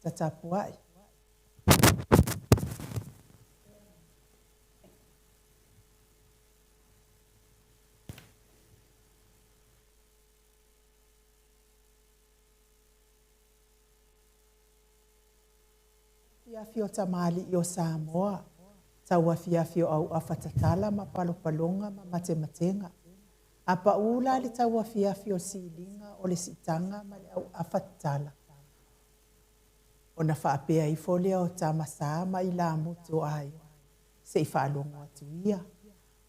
Tatapua'i. Afiafi o tamalii o Samoa, tau afiafi o auafa tatala ma palopaloga ma matematega. A pau la le tau afiafi o le siliga o le siitaga ma le auafa tatala, ona faapea ifo lea o tama sa ma ilamutu o aiga, se i faalogo atu ia,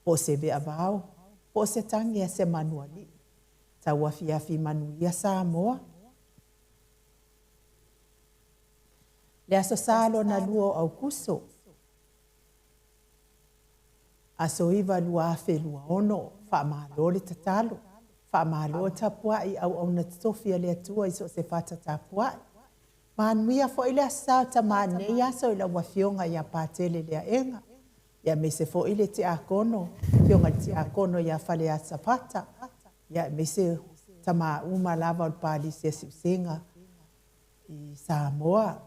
po o se veavao, po o se tagi a se manualii. Tau afiafi manuia Samoa. Le Aso Sa lona lua o Aukuso, aso 9 2026, faamalo le tatalo, faamalo tapuai auauna totofi a le Atua i so o se fata tapuai. Manuia foi le Aso Sa o tamā nei aso i lau Afioga ia Patele Leaega, aemaise foi le Tiakono, Afioga i le Tiakono ia Faleata Pata, aemaise tamā uma lava o le Palisi a Siusega i Samoa.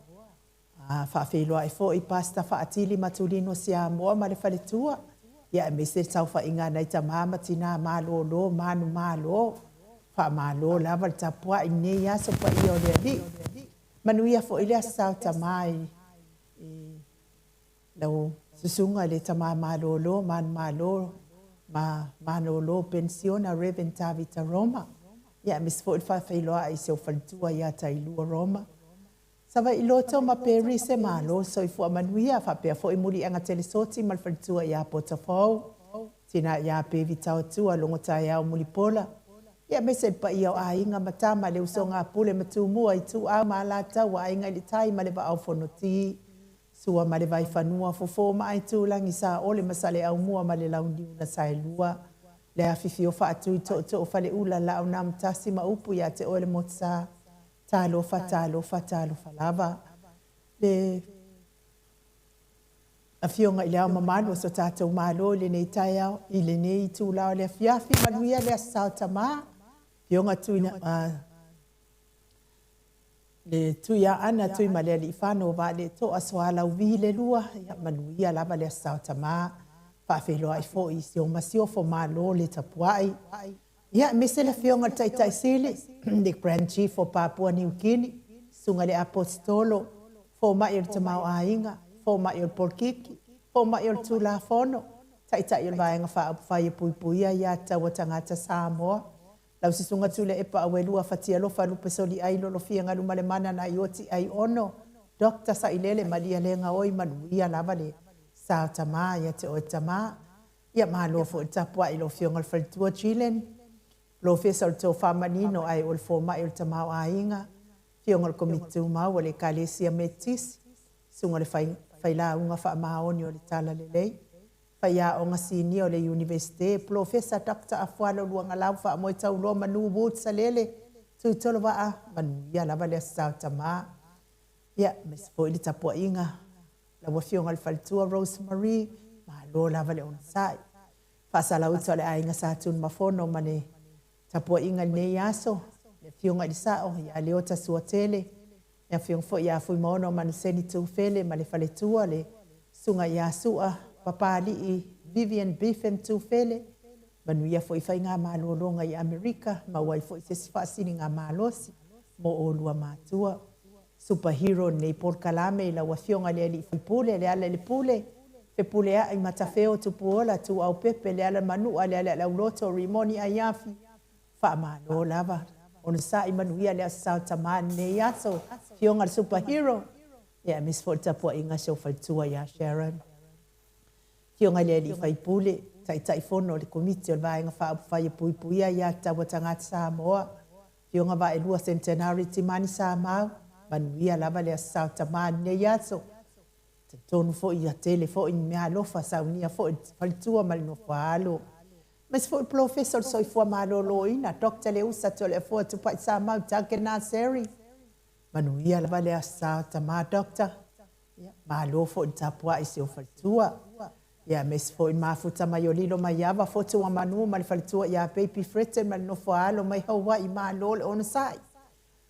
Faafeiloai foi Pastor Faatili Matulino Siamoa ma le faletua, aemaise le saofaiga a nai tamā ma tinā malolo manumalo. Faamalo lava le tapuai i lenei aso paia o le Alii. Manuia foi le Aso Sa o tamā i lau susuga i le tamā malolo manumalo ma malolo penisiona Reverend Tavita Roma, aemaise foi le faafeiloai i si ou faletua ia Tailua Roma. Savaii Loto ma Paris e malo le soifua manuia, faapea foi Muliaga Telesoti ma le faletua ia Potafou, tina ia Pevi Taotua, Logotaeao Mulipola, aemaise le paia o aiga ma tama, le usoga a Pule ma Tumua, Ituau ma Alataua, Aiga i le Tai ma le Vaa o Fonoti, Sua ma le Vaifanua, Fofo ma Aitulagi, Saole ma Saleaaumua ma le Launiu na Saelua, le afifio faatui tootoo faleula, Laau na Amotasi ma upu ia te oe le Motusa. Talofa, talofa, talofa lava. Le Afioga i le Ao Mamalu o so tatou Malo i lenei taeao, i lenei itula o le afiafi, manuia le Aso Sa o Tamā, Afioga le Tuiaana Tuimalealiifano Vaaletoa Sualauvi le lua, manuia lava le Aso Sa o Tamā. Faafeiloai foi i si ou masiofo, malo le tapuai. Aemaise le Afioga i le Taitai Sili, le Grand Chief o Papua New Guinea, Susuga i le Aposetolo, Fomai o le Tamaoaiga, Fomai o le Polokiki, Fomai o le Tulafono, Taitai o le Vaega Faaupufai e Puipuia Aia Tatau a Tagata Samoa, lau Susuga Tuilaepa Auelua Fatialofa Lupesoliai Lolofia Galumalemana Naioti Aiono, Dr. Sailele Malielegaoi, manuia lava le sa o tamā ia te oe tamā. Ia malo foi le tapuai i lau Afioga i le Faletua Gillian, Polofesa o le Tofa Manino ae o le Fomai o le Tamaoaiga, Afioga i le Komiti Tumau a le Ekalesia Metotisi, Susuga i le Failauga Faamaoni o le Talalelei, Faiaoga Sinia o le Iunivesite, Polofesa Dr. Afualo Luagalau Faamoetauloa Manu Woods Salele, Tuitolovaa, manuia lava le Aso Sa o Tamā. Ia, aemaise foi le tapuaiga lau Afioga i le Faletua Rose Marie, malo lava le onosai. Faasalauta o le aiga Sa Tunumafono ma le tapuaiga i lenei aso, le Afioga i le Sao ia Leota Suatele, le Afioga foi ia Fuimaono Manuseni Tufele ma le Faletua, le Susuga ia Sua Papalii Vivian Biffen Tufele, manuia foi faiga malologa i Amerika, maua ai foi se isi faasiliga malosi mo olua matua. Superhero lenei polokalame i lau Afioga i le Alii Faipule, le ala i le pule, Fepuleai, Matafeo, Tupuola, Tuuaupepe, le ala Manua, le ala Lauloto, Rimoni Aiafi, faamalo lava. Onosai manuia le Aso Sa o Tamā lenei aso, Afioga i le Superhero, aemaise foi le tapuaiga si ou faletua ia Sharon. Afioga i le Alii Faipule, Taitaifono o le Komiti o le Vaega Faaupufai e Puipuia Aia Tatau a Tagata Samoa, Afioga Vaaelua Centenary Timani Samau, manuia lava le Aso Sa o Tamā lenei aso. Talitonu foi ia tele foi ni meaalofa saunia foi i le faletua ma le nofoaalo. Aemaise foi le Polofesa o le Soifua Maloloina, Dr. Leusa Toleafoa Tupai Samau Duncan Naseri. Manuia lava le Aso Sa o Tamā, Doctor. Malo foi le tapuai i si ou faletua. Aemaise foi le mafuta mai o Lilo Maiava, Fotu o Manu ma le faletua ia Baby Fretton ma le nofoaalo mai Hawaii, malo le onosai.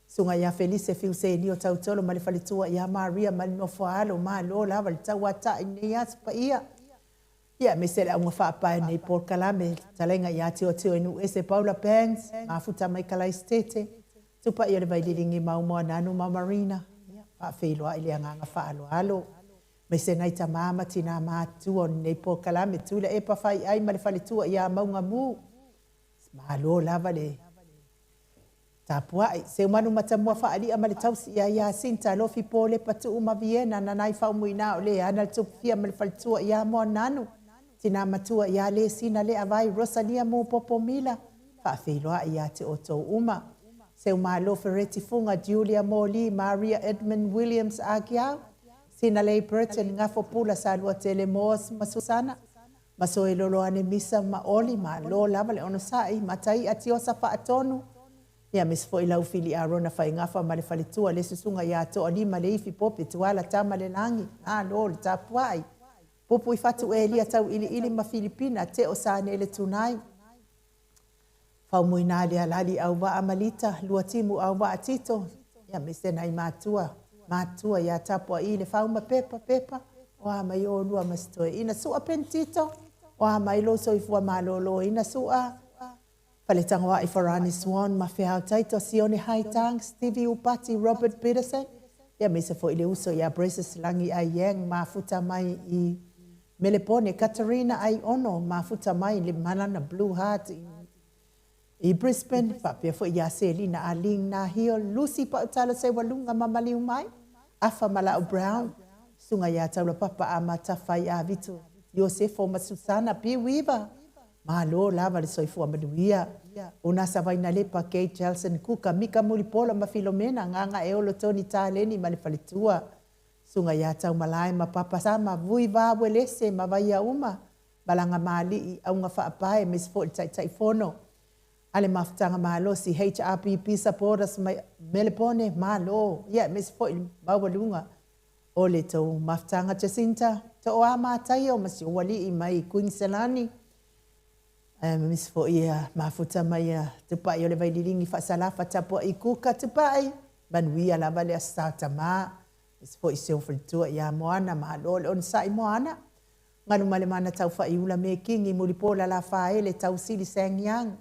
Susuga ia Felise Fiusenio Tautolo ma le faletua ia Maria ma le nofo a alo, malo lava le tauata'i i lenei aso paia. Ia, aemaise le auga faapae o lenei polokalame, le fetalaiga ia Tiotioinuuese Paula Bangs, mafuta mai Kalaisitete, Tupaia o le Vaililigi Mau Moananu ma Marina, ia, faafeiloai le agaga faaaloalo. Aemaise nai tama ma tinā matutua o lenei polokalame, Tuilaepa Faiai ma le faletua ia Maugamu, malo lava le tapuai. Seumanu Matamua Faali'a ma le tausi ia Iasinta, Alofi Polepa Tuu ma Viena, Nanai Faumuina o le ana le Tupufia ma le faletua ia Moananu, Tina Matua ia Lesina Leavai, Rosalia Mupopo Mila, faafeiloai ia te outou uma. Seumalo Fereti Fuga, Julia Moli, Maria Edmund Williams Agiau, Sinalei Burton, Gafo Pula, Saluatele Moss ma Susana, Masoeloloane Misa ma Oli, malo lava le onosai, Matai'a Tiosa Faatonu, ia aemaise foi lau Fili Arona Faigafa ma le faletua le susuga ia Toalima Leifi Pope Tuala Tama le Lagi, malo le tapuai. Pupu i Fatu Elia Tauiliili ma Filipina, Teo Sanele Tunai, Faumuina le Alali Auvaa ma Lita, Luatimu Auvaa Tito, ia aemaise nai matua, matua ia Tapuai le Fau ma Pepa, Pepa, o a mai olua ma si toeaina Sua Pentito, o a mai lou soifua maloloina Sua, Faletagoai Farani Swan ma Feao Taito, Sione Haitang, Stevie Upati, Robert Peterson, ia aemaise foi le uso ia Braces Lagi Aiyang, mafuta mai i Melepone, Katarina Aiono, mafuta mai le malana Blue Heart i Brisbane, faapea foi ia Selina Aling Nahio, Lucy Pautala Seualuga ma Maliu Mai, Afa Malau Brown, Susuga ia Taulapapa Amata Faiavitu, Iosefo ma Susana P. Weaver, malo lava le soifua manuia. Unasa Vainalepa, Kate Jelson Kuka, Mika Mulipola ma Filomena, Gagaeolo Tony Taleni ma le faletua, Susuga ia Taumalae ma Papa Sama, Vui Va Uelese ma Vaiauma, Malaga Maali'i, Auga Faapae, aemaise foi le Taitaifono a le Mafutaga Malosi, HRPP Supporters mai Melepone, malo, ia aemaise foi le maualuga o le tou mafutaga Jacinta Tooa Mataio ma si ou alii mai Kuiniselani, aemaise foi ia mafuta mai a Tupai o le Vaililigi Faasalafa Tapuai Kuka Tupai, manuia lava le Aso Sa Tama, aemaise foi si ou faletua ia Moana, malo le onosai Moana, Galumalemana Taufaiula Mekingi Mulipola Lafaele Tausili Sangyang,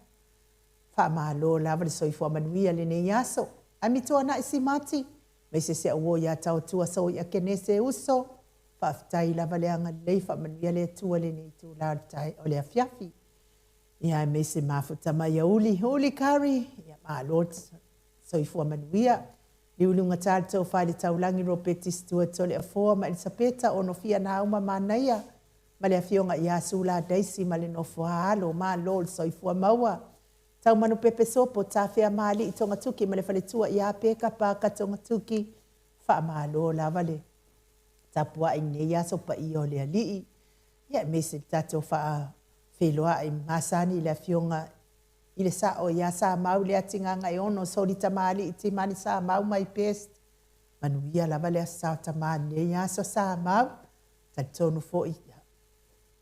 Faamalo lava le soifua manuia lenei aso. Amituanai Simati, aemaise si au uo ia Taotua Soia Kenese Uso, faafetai lava le agalelei faamanuia le Atua lenei itula o le tae o le afiafi. Ia aemaise mafuta mai a Uli, Uli Curry, ia malo le soifua manuia. Liuliugata le tofa i le taulagi Ropeti Stuart Toleafoa ma Elisapeta Onofia Nauma Manaia ma le afioga ia Sula Daisy ma le nofo a alo, malo le soifua maua. Taumanupepe Sopo, Tafea Maali'i Togatuki ma le faletua ia Peka Paka Togatuki, faamalo lava le tapuai i lenei aso paia o le Alii. Ia aemaise le tatou faafeiloai masani i le afioga i le Sao ia Samau Leatigagaeono Soli Tamalii Timani Samau my best. Manuia lava le Aso Sa o Tama i lenei aso Samau. Talitonu foi ia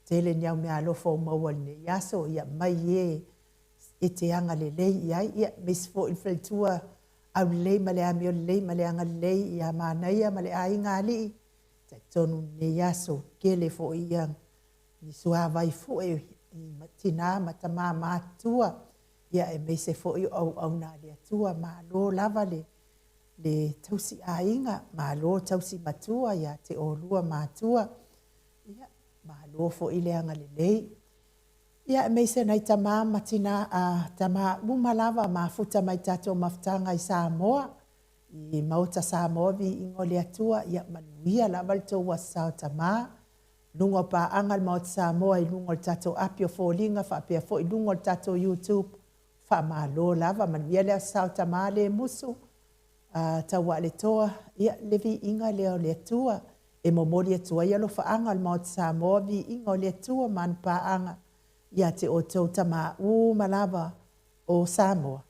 tele ni au meaalofa ua maua i lenei aso, ia mai e e te agalelei i ai, ia aemaise foi le faletua aulelei ma le amio lelei ma le agalelei ia Manaia ma le aiga alii. Talitonu lenei aso tele foi ia ni suavai fue i tinā ma tamā matutua, ia aemaise foi o auauna a le Atua. Malo lava le le tausi aiga, malo tausi matua ia te oulua matua, ia malo foi le agalelei. Ia aemaise nai tama ma tina, a tama uma lava mafuta mai tatou mafutaga i Samoa, i Maota Samoa viiga o le Atua, ia manuia lava le tou aso sa o tama. Luga o paaga le Maota Samoa i luga o le tatou api o foliga faapea foi luga o le tatou YouTube, faamalo lava, manuia le aso sa o tama le musu, a Tauaaletoa, ia le viiga lea o le Atua e momoli atu ai alofaaga o le Maota Samoa, viiga o le Atua ma ana paaga ia te outou tama uma lava o Samoa.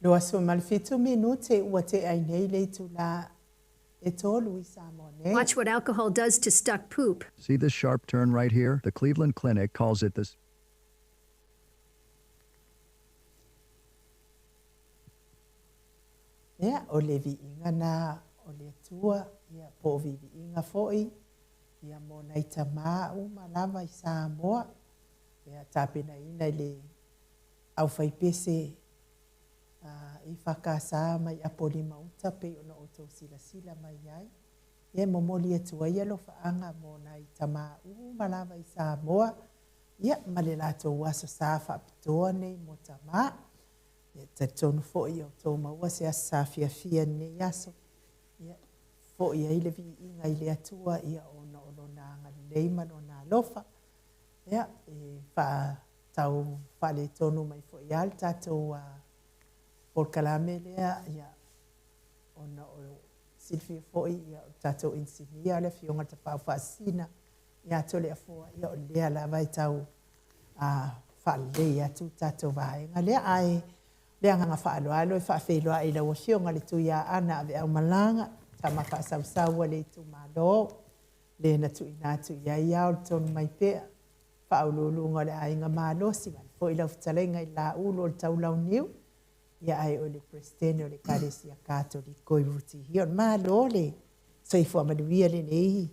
27 minute ua tea ai nei le itulā e tolu i Samoa nei. Watch what alcohol does to stuck poop. See this sharp turn right here? The Cleveland Clinic calls it the. Ia, o le viiga na o le Atua, ia, po o viiviiga foi, ia mo nai tamā uma lava i Samoa, ia tapenaina i le aufaipese i whakasa mai Apolima-uta pei ona outou silasila mai ai. Ia e momoli atu ai alofaanga mo nai tamā uma lava i Samoa, ia ma le latou aso sa faapitoa nei mo tamā. Ia e talitonu foi ia outou maua se aso sa fiafia i lenei aso, ia fo'i ai le viiga i le Atua ia ona o Lona agalelei ma Lona alofa. Ia e wha tau faaletonu mai foi lava le tatou polokalame lea, ia, ona o silafia foi ia, o le tatou inisinia le Afioga i le Tapaau Faasisina ia Toleafoa, ia o lea lava e tau faalelei atu le tatou vaega lea. Ae le agaga faaaloalo e faafeiloai i lau Afioga le Tuiaana Aveaumalaga, tama faasausau a le itumalo, le na tuuina atu i ai ao le tonu mai pea, faauluuluga o le aiga malosi, vaeane foi lau fetalaiga i le laulu o le taulauniu, ia ae o le Peresetene o le Ekalesia Katoliko i Rutihia. O le Malo le soifua manuia lenei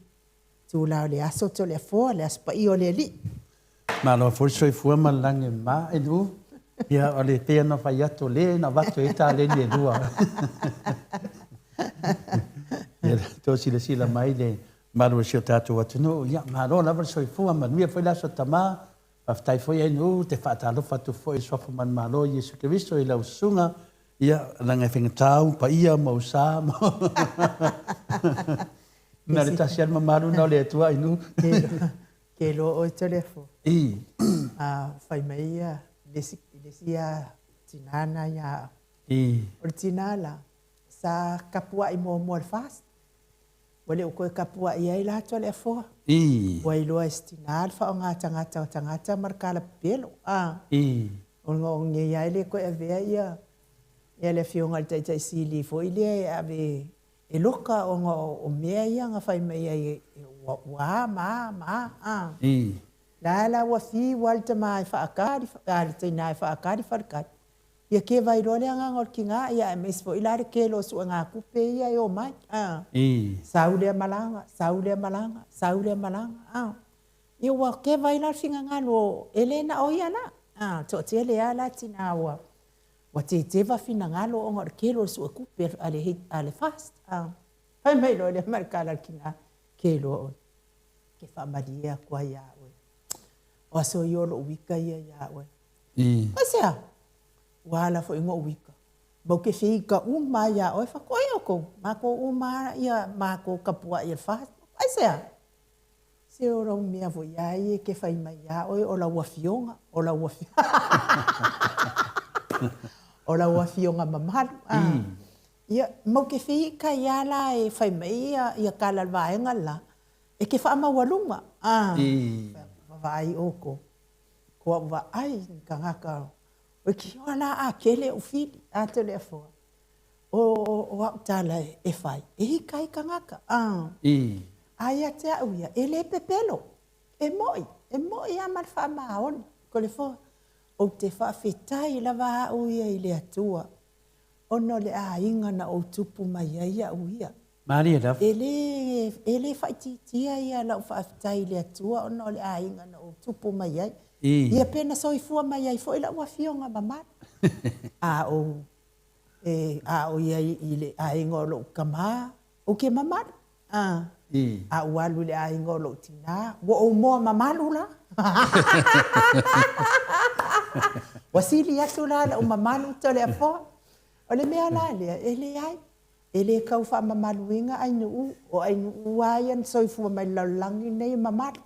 itula o le aso Toleafoa, le Aso Paia o le Alii. Malo foi le soifua ma le lagi e mama i Lu. Ia, o le pei ona fai atu, o lea na avatu ai taleni e lua. Ia, tou silasila mai le mamalu o si o tatou atunuu, ia, malo lava le soifua, manuia foi le Aso Tama. Faafetai foi Ainuu, te faatalofa atu foi i le Suafa Manumalo o Iesu Keriso i lau susuga, ia, leaga e faigata ou paia ma ou sa ma Na o le tasi lava le mamalu na o le Atua Ainuu. Ke iloa oe Toleafoa. I. A fai mai ia le isi, le isi tinā na ia au. I. O le tinā la, sa kapua'i muamua i le FAST. Ua le o toe kapua'i ai la Toleafoa. I. Ua iloa e si tinā le faaaoga tagata o tagata ma le kalapepelo. A. I. Ona o nei lava e le toe avea ia, ia le afioga i le Taitai Sili foi lea e ave e loka ona o mea ia na fai mai ai ua, ua a ma a ma a. A. I. La la ua fiu lava le tama e faakali, a le tinā e faakali falikali. Ia keva loa le agaga o le tiga, ia aemaise foi la le tele o suegatupe ia e omai, a. Sau lea malaga, sau lea malaga, sau lea malaga, a. Ia ua keva ai la le finagalo o, e le na o ia la, a, toatele lava la tina ua, ua teteva finagalo ona o le tele o le suetupe a le, a le FAST, a. Fai mai loa lea ma le tala a le tina, ke iloa oe, ke faamalie atu ai ia oe. O aso ia o lou ika ia ia oe. Aisea? Ua ala foi ona ou ika. Mau ke fia ika uma lava ia oe, fai atu, ai outou, matou uma lava ia matou tapuai e le FAST. Aisea? Se o lau mea foi lava ia e te fai mai ia oe o lau afioga, o lau afioga, o lau afioga mamalu. Ia, mau te fia ika ai lava la e fai mai ia tala a le vaega le la, e te faamaualuga. Vaavaai outou. Ko au vaai i ni tagata o kioa la a kele ou fili a Toleafoa o o au tala e fai e hika ai tagata a a ia te au ia e le pepelo e moʻi e moʻi a ma le faamaoni Toleafoa ou te faafetai lava au ia i le Atua ona o le aiga na ou tupu mai ai au ia. Malie lava. E lē, e lē faaitiitia ia lau faafetai i le Atua ona o le aiga na ou tupu mai ai. I. Ia pe na soifua mai ai foi lau afioga mamalu. A ou, e, a ou i ai i le aiga o lou tamā, ou te mamalu. A. I. A ou alu i le aiga o lou tinā, ua ou moa mamalu la. Ua sili atu la lou mamalu Toleafoa. O le mea la lea, e leai. E le tau faamamaluina Ainuu, o Ainuu lava ia na soifua mai i le lalolagi lenei e mamalu.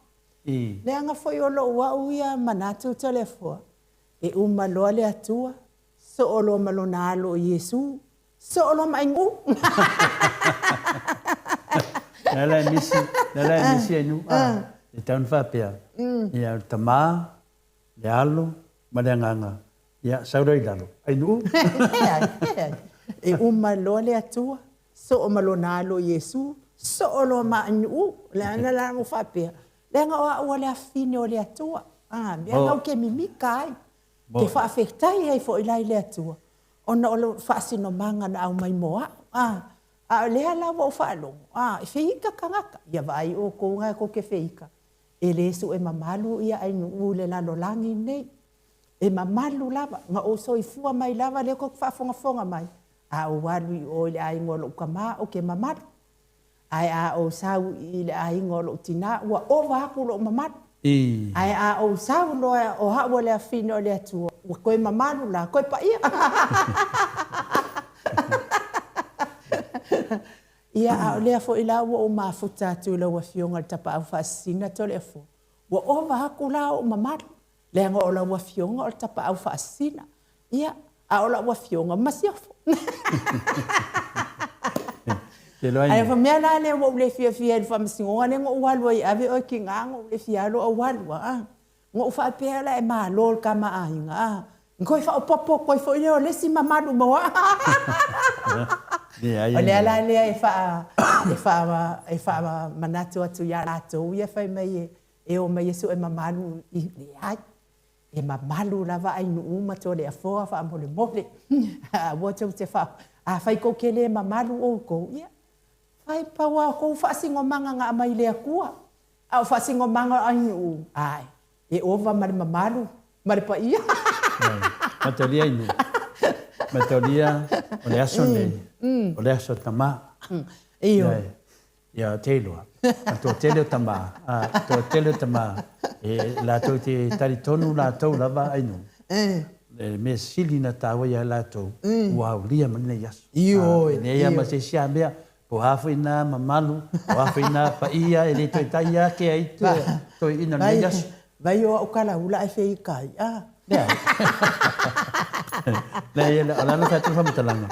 Leaga foi o lou au ia manatu Toleafoa, e uma loa le Atua, soo loa ma lona alo o Iesu, soo loa ma Ainuu. O le a la e misi, o le a la e misi Ainuu, a, e tatau ona faapea, ia o le Tama, le Alo ma le Agaga. Ia, sau loa i lalo, Ainuu. Leai, leai. E uma loa le Atua, soo ma lona Alo Iesu, soo loa ma Ainuu. Leaga la ua faapea, leaga o au o le afafine o le Atua. A, mea na ou te mimika ai. Te faafetai ai foi la i le Atua, ona o le faasinomaga na aumai mo au. A, a o lea la ua ou faalogo, a, e feika tagata. Ia vaai outou na tou te feika, e le sue mamalu ia Ainuu i le lalolagi lenei. E mamalu lava, na ou soifua mai lava, lea tou te faafogafoga mai, a ou alu i o i le aiga o lou tama, ou te mamalu. Ae a ou sau i le aiga o lou tina, ua ova atu lou mamalu. Ae a ou sau loa o au o le afafine o le Atua, ua toe mamalu la, toe paia. Ia, a o lea foi la ua ou mafuta atu i lau Afioga i le Tapaau Faasisina Toleafoa, ua ova atu la ou mamalu, leaga o lau Afioga o le Tapaau Faasisina. Ia, a o lau Afioga, Masiofo. Ae o le mea la lea ua ou le fiafia ai i le faamasinoga lea na ou alu ai e ave oe tiga na ou le fia alu ae ou alu lava. Na ou faapea o le a e malo i le tama a aiga, a. Na toe faaopoopo atu ai foi lea o le isi mamalu mo au. O le ala lea e faa, e faa, e faamanatu atu ia latou ia fai mai e omai e sue mamalu i, leai. E mamalu lava Ainuu ma Toleafoa faamolemole. Aua tou te faa, afai tou te le mamalu outou, ia, fai pau lava o tou faasinomaga na aumai i le Atua. A o faasinomaga o Ainuu, ae, e ova ma le mamalu ma le paia. Mataulia Ainuu, mataulia o le aso nei, o le aso tama. Ioe. Ia, te iloa. A toatele o tama, a toatele o tama, e latou te talitonu latou lava Ainuu. Le mea sili na taua ia latou, ua aulia ma lenei aso. Ioe. E leai lava ma se isi a mea, po o a foi na mamalu, po o a foi na paia e le toe tai ake ai toeaiina o lenei aso. Vai o au kalaula ae feika ai, a. Leai. Leai, o le a le fai atu le faamatalaga.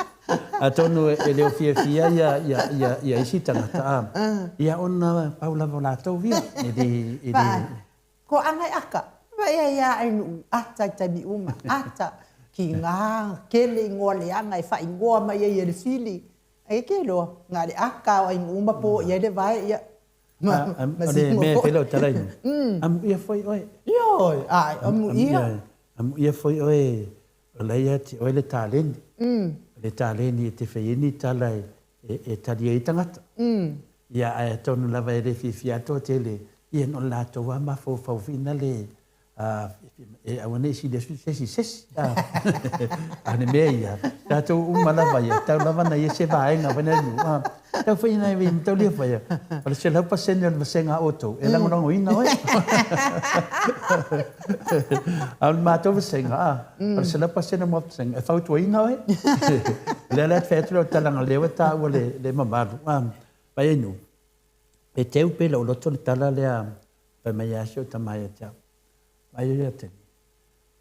Atonu e le o fiafia ia isi tagata, a, ia ona pau lava o latou ia, e le, e le. Toaga e aka, vai ai a Ainuu ata i taimi uma, ata, kiga, kele igoa leaga e faaigoa mai ai e le fili, e ke iloa, na o le aka o Ainuu ma po i ai le vae, ia, ma, ma O le mea e fai lau tala Ainuu, amuia foi oe. Ioe, ae, amuia. Amuia foi oe, o la ia te oe le taleni. O le taleni e te fai ai ni tala e tali ai tagata. Ia, ae atonu lava e le fiafia atoa tele, ia no latou lava mafaufau foi na le, e aua ne i sili atu se isi i se isi. A o le mea ia, tatou uma lava ia, tau lava na i ai se vaega foi lea, tau foi ina e mataulia foi, o le 100% o le vasega a outou, e lagolagoina oe. A o le matou vasega, a, o le 100% o le matou vasega, e fautuaina oe. O lea la e fai atu lau tala leaga o lea ua taua le mamalu, a, Vaiainu, e teu pea i lou loto le tala lea fai mai ai si ou tama ia te au, Vaai ia Teni,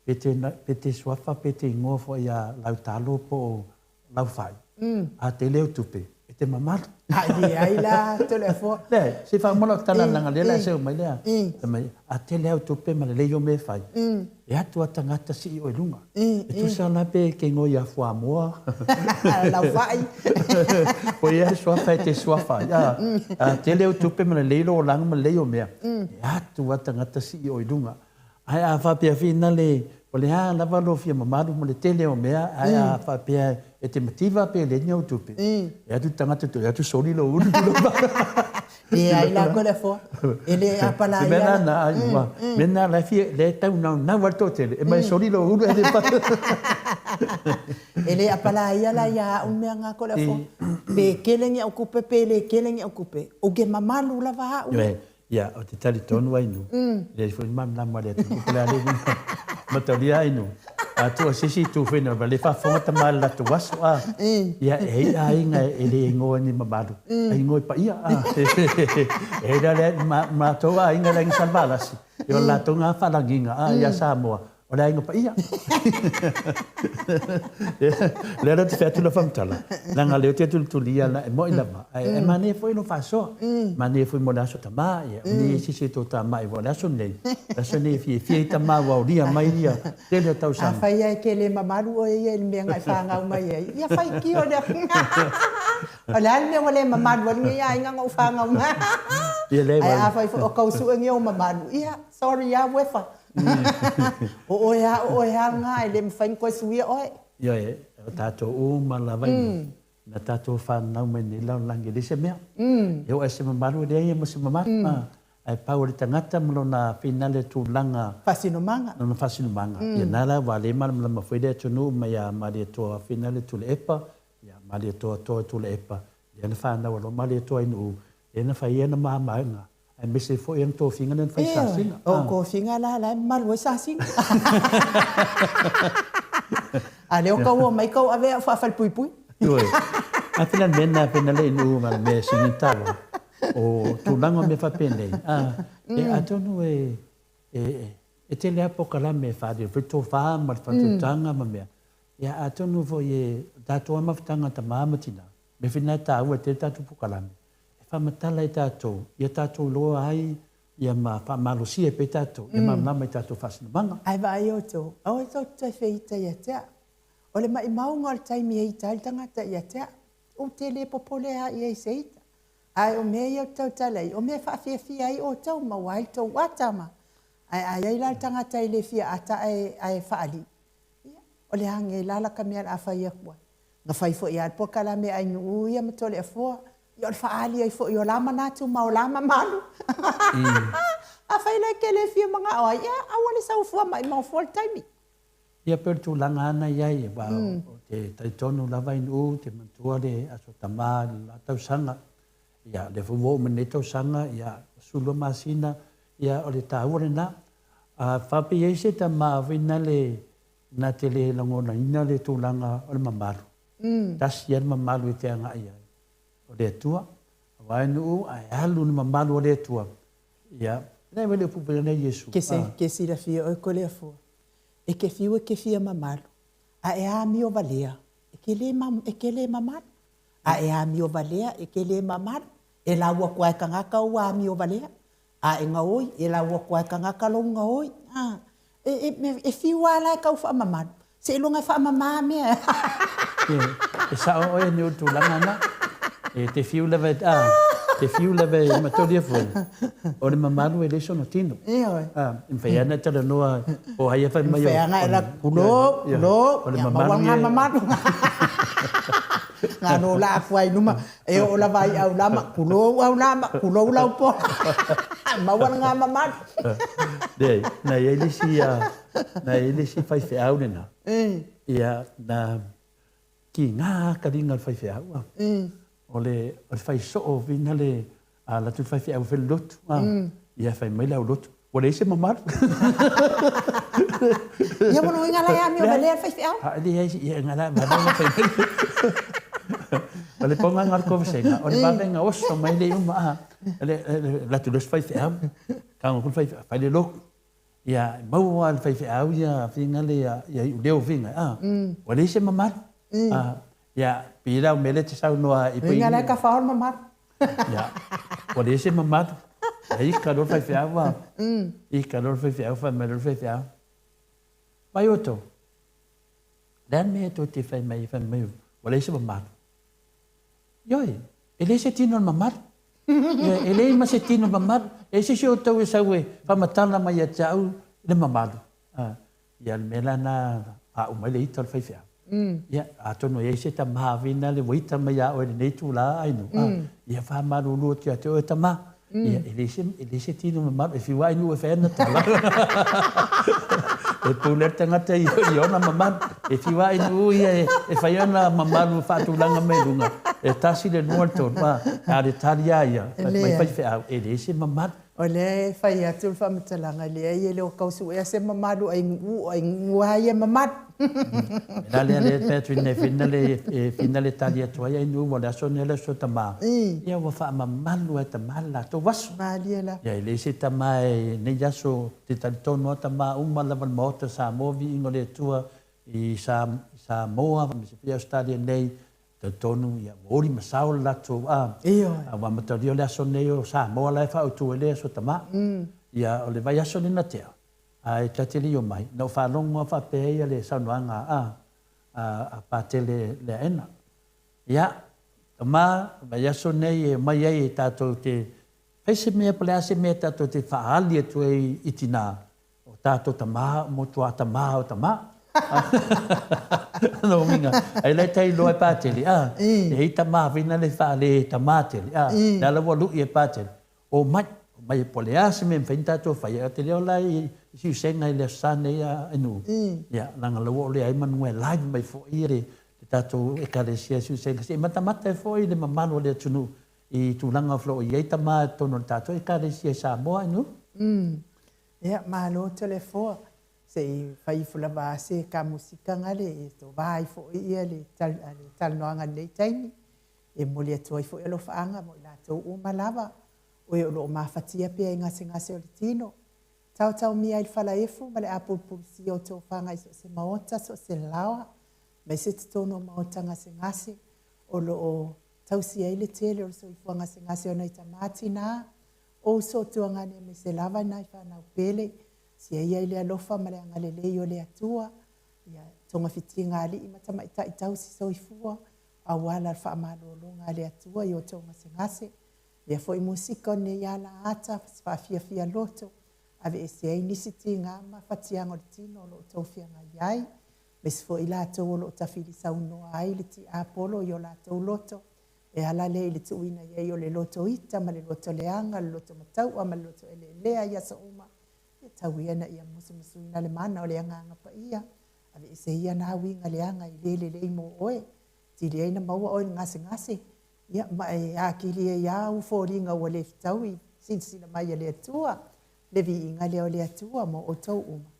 pe te, pe te suafa pe te igoa foi ia Lautalo po o Laufai, a tele au tupe, e te mamalu. Ai leai la, Toleafoa. Leai, se i faauma lau tala leaga o lea o le a seu mai lea. Fai mai, a tele au tupe ma lelei ou mea e fai, e atu a tagata sii oe i luga. E tusa la pe e te igoa ia Fuamoa. Laufai. Po ia suafa e te suafa ai. A tele au tupe ma lelei lou olaga ma lelei ou mea, e atu a tagata sii oe i luga. Ae a faapea fina le, o le a lava lou fia mamalu ma le tele o mea, ae a faapea e te mativa pe leai ni au tupe, e atu le tagata e atu soli lou ulu. Leai la Toleafoa, e le apala ai. Le mea lena, ai, mea lena la e fia, lea e taunaunau ai le toatele, e mai soli lou ulu e le pa. E le apalaia la ia au mea nga Toleafoa. Pe tele ni au tupe pe le tele ni au tupe, ou te mamalu lava au. Ia, ou te talitonu Ainuu, e leai foi ni malamalama o le atunuu po o le a le uiga. Mataulia Ainuu, a tuu ese isi itu foi na le faafofoga tama i le latou aso, a. Ia, e i ai aiga e le igoa ni mamalu, a igoa i paia, a. E i ai la le matou aiga le aiga Salevalasi, ia o le latou lena faalagiga, a, ia Samoa. O le aiga paia. Lea la ou te fai atu lau faamatala, leaga o lea ou te tulitulia la, e moni lava, ae e manaia foi lou faasoa. Manaia foi mo le Aso Tama, ia, o nei se isi e toatamai aua o le aso lenei, o le aso lenei e fiafia ai tama ua aulia mai ia tele o tausaga. Afai lava e te le mamalu oe ia i le mea na e fanau mai ai, ia faitio lea. O le a le mea ua le mamalu ai lenei aiga na ou fanau mai ai? Ae afai foi o tau sue ni ou mamalu, ia, sorry lava Uefa. O oe lava, o oe lava lena, e le mafai ona toe suia oe. Ioe, o tatou uma lava i na tatou fanau mai nei lalolagi e leai se mea. E oo lava i se mamalu e leai ma se mamalu. Ae pau o le tagata ma lona finale tulaga. Faasinomaga. Lona faasinomaga. Ia na la ua le malamalama foi le atunuu mai ia Malietoa finale Tuilaepa, ia Malietoa toa Tuilaepa, lea na fanau aloa Malietoa i Nu'u, lea na fai ai ana mamaega aemaise foi ana tofiga lea na fai i Sasina. Ioe, o tofiga la la e mamalu ai Sasina. A lea o tau omai tau ave au faafalepuipui. Ioe, a pena le mea lena, pena le inu ma le mea e sini taua, o tulaga o mea faapenei, a, e atonu e, e, e tele lava polokalame e faaali ai foi le tofa ma le faautautaga ma mea, ia atonu foi e, o tatou lava mafutaga a tama ma tina, mea foi lena e taua tele tatou polokalame, e faamatala e tatou, ia tatou iloa ai ia ma faamalosia ai pea tatou, ia malamalama i tatou faasinomaga. Ae vaai outou, aua tou te toe feita ia te au. O le maimauga o le taimi e ita ai le tagata ia te au, ou te le popole lava i ai i se ita. Ae o mea ia ou te tautala ai, o mea e faafiafia ai outou ma ua ai le tou ata ma. Ae a i ai la le tagata e le fia ata ae faalii, ia, o le a nei la laka mea o le a fai atu ai? Na fai foi lava le polokalame a Ainuu ia ma Toleafoa, ia o le faaali ai foi o la manatu ma o la mamalu. Afai la e te le fia manao ai, ia aua le sau fua maimau fua le taimi. Ia pei o le tulaga lava na i ai, aua ou te talitonu lava Ainuu, ou te manatua le Aso Tama i le la tausaga, ia o lea foi ua oo mai i lenei tausaga, ia 12 masina, ia o le taua lena. A faapea e i ai se tama foi lena Na te le lagonaina le tulaga o le mamalu. Tasi lava le mamalu e te agai ai, o le Atua. Aua e nuu ae alu le mamalu o le Atua, ia, lea e le upu pai nei Iesu. Ke ke silafia oe Toleafoa, e te fiu e te fia mamalu, a e amio valea, e te le e te le mamalu. A e amio valea, e te le mamalu. E lau atu lava e tagata ou amio valea. A e gaoi, e lau atu lava e tagata lou gaoi. A, e, e, e fiu lava la e tau faamamalu, seiloga e faamama mea. E, e sao oe ni o tulaga na. E te fiu lava e, a, te fiu lava e matolia foi. O le mamalu e le sona tino. Ioe. A, e mawhai ana talanoa o ai e whai mai o. E mawhai ana e la kulo, kulo, O le ia mamalu maua ngā e. mamalu. Ngā no la aku ai luma, E oo lava ai i Aulama, kulou Aulama, kulou Laupola. Maua le ngā mamalu. Leai, na i ai le isi, na i ai le isi faifeau lena. Ia, na kiga kaliga o le faifeau. O le, o le fai soo fina le, a alu atu le faifeau e fai le lotu. Ia, fai mai le aulotu, Ua leai se mamalu. Ia ua loiga la e amio valea le faifeau. A leai, ia nga la valea la fai mai. O le ponga nga le kovasega, o le vavega oso mai le uma a le latu le faifeau. Kago ku faifeau, fai le loku. Ia maua le faifeau ia finga le ia i leo finga a. Ua leai se mamalu. A ia pi lau mele te saunoa i Inga la ka whaol mamalu. Ia, ua leai se mamalu. Ia ika loa le faifeau a. Ika loa le faifeau, fai mai loa le faifeau. Mai outou, o le a le mea tou te fai mai ai, fai mai ua leai se mamalu. Ioe, e leai se tino o le mamalu. Ioe, e leai ma se tino mamalu. E leai se isi o outou e sau e faamatala mai ia te au le mamalu. Ia, le mea la lena, paau mai le ita o le faifeau. Ia, atonu e i ai se tama vina le ua ita mai ia oe i lenei itula ainu, ia faamalulu atu ia te oe tama. Ia, e leai se, e leai se tino mamalu, e fiu lava i nuu e fai ana tala. E pule le tagata i, i ona mamalu. E fiu lava i nuu ia e fai ona mamalu faatulaga mai luga, e tasi le lua le tolu, a, a o le tali lava ia, fai mai faifeau, e leai se mamalu. O lea e fai atu le faamatalaga, e leai e le o tau suea se mamalu ai nuu, o ai nuu lava ia e mamalu. La lea lea e fai atu nei whina le e whina le tali atu ai ai nu o le aso nei le aso tama. Ia ua faamamalu ai tama le latou aso. Malie lava. Ia e leai se tama e nei aso te talitonu a tama uma lava le Maota Samoa viiga o le Atua i Samoa aemaise foi Ausetalia nei talitonu ia ua oli ma sao le latou a ua amatalia o le aso nei o Samoa la e faautu ai le aso tama. Ia o le vaiaso lea na tea Ae ta te le i omai, na ou faalogo lava faapea ia le saunoaga a a Patele Leaena. Ia, tama, vaiaso nei e omai ai e tatou te fai se mea po o le a se mea tatou te faaali atu ai i tinā, o tatou tama, o matua tama o tama. Lona uiga, ai la e ta iloa e Patele, a, e i ai tama foi na le faale tama tele, a, lea la ua lui e Patele, Omai, omai po o le a se mea e mafai ona tatou faia, ou te le ola ai i Siusega i le Aso Sa nei a Nuu, ia, leaga la ua ou leai manu e live mai foi le tatou Ekalesia i Siusega, se i matamata ai foi le mamalu o le atunuu i tulaga o lo o i ai tama i totonu o le tatou Ekalesia i Samoa Nuu. Ia, malo Toleafoa. Se i fai ifo lava se kamusika gale e tovā ai foi ia le talanoaga i lenei taimi. E momoli atu ai foi alofaaga mo i latou uma lava, o e o lo o mafatia pea i gasegase o le tino. Taotaomia ai le falaefu ma le apulupulusia o tofaga i so o se maota, so o se laoa, aemaise totonu o maota gasegase o lo o tausia ai le tele o le soifua gasegase o nai tama, tinā, o uso o tuagane aemaise lava nai fanau pele. Sia ia i le alofa ma le agalelei o le Atua, ia togafitiga alii ma tamaitai tausi soifua, Aua la le faamalologa a le Atua i outou gasegase, lea foi musika o lenei ala ata se faafiafia loto, aveese ai nisi tiga ma fatiaga o le tino o lo outou feagai ai, aemaise foi i latou o lo o tafili saunoa ai le tiapolo i o latou loto, e ala lea i le tuuina i ai o le loto ita ma le loto leaga, le loto mataua ma le loto eleelea i aso uma, ia tau ia ina ia musumusuina le mana o le Agaga Paia, Aveese ia na uiga leaga i le lelei mo oe, tili ai na maua oe i le gasegase, ia, ma e atili ai lava ou foliga ua le fetaui i silasila mai a le Atua, le viiga lea o le Atua mo outou uma.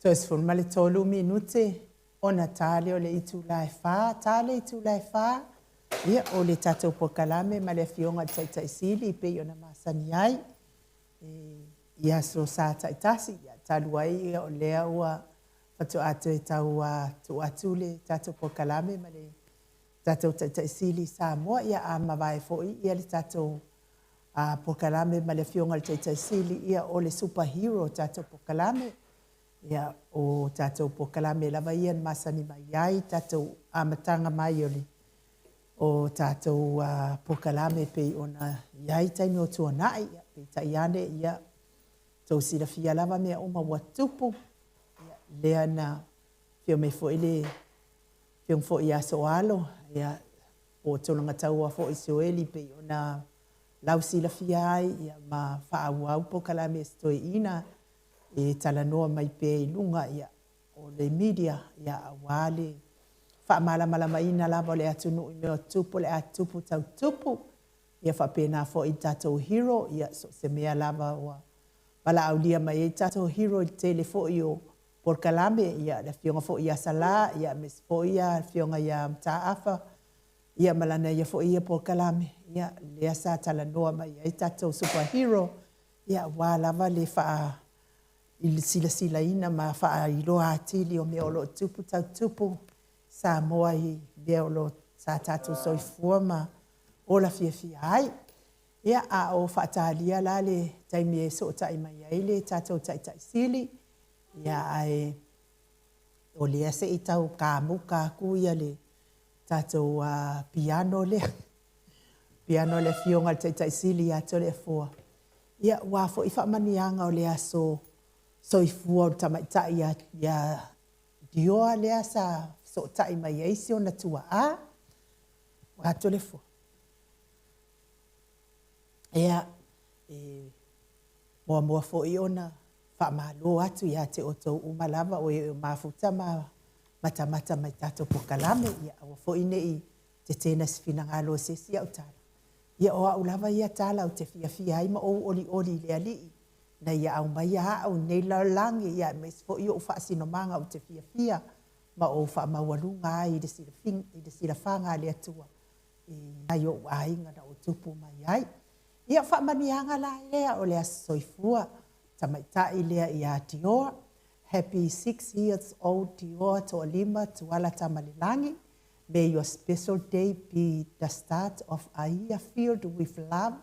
Toe 13 minute ona ta lea o le itula e fa, ta le itula e fa. Ia, o le tatou polokalame ma le Afioga i le Taitai Sili e pei ona masani ai i aso Sa taitasi, ia, talu ai o lea ua faatoa toe tau tuu atu le tatou polokalame ma le tatou Taitai Sili i Samoa, ia a mavae foi ia le tatou polokalame ma le Afioga i le Taitai Sili, ia o le Super Hero tatou polokalame. Ia, o tatou polokalame lava ia na masani mai ai tatou amataga mai o le o tatou polokalame pei ona i ai taimi o tuanai, ia, peitai ane, ia, tou silafia lava mea uma ua tupu, ia, lea na afio mai foi le Afioga foi ia Sooalo, ia, po o Tulaga Taua foi Sioeli pei ona lausilafia ai, ia, ma faaauau polokalame a si toeaina e talanoa mai pea i luga, ia, o le media, ia, aua le faamalamalamaina lava o le atunuu i mea o tupu o le a tupu tau tupu, ia faapena foi i le tatou hero, ia, so o se mea lava ua valaaulia mai ai tatou hero i le tele foi o polokalame, ia, le Afioga foi ia Salā, ia, aemaise foi le Afioga ia Mataafa, ia ma lana ia foi ia polokalame, ia, lea sa talanoa mai ai tatou super hero, ia, aua lava le faa i le silasilaina ma faailoa atili o mea o lo o tupu tau tupu Samoa i mea o lo o sa tatou soifua ma ola fiafia ai. Ia, a o faatalia la le taimi e sootai mai ai le tatou Taitai Sili, ia, ae o lea se i tau kamuka atu ia le tatou piano lea, piano a le Afioga i le Taitai Sili ia Toleafoa. Ia, aua foi faamanuiaga o le aso soifua o le tamaitai ia, ia Dioa lea sa fesootai mai ai si ona tuaa, ua Toleafoa. Ia, e muamua foi ona faamalo atu ia te outou uma lava o e o mafuta ma matamata mai tatou polokalame. Ia, aua foi ne i tetena se finagalo o se isi au tala. Ia, o au lava ia tala ou te fiafia ai ma ou olioli i le Alii, ina ia aumaia au i nei lalolagi, ia aemaise foi ou faasinomaga ou te fiafia ma ou faamaualuga ai i le silafaga a le Atua i nai ou aiga na ou tupu mai ai. Ia, o faamanuiaga la lea o le Aso Soifua Tamaitai lea ia Dioa. Happy 6 years old Dioa Toalima Tuala Tamalelagi. May your special day be the start of a year filled with love,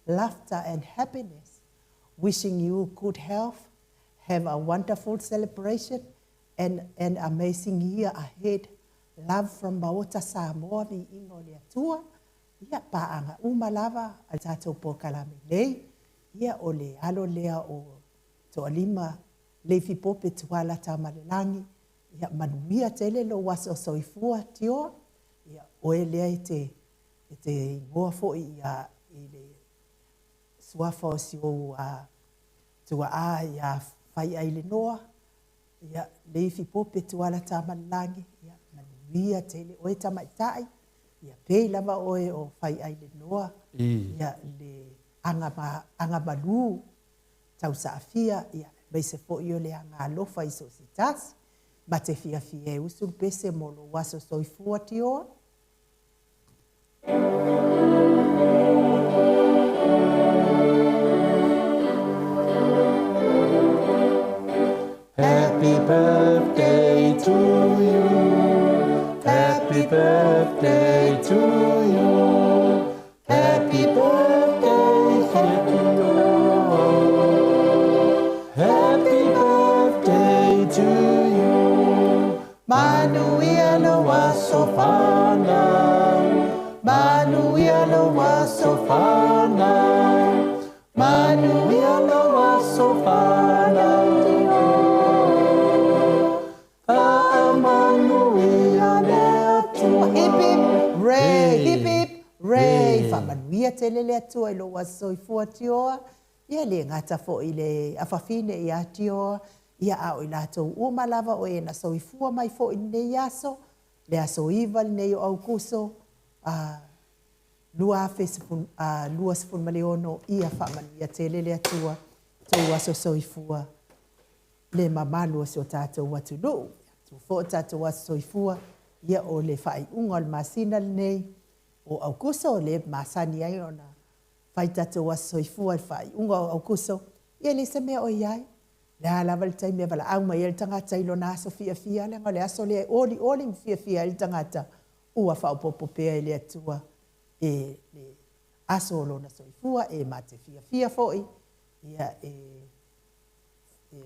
laughter and happiness. Wishing you good health, have a wonderful celebration and an amazing year ahead. Love from Maota Samoa, Viiga o le Atua. Ia, paaga uma lava a le tatou polokalame nei, ia, o le alo lea o Toalima Leifi Pope Tuala Tamalelagi, ia, manuia tele lou aso soifua Tioa, ia, oe lea e te, e te igoa foi ia i le suafa o si ou tuaa ia Faiailenoa, Ia, Leifi Pope Tuala Tamalelagi, ia, manuia tele oe tamaitai, ia pei lava oe o Faiailenoa, ia, le aga, aga malū tausaafia, ia, aemaise foi o le aga alofa i so o se tasi, ma te fiafia e usu le pese mo lou aso soifua Tioa. Happy birthday to you. Happy birthday to you. Happy birthday, happy Happy birthday to you. Manuia lou aso fanau. Manuia lou aso fanau. Manuia lou aso fanau. Faamanuia le Atua. Hip hip ray, hip hip ray. Faamanuia tele le Atua i lou aso soifua Tioa. Ia le gata foi i le afafine ia Tioa, ia a o i latou uma lava o e na soifua mai foi i lenei aso, le aso 9 lenei o Aukuso, a, 2026, ia faamanuia tele le Atua i tou aso soifua le mamalu o si o tatou atunuu. Ia matua foi o tatou aso soifua, ia o le faaiuga o le masina lenei, o Aukuso, lea e masani ai ona fai tatou aso soifua i le faaiuga o Aukuso, ia e leai se mea o i ai. O le a lava le taimi e valaau mai ai le tagata i lona aso fiafia, leaga o le aso lea e olioli ma fiafia ai le tagata, ua faaopoopo pea e le Atua e le aso o lona soifua, e ma te fiafia foi, ia e e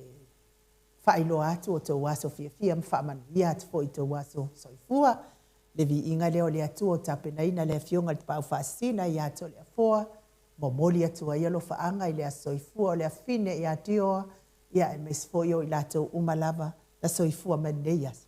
faailoa atu o tou aso fiafia ma faamanuia atu foi i tou aso soifua. Le viiga lea o le Atua o tapenaina le Afioga i le Tapaau Faasisina ia Toleafoa, momoli atu ai alofaaga i le aso soifua o le afafine ia Tioa, ia aemaise foi o i latou uma lava na soifua mai lenei aso.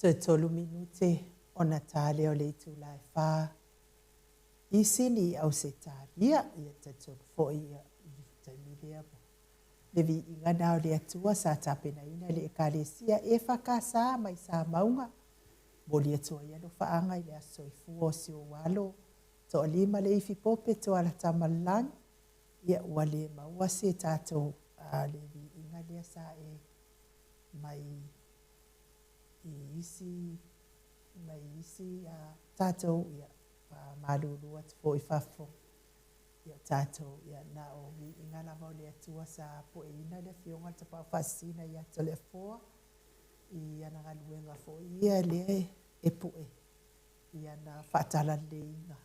Toe tolu minute ona ta lea o le itula e whā i Sini i Ausetalia, ia talitonu foi ia i le taimi lea le viiga na o le Atua sa tapenaina e le Ekalesia EFKS mai Samauga. Momoli atu ai alofaaga i le aso soifua o si ou alo toalima le ifi pope Tuala Tamalelagi, ia ua le maua se tatou le viiga lea sa e mai i isi mai isi tatou, ia faamalulu atu foi i fafo ia tatou, ia na o viiga lava o le Atua sa pueina le Afioga i le Tapaau Faasisina ia Toleafoa i ana galuega foi ia lea e pue i ana faatalaleiga.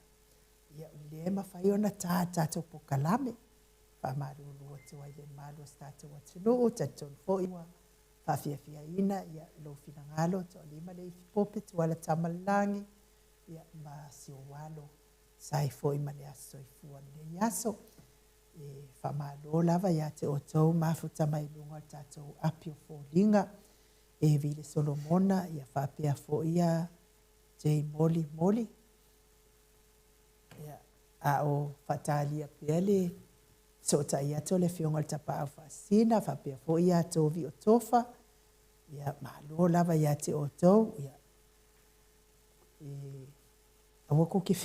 Ia, o lea e mafai ona ta le tatou polokalame. Faamalulu atu ai i le mamalu o si tatou atunuu, talitonu foi ua faafiafiaina ia lou finagalo, toalima le ifi pope, Tuala Tamalelagi, ia, ma si ou alo sa ai foi ma le aso soifua i lenei aso. E faamalo lava ia te outou mafuta mai luga o le tatou api o foliga, e Vile Solomona, ia faapea foi ia J Moli Moli. Ia, a o faatalia pea le fesootai atu a le Afioga i le Tapaau Faasisina, faapea foi ia Tovi o Tofa, ia malo lava ia te outou, ia, e Aua kou te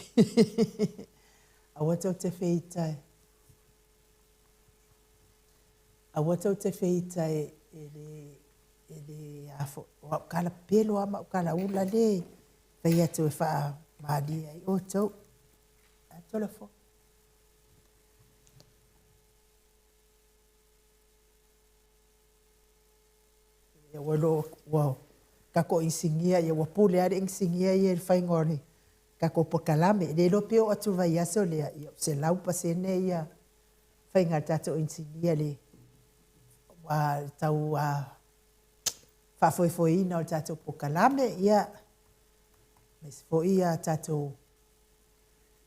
Aua tou te feita e Aua tou te feita e e le e le a fo o au kala pelo a ma au kala ula le fai atu e faamalie ai outou. A tolo fo. Ia ua lo ua tatou inisinia ia ua pule lava le inisinia ia i le faiga o le tatou polokalame. E le iloa pe oo atu i le vaiaso lea, ia 100% ia faiga a le tatou inisinia i le tau faafoefoeina o le tatou polokalame, ia aemaise foi ia tatou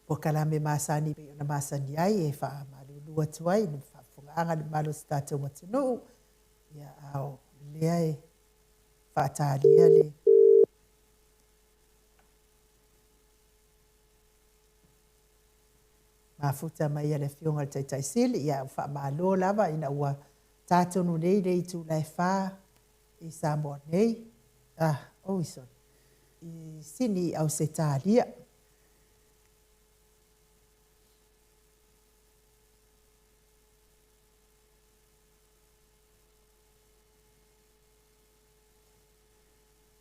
polokalame masani pei ona masani ai e faamalulu atu ai i le faafofogaaga a le mamalu o si tatou atunuu. Ia, a o lea e faatalia le mafuta mai a le Afioga i le Taitai Sili, ia ua faamalo lava ina ua ta tonu nei le itula e fa i Samoa nei, ah, oi sorry, i Sini i Ausetalia.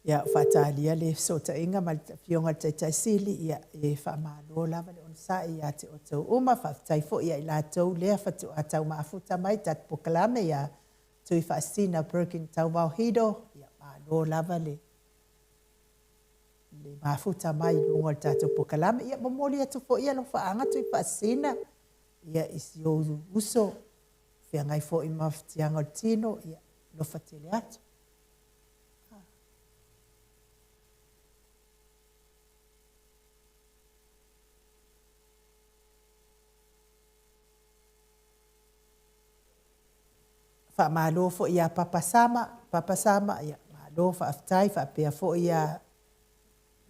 Ia, faatalia le fesootaiga ma le Afioga i le Taitai Sili, ia, e faamalo lava le onosai ia te outou uma. Faafetai foi ia i latou lea faatoa tau mafuta mai tatou polokalame ia Tuifaasisina Perkin Tauvao Hido, ia, malo lava le le mafuta mai i luga o le tatou polokalame. Ia, momoli atu foi alofaaga Tuifaasisina, ia, i si ou uso, feagai foi ma fatiaga o le tino, ia, alofa tele atu. Faamalo foi ia Papa Sama, Papa Sama, ia, malo faafetai, faapea foi ia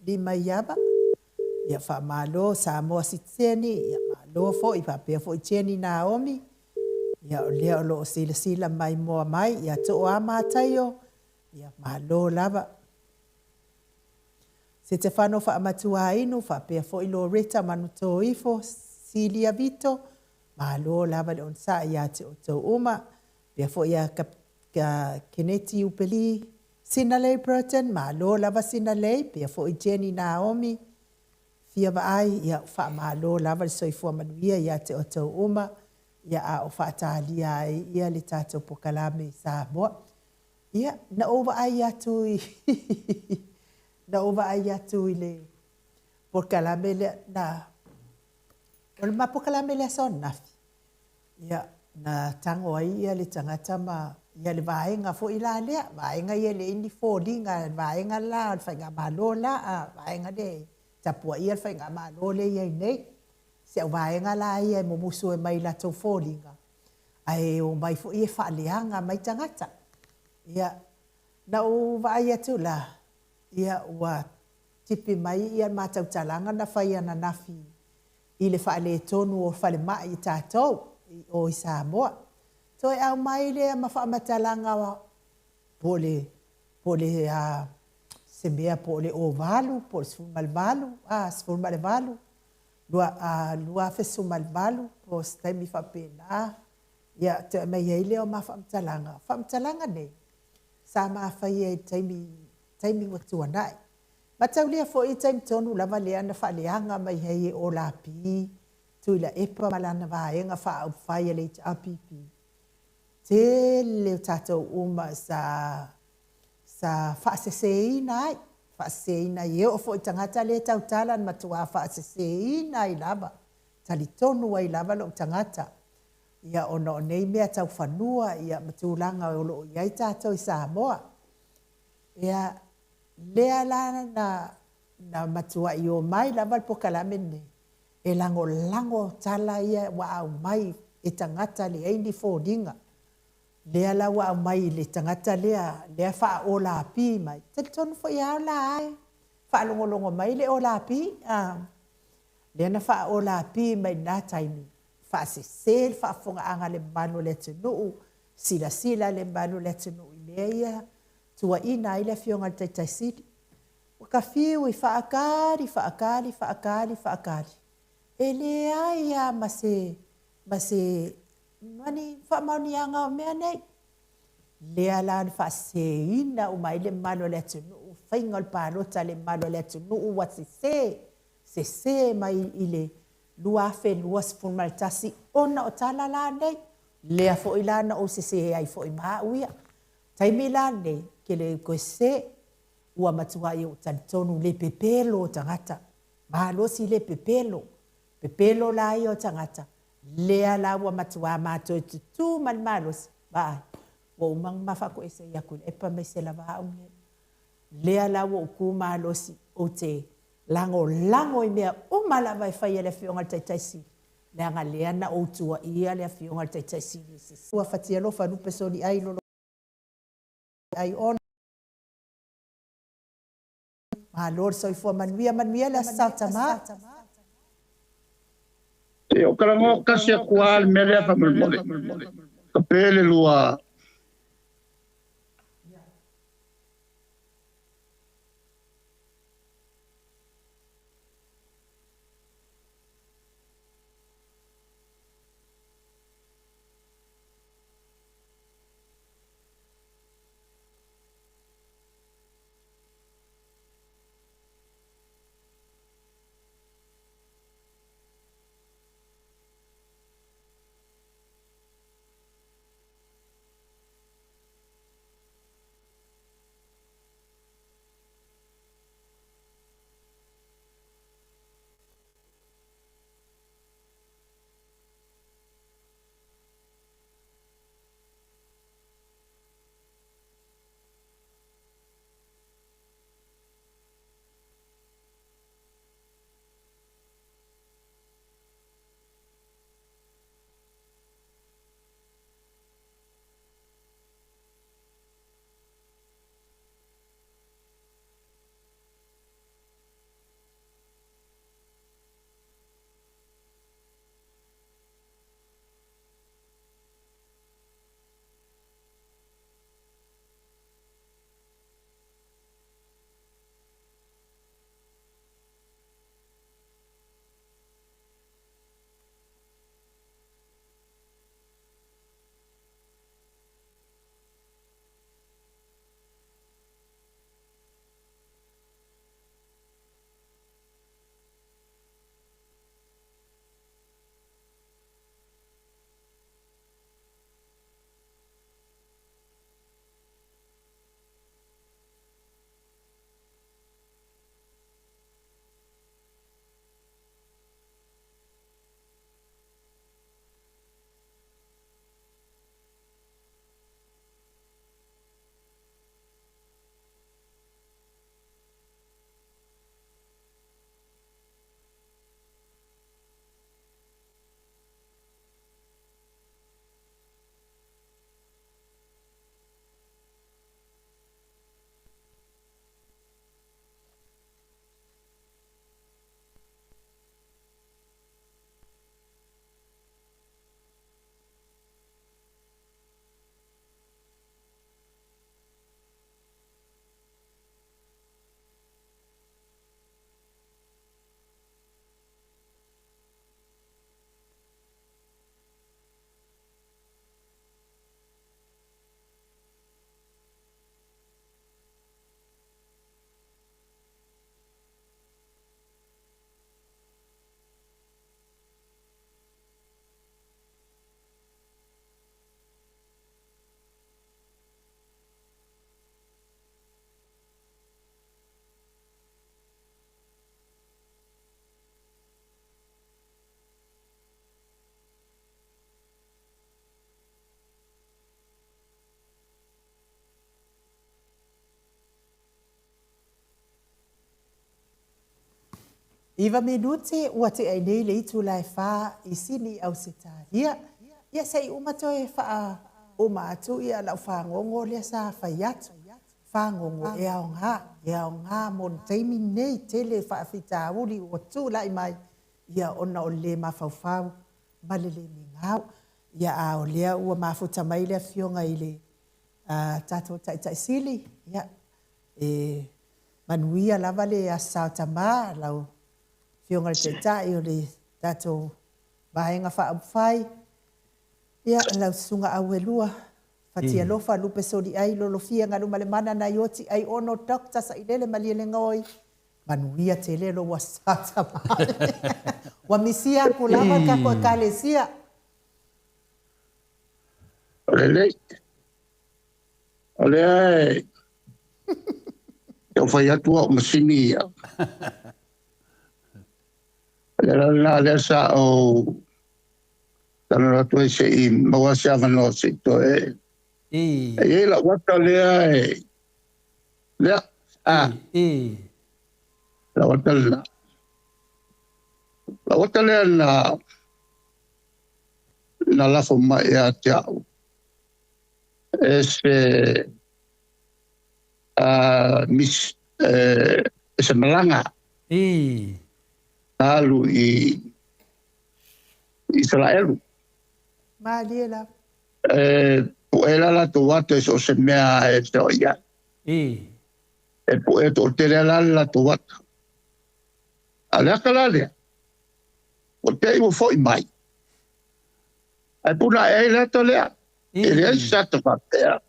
Limaiava, ia faamalo Samoa Sitiseni, ia malo foi faapea foi Jenny Naomi, ia o lea o lo o silasila maimoa mai, ia Tooa Mataio, ia malo lava. Setefano Faamatuainu, faapea foi Loretta Manutoifo, Silia Vito, malo lava le onosai ia te outou uma, faapea foi ia Keneti Upeli, Sinalei Burton, malo lava Sinalei, pea foi Jenny Naomi, fia vaai, ia faamalo lava le soifua manuia ia te outou uma, ia a o faatalia ai ia le tatou polokalame i Samoa. Ia, na ou vaai atu i na ou vaai atu i le polokalame lea, na, o le ma polokalame le aso ananafi, Ia, na tago ai ia le tagata ma, ia le vaega foi la lea, vaega ia e leai ni foliga, le vaega la o le faigamalo la, a, vaega lea e tapuaia le faigamalo lea e i ai nei. Si au vaega la ia e mumusu ai mai i latou foliga, ae omai foi e faaleaga mai tagata. Ia, na ou vaai atu la, ia ua tipi mai ia le matautalaga na fai ananafi i le faaletonu o falemai i tatou i o i Samoa. Toe aumai lea ma faamatalaga po o le, po o le se mea po o le 08 po o le 18, a, 18, 2018 po o se taimi faapena, ia, toe aumai ai lea o ma faamatalaga. O faamatalaga nei, sa ma faia i taimi, taimi ua tuanai. Mataulia foi i taimi tonu lava lea na faaleaga mai ai e Olapi Tuilaepa ma lana vaega faaupufai a le HRPP. Tele o tatou uma sa sa faaseseina ai, faaseseina ai, e oo foi i tagata lea e tautala na matua faaseseina ai lava, talitonu ai lava lou tagata, ia ona o nei mea tau fanua ia ma tulaga o lo o i ai tatou i Samoa. Ia, lea la na na matuai omai lava le polokalame lenei e lagolago tala ia ua aumai e tagata leai ni foliga. Lea la ua aumai i le tagata lea, lea faaolapi mai. Talitonu foi lava la e faalogologo mai le olapi, a. Lea na faaolapi mai i lena taimi, faasese le faafofogaaga a le mamalu o le atunuu, silasila le mamalu o le atunuu i mea ia, tuuaina ai le Afioga i le Taitai Sili. Ua ta fiu e faatali, faatali, faatali, faatali, e leai lava ma se, ma se, ma ni faamaoniaga o mea nei. Lea la na faaseseina uma ai le mamalu o le atunuu, faiga o le palota a le mamalu o le atunuu ua sese, sese mai i le 2021 ona o tala la nei. Lea foi la na ou sese ai foi ma au ia. Taimi la lenei, ou te le toe sese, ua matuai ou talitonu le pepelo o tagata, malosi le pepelo, pepelo la ia o tagata, lea la ua matuā ma toe tutū ma le malosi, vaai, ua uma ona ma faatoese ia Tuilaepa ma isi lava au nei. Lea la ua ou tu malosi ou te lagolago i mea uma lava e fai e le Afioga i le Taitai Sili, leaga lea na ou tuuaia le Afioga i le Taitai Sili e sese. Ua fatialofa lupe soliai lolo ai ona. Malo le soifua manuia, manuia le Aso Sa Tama. Se i ou talanoa tasi atu lava i le mea lea faamolemole. Ka pe le lua. Iva minute ua tea ai nei le itula e fa i Sini, Ausetalia. Ia se i uma toe faauma atu ia lau fagogo lea sa fai atu. Fagogo e aoga, e aoga mo le taimi lenei, tele faafitauli ua tulai mai ia ona o le le mafaufau ma le le migao. Ia a o lea ua mafuta mai le afioga i le tatou Taitai Sili, ia e manuia lava le Aso Sa o Tama, lau Afioga i le Taitai o le tatou Vaega Faaupufai, ia lau Susuga Auelua, Fatialofa, Lupe Soliai, Lolofia Galumalemana Naioti Aiono Doctor Sailele Malielegaoi, manuia tele lou Aso Sa o Tama. Ua misia atu lava le tatou Ekalesia. O lelei. O lea e tau fai atu au masini ia. O le ala lena lea sa ou talanoa atu ai se i maua se avanoa se i toe. E i ai lau ata lea e lea a lau ata lena. Lau ata lea na lafo mai ia te au e se mis e se malaga na alu i Isaraelu. Malie lava. E pu'e la latou ata i so o se mea e feoai ai. E pu'e to'atele la le latou ata. A o le ata la lea, ua te i ua fo'i mai. Ae puna ae ai le ata lea. E leai se ata faapea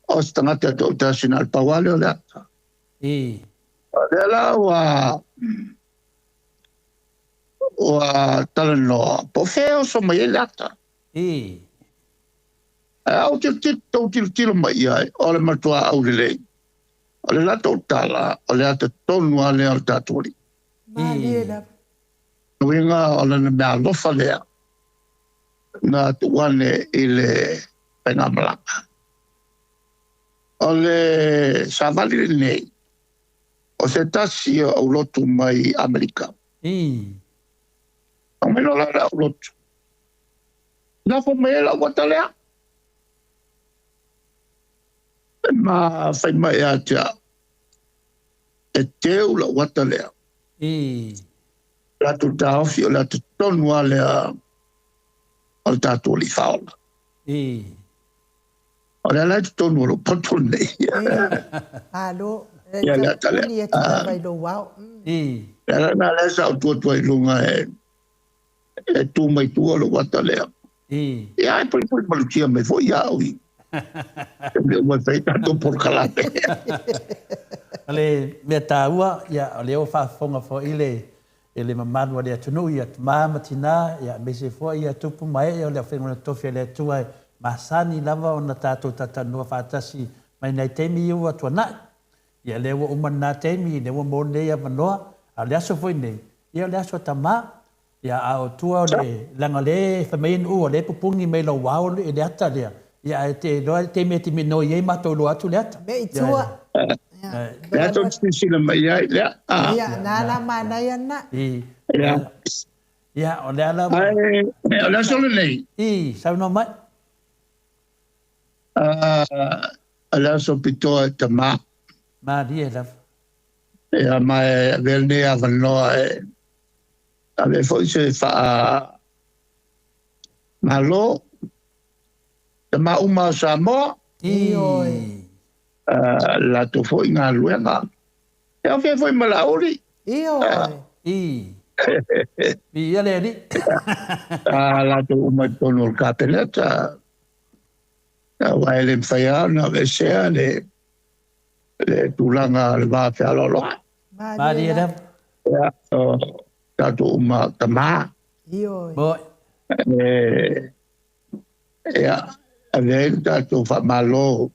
o se tagata e to'atasi na o le pau lava lea o le ata. O lea la ua ua talanoa po o fea e oso mai ai le ata. Ae a ou tilotilo, tou tilotilo mai i ai, o le matua aulelei. O le latou tala, o le ata tonu lava lea o le tatou Alii. Malie lava. Uiga o lana mea alofa lea na tuu ane i le faigamalaga. O le savali lenei, o se tasi o aulotu mai Amerika. Aumai loa la le aulotu. Lafo mai ai lau ata lea. E ma fai mai ia te au, e teu lau ata lea. Latou taofi o le ata tonu lava lea o le tatou Alii Faaola. O lea la e totonu o lou poto lenei. Malo. Ia le ata lea. Uni atu lava i lou ao. Le ala lena lea sa ou tu atu ai i luga e tu mai tua lou ata lea. Ia, e poipoi malutia mai foi ia au i te mea ua fai tatou polokalame. O le mea taua, ia, o lea ua faafofoga foi le i le mamalu o le atunuu, ia tama ma tina, ia aemaise foi ia tupu ma ee o le aufaigaluega tofi a le Atua e masani lava ona tatou talatalanoa faatasi mai nai taimi ua tuanai. Ia lea ua uma lena taimi, lea ua maua lenei avanoa, a o le aso foi lenei, ia o le aso a tama. Ia a o tua o le, leaga o lea e fai mai nuu o lea e pupuni mai lou ao i le ata lea, ia ae te iloa le taimi e te minoi ai matou iloa atu le ata. Mea i tua. Lea tou te silasila mai ai, lea. Ia, na la manaia lena. Ia. Ia, o le ala. Ae, o le aso lenei. I, saunoa mai. O le aso pitoa e tama. Malie lava. Ia, ma e avea lenei avanoa e ave foi se faa malo tama uma o Samoa. Ioe. Latou foi galuega. E afea foi ma Laauli. Ioe. I. Viia le Alii. Latou uma i totonu o le Kapeneta. Aua e le mafai lava ona aveesea le tulaga o le va fealoaloai. Malie lava. Ia, o tatou uma o tama. Ioe. Moi. Ia, ave ai le tatou faamalo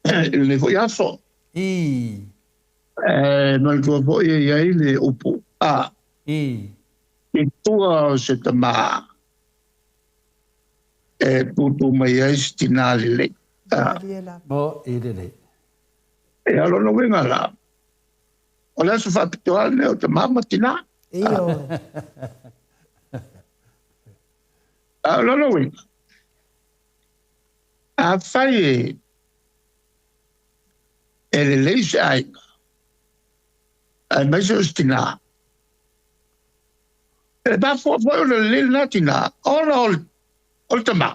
i lenei foi aso. I. E manatua foi e i ai le upu a. I. I tua o se tama e tūtū mai ai se tinā lelei. Malie lava. Moi lelei. Ia, o lona uiga la, O le aso faapitoa lenei o tama ma tinā. Ioe. A o lona uiga, afai e, e lelei se aiga, aemaise o se tinā, e mafua foi ona lelei lena tinā, ona o le, o le tama.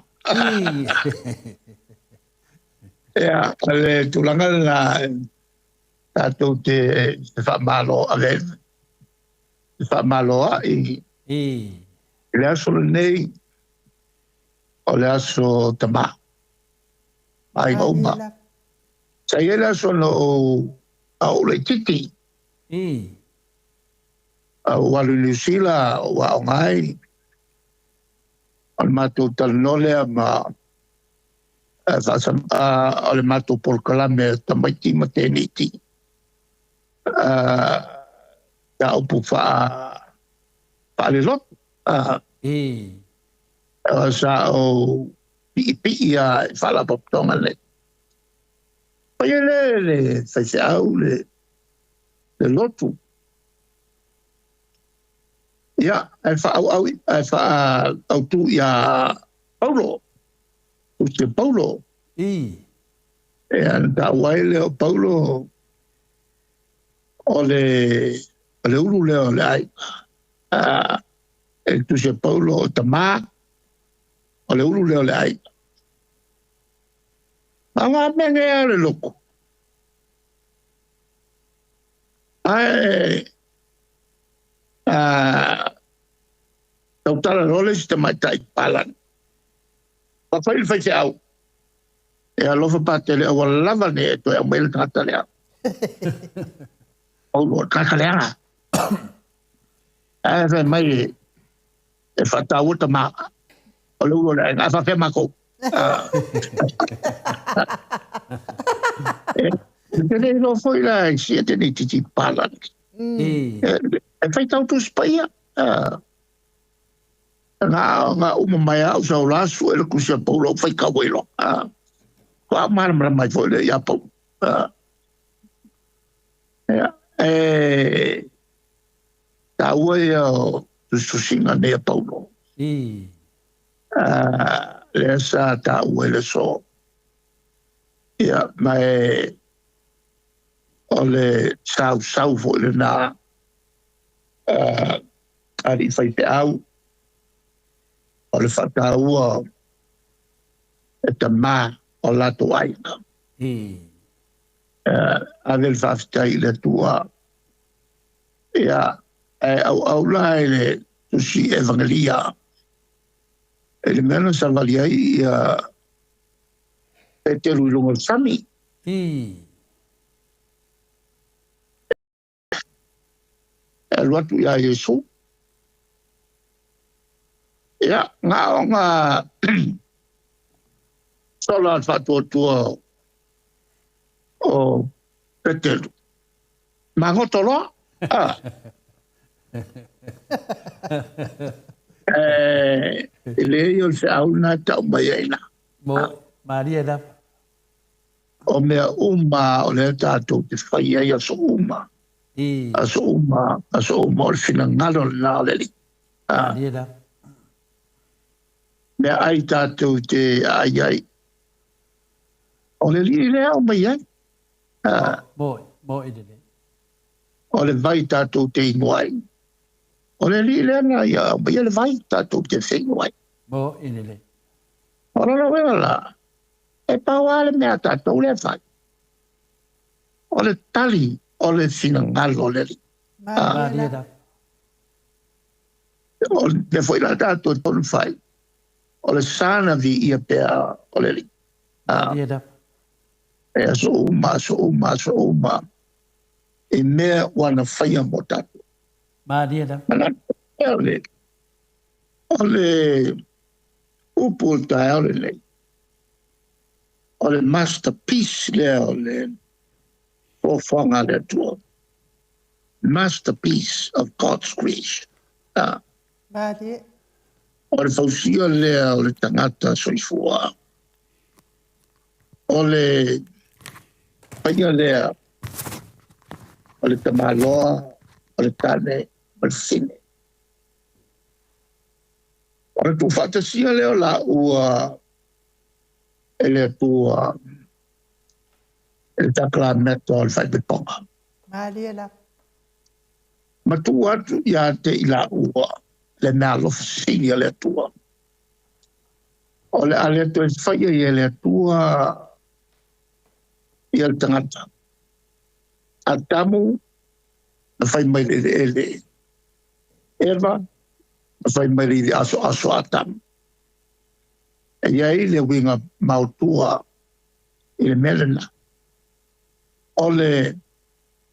Ia, o le tulaga lena tatou te faamalo ave te faamalo ai i le aso lenei o le aso tama aiga uma. Sa i ai le aso na ou a ou laitiiti. A ou alu i Niu Sila, ou aoga ai. O le matou talanoa lea ma o le matou polokalame a tamaiti ma tēneti. Mataupu faalelotu. Sa ou piipii lava i faalapotopotoga nei. Paia lea le faifeau le lotu. Ia, ae faaauau ae faaautu ia Paulo. Tusi a Paulo. Ia, na taua ai lea o Paulo o le o le ulu lea o le aiga. E tusi a Paulo o tama o le ulu lea o le aiga. A ngā mea nei a le lotu. Ae tautala loa le isi tamaitai palagi. Ua fai le faifeau. E alofa Patele aua lava ne i e toe aumai le tagata lea. Paulo, o le tagata leaga. Ae fai mai e faataua tama o le ulu o le aiga. Ae faapefea matou? E te le iloa foi la i sia te nei titi palagi. E faitau Tusi Paia. Na na uma mai au sa o la sue le tusi a Paulo ou faitau ai loa. Faatoa malamalama ai foi lea ia Paulo. Ia, e taua ia o tusitusiga nei a Paulo. Lea sa taua i le aso. Ia, ma e o le sausau foi lena alii faifeau, o le faataua e tama o latou aiga. Ave le faafetai i le Atua. Ia, ae auau la i le Tusi Evagelia i le mea na savali ai ia Peteru i luga o le sami. E alu atu iā Iesu. Ia, na ona sola le faatuatua o Peteru. Magoto loa. Ah. E leai o le feau lena e tau mai ai ina. Mo, malie lava. O mea uma o lea tatou te fai ai aso uma. Aso uma, aso uma o le finagalo lena o le Alii. Malie lava. Mea ai tatou te aai ai. O le Alii lea o mai ai. Moe, moe lelei. O le vai tatou te inu ai. O le Alii lea na ia aumaia le vai tatou te feinu ai. Moe lelei. O lona uiga la, E pau lava le mea a tatou lea e fai, o le tali o le finagalo o le Alii. Malie lava. O le mea foi la tatou e tonu fai, o le sana viia pea o le Alii. Malie lava. E aso uma, aso uma, aso uma, i mea ua na faia mo tatou. Malie lava. Manatu o le, o le upu o le taeao lenei, O le masterpiece lea o le foafoaga a le Atua. Masterpiece of God's creation. Malie. O le fausia lea o le tagata soifua. O le paia lea O le tamaloa, o le tane, ma le fine. O le tuufaatasia lea o laua e le Atua i le sakalameta o le faaipoipoga. Malie lava. Ma tuu atu ia te i laua le meaalofa sili a le Atua. O le a le toe faia i e le Atua ia le tagata. Atamu na fai mai le eleele. Eva na fai mai le asoaso a Atamu. E i ai le uiga maotua i le mea lena. O le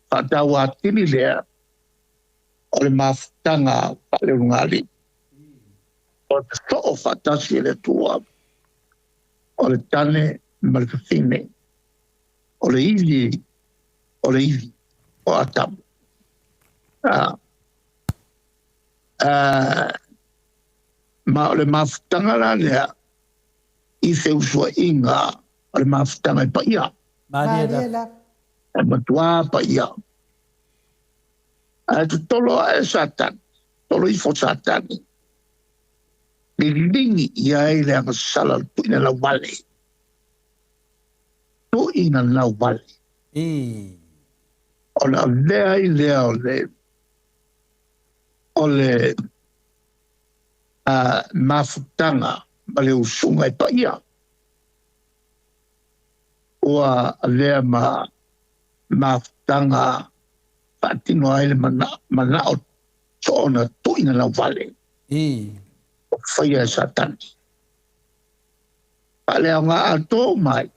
faatauatili lea o le mafutaga faaleulugalii. O le soo faatasi e le Atua o le tane ma le fafine. O le ivi o le ivi o Atamu. Ma o le mafutaga la lea i feusuaiga o le mafutaga e paia. Malie lava. E matua paia. Ae totolo ae Satani, tolo ifo Satani, liligi i ai le agasala o le tuuina lauvale. Tuuina lauvale. Ona avea ai lea o le mafutaga ma le usuga e paia. Ua avea ma mafutaga faatino ai le manao soona tuuina lauvale. O faia e Satani. Faaleaoga atoa mai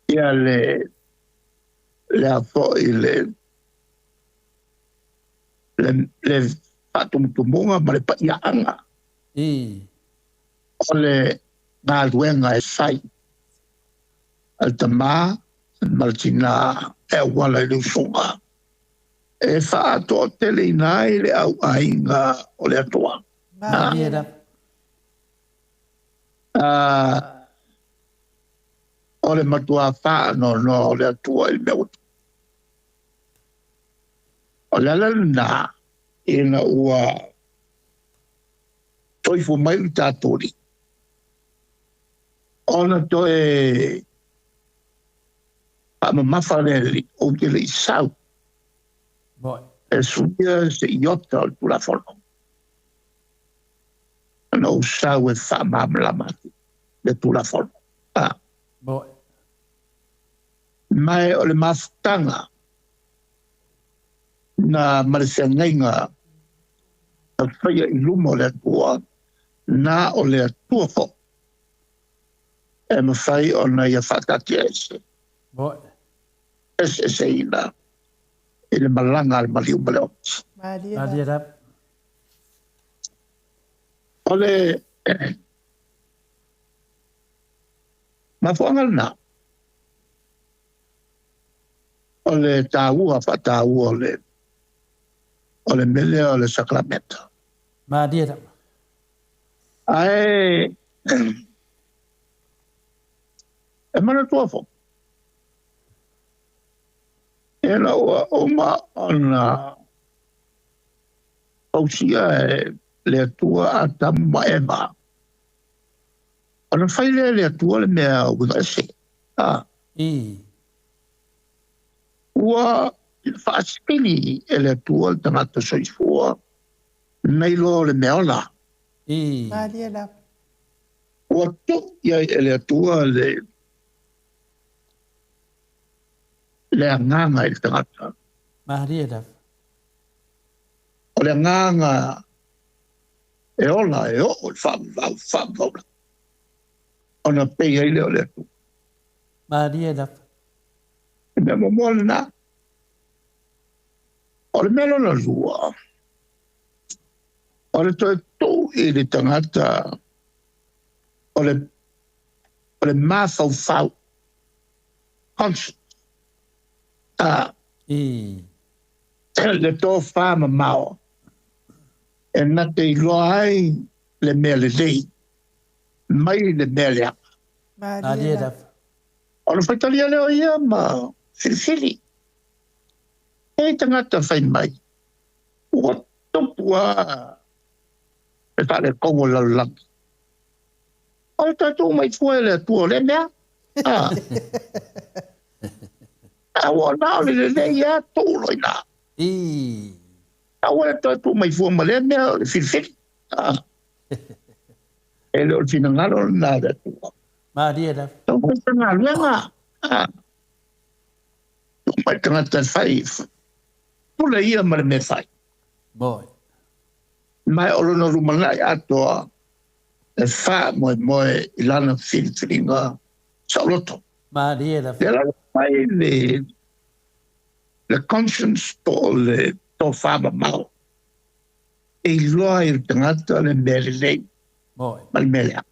ia le lea foi le faatumutumuga ma le paiaaga o le galuega e fai a le tamā ma le tinā e auala i le usuga e faatoateleina ai le auaiga o le Atua. Malie lava. O le matua faanoanoa o le Atua i le mea ua. O le ala lena ina ua soifua mai le tatou Alii. Ona toe faamamafa le Alii, ou te le i sau. E suia se iota o le Tulafono. Ona ou sau e faamalamalama atu le Tulafono. Mai o le mafutaga na ma le feagaiga na faia i luma o le Atua, na o le Atua foi e mafai ona ia faataatia ese. Eseeseina i le malaga a le maliu ma le oti. Malie lava. O le mafuaaga lena o le taua faataua o le mea lea o le sakalameta. Malie lava. Ae e manatua foi ina ua uma ona fausia e le Atua Atamu ma Eva. Ona fai lea e le Atua le mea uiga ese. Ua faasili e le Atua le tagata soifua nei loa o le mea ola. Malie lava. Ua tuu i ai e le Atua le agaga i le tagata. Malie lava. O le agaga e ola e oo i le faavavau faavavaula. Ona pei ai lea o le Atua. Malie lava. E mea muamua lena. O le mea lona lua, o le toe tuu i le tagata o le mafaufau, conscience, le tofa mamao e na te iloa ai le mea lelei mai le mea leaga. Malie lava. O le faitalia lea o ia ma filifili. E tagata fai mai, ua tupu lava le faaletonu o le lalolagi. O le toe tuu mai fua e le Atua o lea mea. A, a ua na o le lelei lava tuu loa i ina. Aua le toe tuu mai fua ma lea mea o le filifili. A, e le o le finagalo lena o le Atua. Malie lava. Tau mai se galuega. A, tuu mai le tagata e fai, pule ia ma le mea e fai. Moi. Ma o lona lumanai atoa e faamoemoe i lana filifiliga saoloto. Malie lava. Lea la ua fai le, le conscience po o le tofa mamao e iloa ai e le tagata le mea lelei Moi. ma le mea leaga.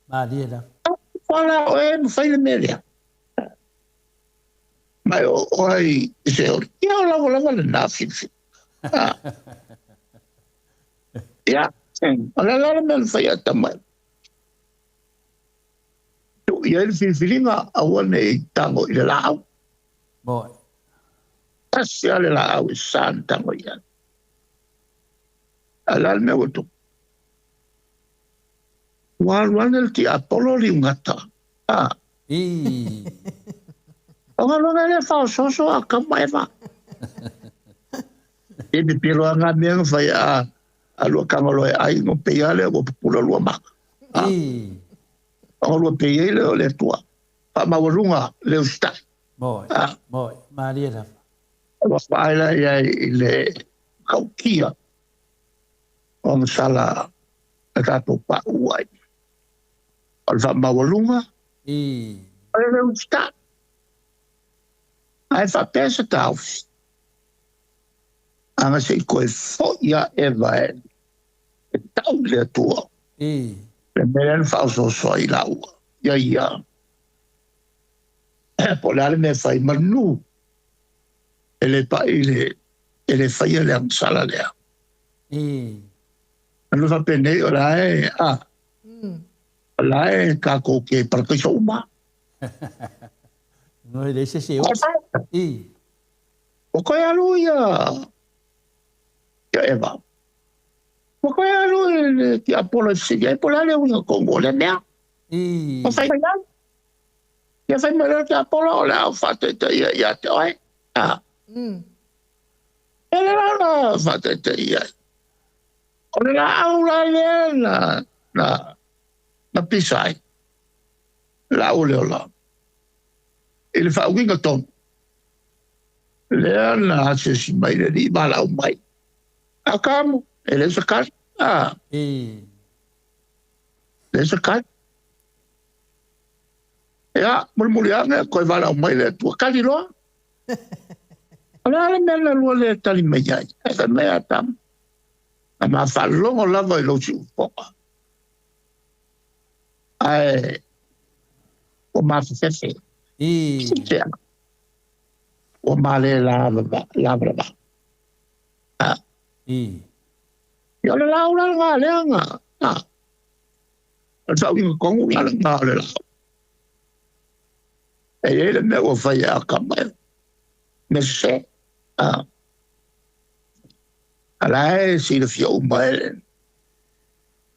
Malie lava. Fala oe ma fai le mea lea. Mai o oe i se ori. Ia o lava lava lena filifili. Ah. Ia, o le ala le mea na fai a tama. Tuu i ai le filifiliga, aua ne i tago i le laau. Moi. Tasi lava le laau e sa ona tago i ai. A o le a le mea ua tupu? Ua alu ane le tiapolo liugata. Ah. Ii. O galuega lea faaosooso a Atamu ma Eva. E pipilo lava ngā mea na fai a a lua tangaloa e ai no pei a lea ua pupula lua maka. A. Ii. O lua pei ai lea o le Atua. Faamaualuga le usitai. Moi. A. Moi. Malie lava. Ua vaai la i ai i le matautia o agasala na tatou paʻu ai. O le faamaualuga. Ii. O le usitai. Ae faapea se taofi, ana se i toe foi a Eva e tau i le Atua. Ii. Le mea lea na faaosooso ai laua ia ia, po o le a le mea e fai, manu e le pai le, e le faia le agasala lea. Ii. Manu faapenei o la e, a, o la e tatou te parakaiso uma. No e leai se isi e oo. Ii. Ua toe alu ia ia Eva. Ua toe alu i le tiapolo e fesili ai po o le a le uiga tonu o lea mea. Ii. Ua fai mai ai. Ia fai mai loa le tiapolo o le a ou faataitaia ia te oe. A. E le la na faataitaia ai. O le laau la lea na na na pisa ai. Laau o le ola. I le faauiga tonu, lea na asiasi mai le alii valaau mai. Atamu, e le o se kali. A. Ii. Le se kali. Ia, mulimuli ane, koe valaau mai le Atua, kali loa. O le a le mea na lua le tali mai ai? E fai mai Atamu, na ma faalogo lava i lou siufofoga. Ae ua mafefefe. Ii. Tea. Ua male lavalava. A. Ii. Ia o le laau la lena lea na, a. O le faauiga tonu la lena o le laau. E i ai le mea ua fai e Atama e mea sese. A. A la e silafia uma e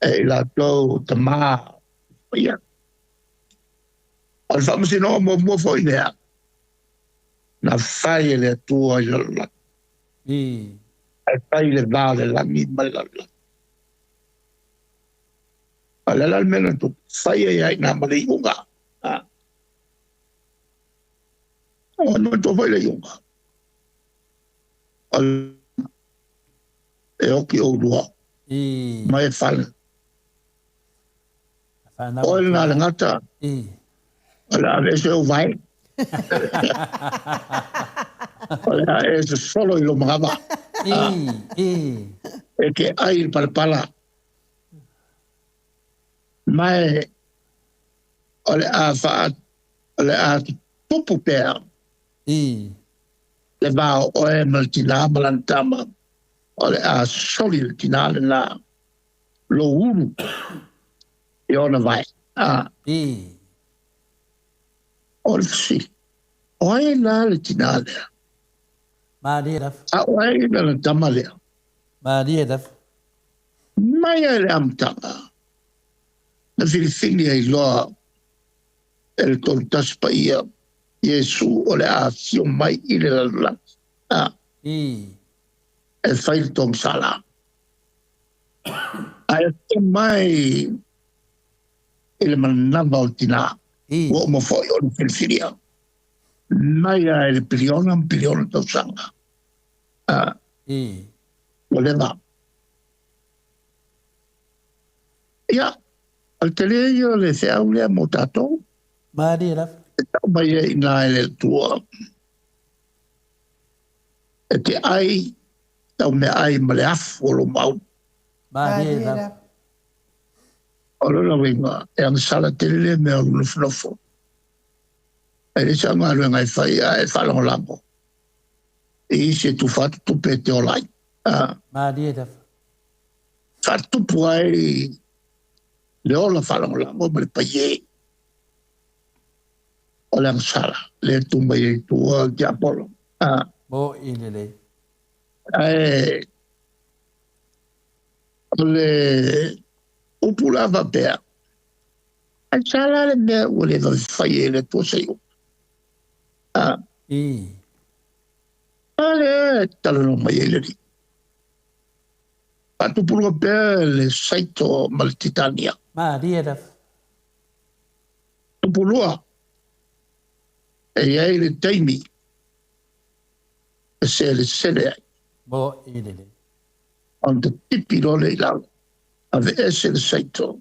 e i latou tama paia. O le faamasinoga muamua foi lea na fai e le Atua i le lalolagi. Ii. Ae fai i le va o le lagi ma le lalolagi. A o le a la le mea na tupu? Fai ai lava i ina ma le iuga. A. O manatua foi le iuga. O e oki oulua Ii. mai e fale. Whanau Oe lena le gata. Ii. O le a aveese ou vae. O le a e sosolo i lou manava. Ii. Ii. E te ai i le palapala. Ma e o le a faa, o le a tupu pea. Ii. Le va o oe ma le tinā ma lana tama, o le a soli le tinā lenā lou ulu i ona vae. A. Ii. O le fesili, o ai la le tinā lea? Malie lava. A o ai lana tama lea? Malie lava. Mai lava i le amataga, na filifili ai loa e le Tolutasi Paia, Iesu o le a afio mai i le lalolagi, a e fai le togisala. Ae afio mai i le manava o le tinā, ua uma foi ona filifilia mai lava i le piliona ma piliona tausaga. A, ua leva. Ia, o le tele ia o le feau lea mo tatou. Malie lava. E tau mai ai i ina e le Atua, e te ai tau meaai ma le afu o lou maunu. Malie lava. O lona uiga, e agasala tele lea mea o le nofonofo. E leai sau galuega e fai ae faalagolago i isi e tufa atu tupe e te ola ai. Malie lava. Faatupu ai le ola faalagolago ma le paie o le agasala lea e tu mai ai i tua le tiapolo. Mo i lelei. Ae o le upu la faapea, ai sa la le mea ua le vave fai ai e le Atua se iuga. A lea e talanoa mai ai le Alii. Faatupuluga pea le saito ma le titania. Malie lava. Tupulua, e i ai le taimi e selesele ai. Mo i lelei. Ona tatipi loa lea i lalo, aveese le saito,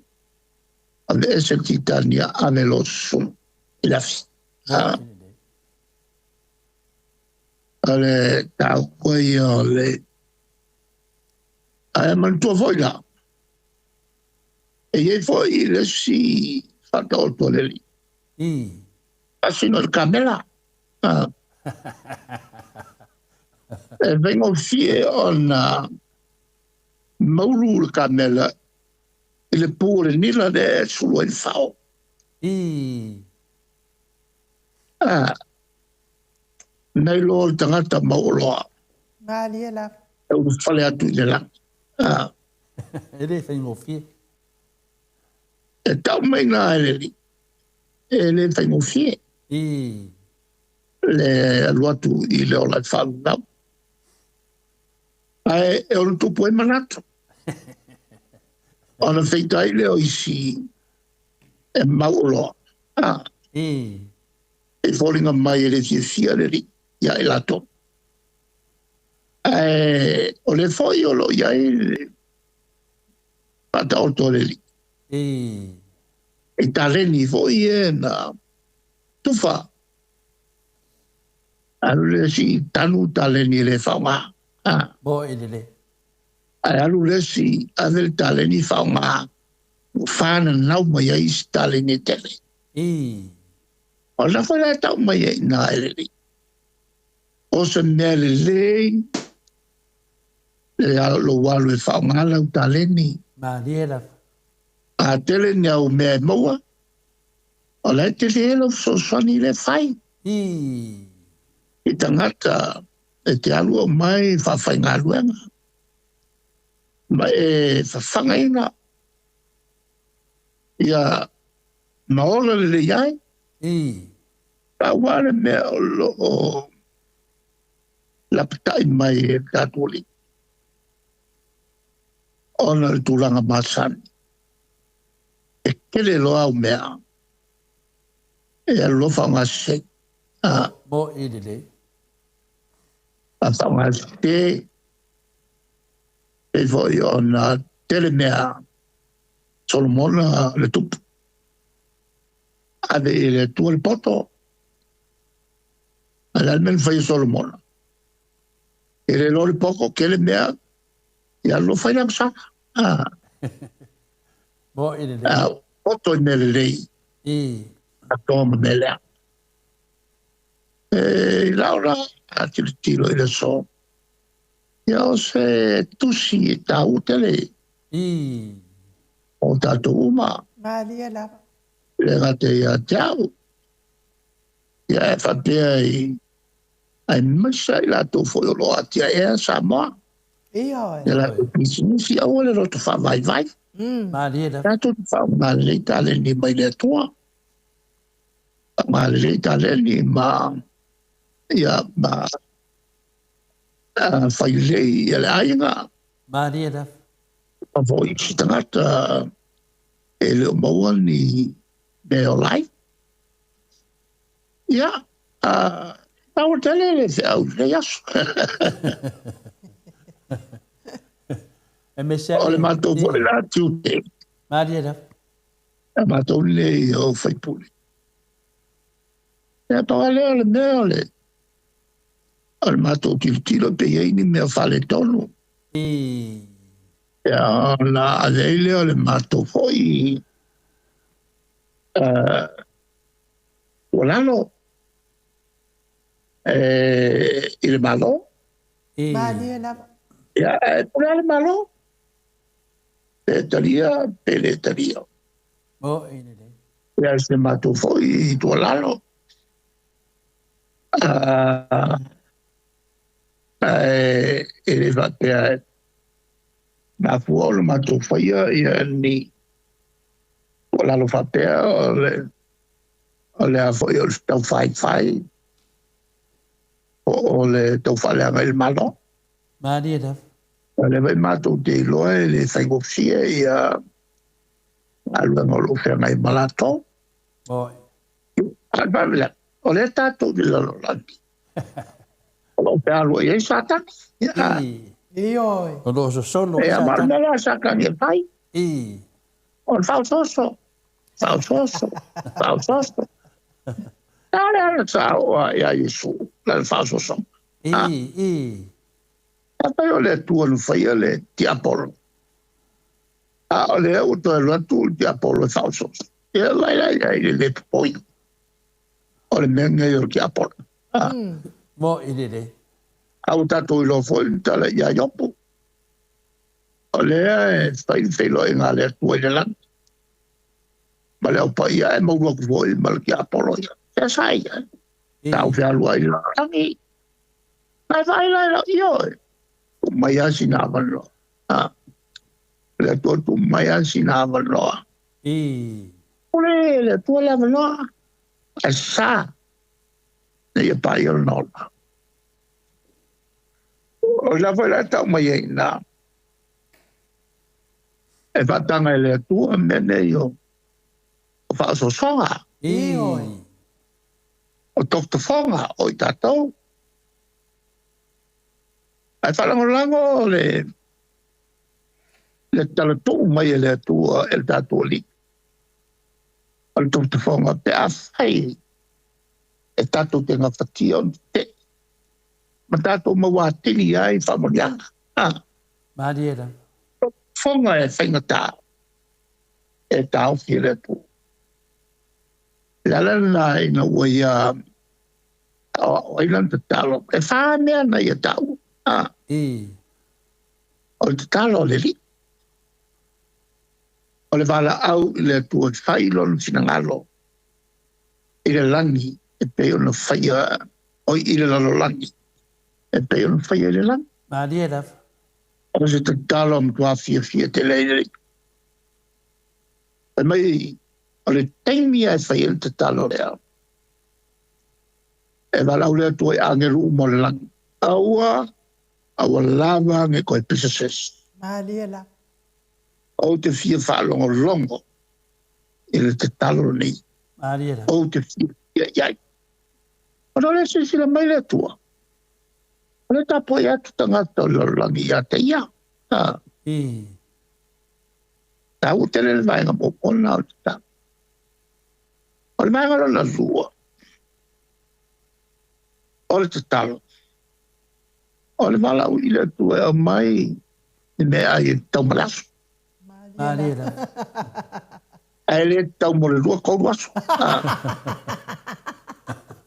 aveese le titania, ave loa susuga i le afi. Mo i lelei. O le taua ia o le... Ae manatua foi la, e i ai foi le isi faataoto a le Alii. Faasino i le kamela. E faigofie ona maulu le kamela i le pu o le nila lea e sulu ai le fao. Nai loa le tagata mauoloa. Malie lava. E ulufale atu i le lagi. E le faigofie. E tau mai na e le Alii, e le faigofie. Le alu atu i le ola e faalulau. Ae e ono tupu ai manatu. Ona feitai lea o isi e mauoloa. E foliga mai e le fiafia le Alii ia i latou. Ae o lea foi o lo o i ai le faataoto a le Alii. E taleni foi e na tufa. Alu le isi tanu taleni e le faaaoga. Mo i lelei. Ae alu le isi ave le taleni faaaoga ua fananau mai ai isi taleni e tele. O lena foi la e tau mai ai i ina e le Alii. O se mea lelei le lou alu e faaaoga lau taleni. Malie lava. A tele ni au mea e maua, o la e tele ai lau fesoasoani lea e fai. I tagata e te alu au mai faafaigaluega ma e fafagaina ia ma ola lelei ai. Pau lava le mea o lo o lapatai mai e le tatou Alii, ona o le tulaga masani, e tele loa au mea e alu loa faaaogasese. Mo i lelei. Faaaogasese, pei foi ona tele mea Solomona le tupu. Ave i le Atua le poto. A o le a le mea na fai e Solomona? E le iloa le poto, tele mea, ia alu loa fai le agasala. Mo i lelei. Poto i mea lelei. Atoa ma mea leaga. E i lau la tilotilo i le aso, ia o se tusi e taua tele o tatou uma. Malie lava. Le gata ia te au, ia e faapea i Aemaise ai latou foi o lo o atiaea Samoa. Ioe. Ia latou pisinisi, aua le loto faavaivai. Malie lava. Tatou te faaaoga lelei taleni mai le Atua. Faaaoga lelei taleni ma ia ma fai lelei ia le aiga. Malie lava. Ma foi isi tagata e le o maua ni mea e ola ai. Ia, taua tele le feau i lenei aso. O le matou foi la tiute. Malie lava. Ia matou nei o faipule. Ia, pau lava lea o le mea o le o le matou tilotilo pe i ai ni mea faaletonu. Ia, ona ave ai lea o le matou foi tuualalo i le Malo. Malie lava. Ia, e pule lava le Malo, pe talia pe le talia. Ia, se matou foi tuualalo. Ae e le faapea e mafua ona matou faia ia ni tuualalo faapea o le o le a foi o le taufaifai po o le tau faaleaga i le Malo. Malie lava. O lea foi matou te iloa e le faigofie ia galuega o lo o feagai ma latou. Ae faalavelave, o lea tatou i le lalolagi o lo o fealuai ai Satani. Ioe. O lo o sosolo ai Ia, ma o le Satani. mea lea a Satani e fai, o le faaosooso, faaosooso, faaosooso. A lea na sa oo lava ia Iesu lana faaosoosoga. Afai o le Atua na faia le tiapolo, a o lea ua toe alu atu le tiapolo e faaosooso, ia vaai la i ai i le le popoina o le mea lenei o le tiapolo. Mo'i lelei. A ua tatou iloa foi le tala ia Iopu, o lea e fai le feiloaiga a le Atua i le lagi, ma le Au Paia e maua atu foi ma le tiapolo ia. Sea sa ia, sa ou fealuai i le lalolagi. Ae vaai la i lau, ioe, tuu mai lava sina avanoa. Le Atua tuu mai lava sina avanoa. Pule le Atua le avanoa, ae sa ina ia paia lona ola. O le a foi la e tau mai ai i ina, e faataga e le Atua mea nei o faaosoosoga, o tofotofoga o i tatou. Ae faalagolago le le talatuu mai e le Atua e le tatou Alii o le tofotofoga pe afai e tatou te gafatia ona tetee ma tatou maua atili ai faamanuiaga. Malie lava. Tofotofoga e faigata e taofi e le Atua. O le ala lena ina ua ia aoao ai lana tatalo, e fa mea na ia taua. O le tatalo a le Alii, o le valaau i le Atua e fai lona finagalo i le lagi e pei ona faia, oi, i le lalolagi e pei ona faia i le lagi. Malie lava. O se tatalo matua fiafia tele ai le Alii. Fai mai, o le taimi lava e fai ai le tatalo lea, e valaau le Atua i agelu uma o le lagi, aua, aua lava ne i toe pisa se isi. Malie lava. Ou te fia faalogologo i le tatalo lenei. Malie lava. Ou te fiafia i ai. Ona o lea e silasila mai le Atua, o lea e tapuai atu tagata o le lalolagi ia te ia. Taua tele le vaega muamua lena o le tatalo. O le vaega lona lua o le tatalo, o le valaau i le Atua e aumai ni meaai e tatau ma le aso. Malie lava. Ae le tatau mo le 2, 3 aso.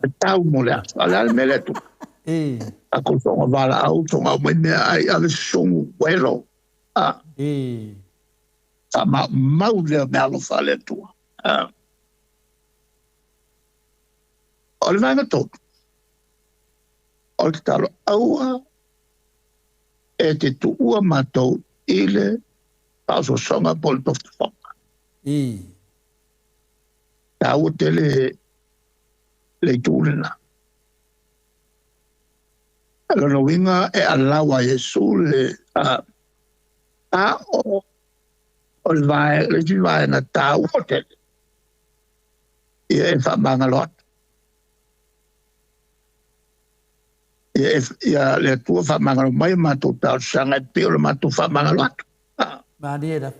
E tau mo le aso. A o le a le mea lea e tupu? Tatou soga valaau, soga aumai meaai, ave se sogu, uelo. Faamaumau lea meaalofa a le Atua. O le vaega tolu, O le tatalo aua e te tuua matou i le faaosoosoga po o le tofotofoga. Taua tele le itu lena. O lona uiga e allow a Iesu le a o o le vaega, le isi vaega taua tele ia e faamagalo atu. Ia ia le Atua faamagalo mai matou talosaga e pei o le matou faamagalo atu. Malie lava.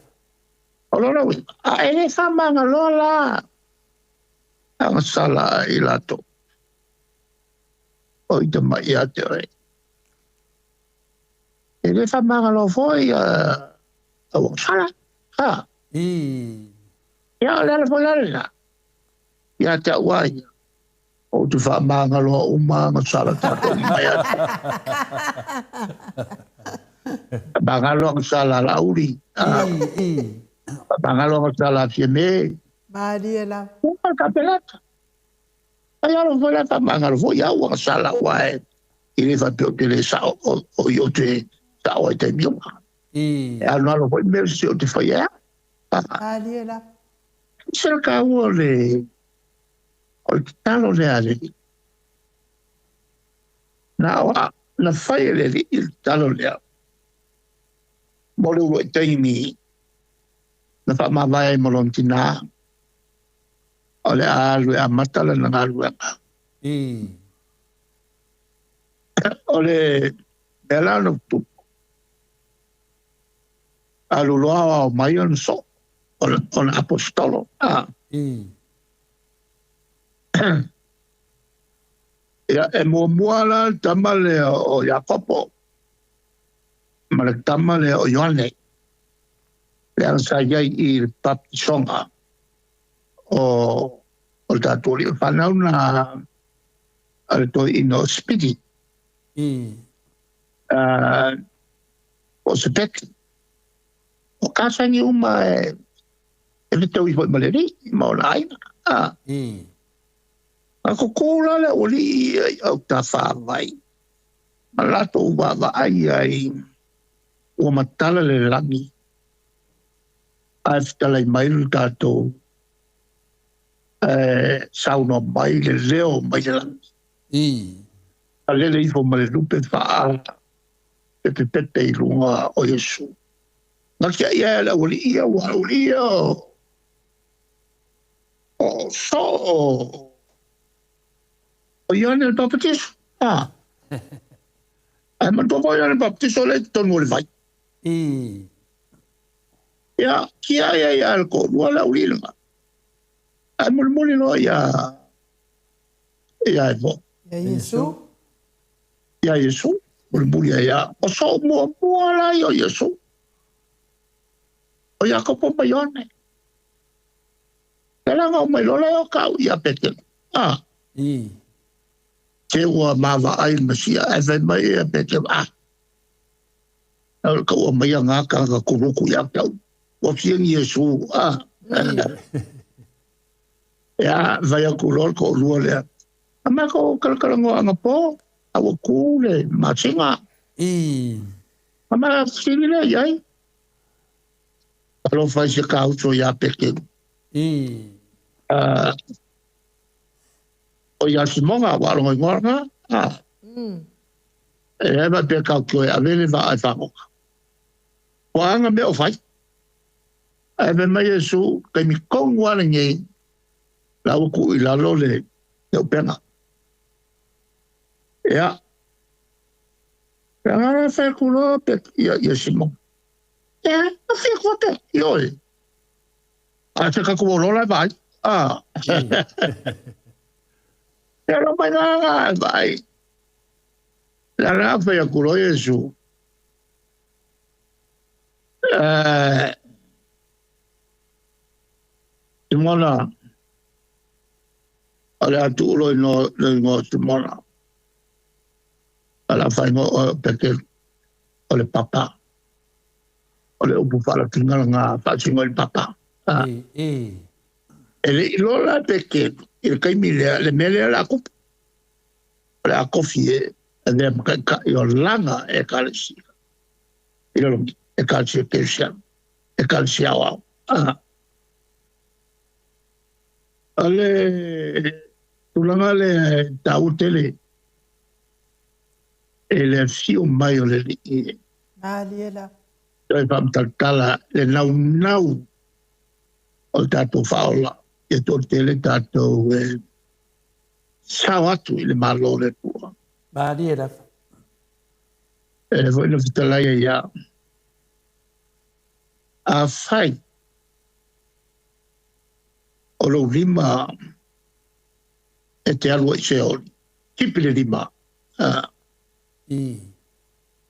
O lona uiga, a e le faamagaloa la agasala i latou o ita mai ia te oe. E le faamagaloa foi au agasala. Ia, o le ala foi la lena. Ia te au a ia. Ou te faamagaloa uma agasala tatou mai atu. Faamagalo agasala a Laauli. Faamagalo agasala a Fiame. Malie lava. Uma le Kapeneta. Ai alo foi la faamagalo foi au agasala aua e le faapea ou te le sao o i ou te sao ai taimi uma. E alualu foi mea se ou te faia. Malie lava. Se le taua o le tatalo lea a le Alii. Na o na fai e le Alii le tatalo lea mo le uluai taimi na faamavae ai ma lona tinā o le a alu e amata lana galuega. O le mea la na tupu, alu loa aoao mai ona soo ona aposetolo. Ia, e muamua la le tama lea o Iakopo ma le tama lea o Ioane, leaga sa i ai i le baptisoga o le tatou Alii. O le fanau na a le toeaina o Sipiti, o Sepeti. O kasagi uma e fetaui foi ma le Alii ma ona aiga. A kukū la le aualii ia i autafāvai ma latou vaavaai ai ua matala le lagi ae fetalai mai lo tatou saunoa mai le leo mai le lagi. Alele ifo ma le lupe faa pepepepe i luga o Iesu. Gatia ia le aualii ia ua aualii ia o so o Ioane le Papatiso. Ae manatua foi Ioane le Papatiso le i totonu o le vai. Ia, kia ia ia le toalua le aualii lena. Ae mulimuli loa ia ia e foi. Ia Iesu. Ia Iesu, mulimuli ia. O so muamua la ia o Iesu. O Iakopo ma Ioane. Te langa o mai lola o kau ia Petero. Te ua mavaai le Masia ae fai mai ia Petero. Na ka ua mai ngā kanga kuruku ia tau. Ua fiangi Iesu. Ia, vai aku loa le toalua lea. A matou kalakalagoa anapo, a ua ku le masina. A ma fesili lea i ai. Alofa i se kauso ia Petero. O ia Simoga, ua aloga ingoa lena. E leai faapea kau e ave le vaa e fagota. Ua aga mea o fai. Ae fai mai Iesu, taimi tonu lava lenei, la ua tuu i lalo le upega. Ia, ia ngā fai atu loa ia Simoga. Ia, a fia atu faapea, ioe. A se katu o lola e vaai. Ia lo mai ngā e vaai. La la fai atu loa Iesu. Simona, o le atu ulo i no Simona. A la fai o Petero, o le papa. O le upu whaalatinga ngā whaasingo i le papa. E le iloa la Petero, i le kaimi lea, le mea lea le a kupu. O le a kofi e. E lea makaikai o laga ekalesia. I lalo ekalesia kerisiano, ekalesia aoao. O le tulaga lea e taua tele e le afio mai o le Alii. Malie lava. Toe faamatalatala le naunau o le tatou faaola ia toatele tatou e sao atu i le Malo o le Atua. Malie lava. E foi na fetalai ai ia. Afai o lou lima e te alu ai se oli, tipi le lima.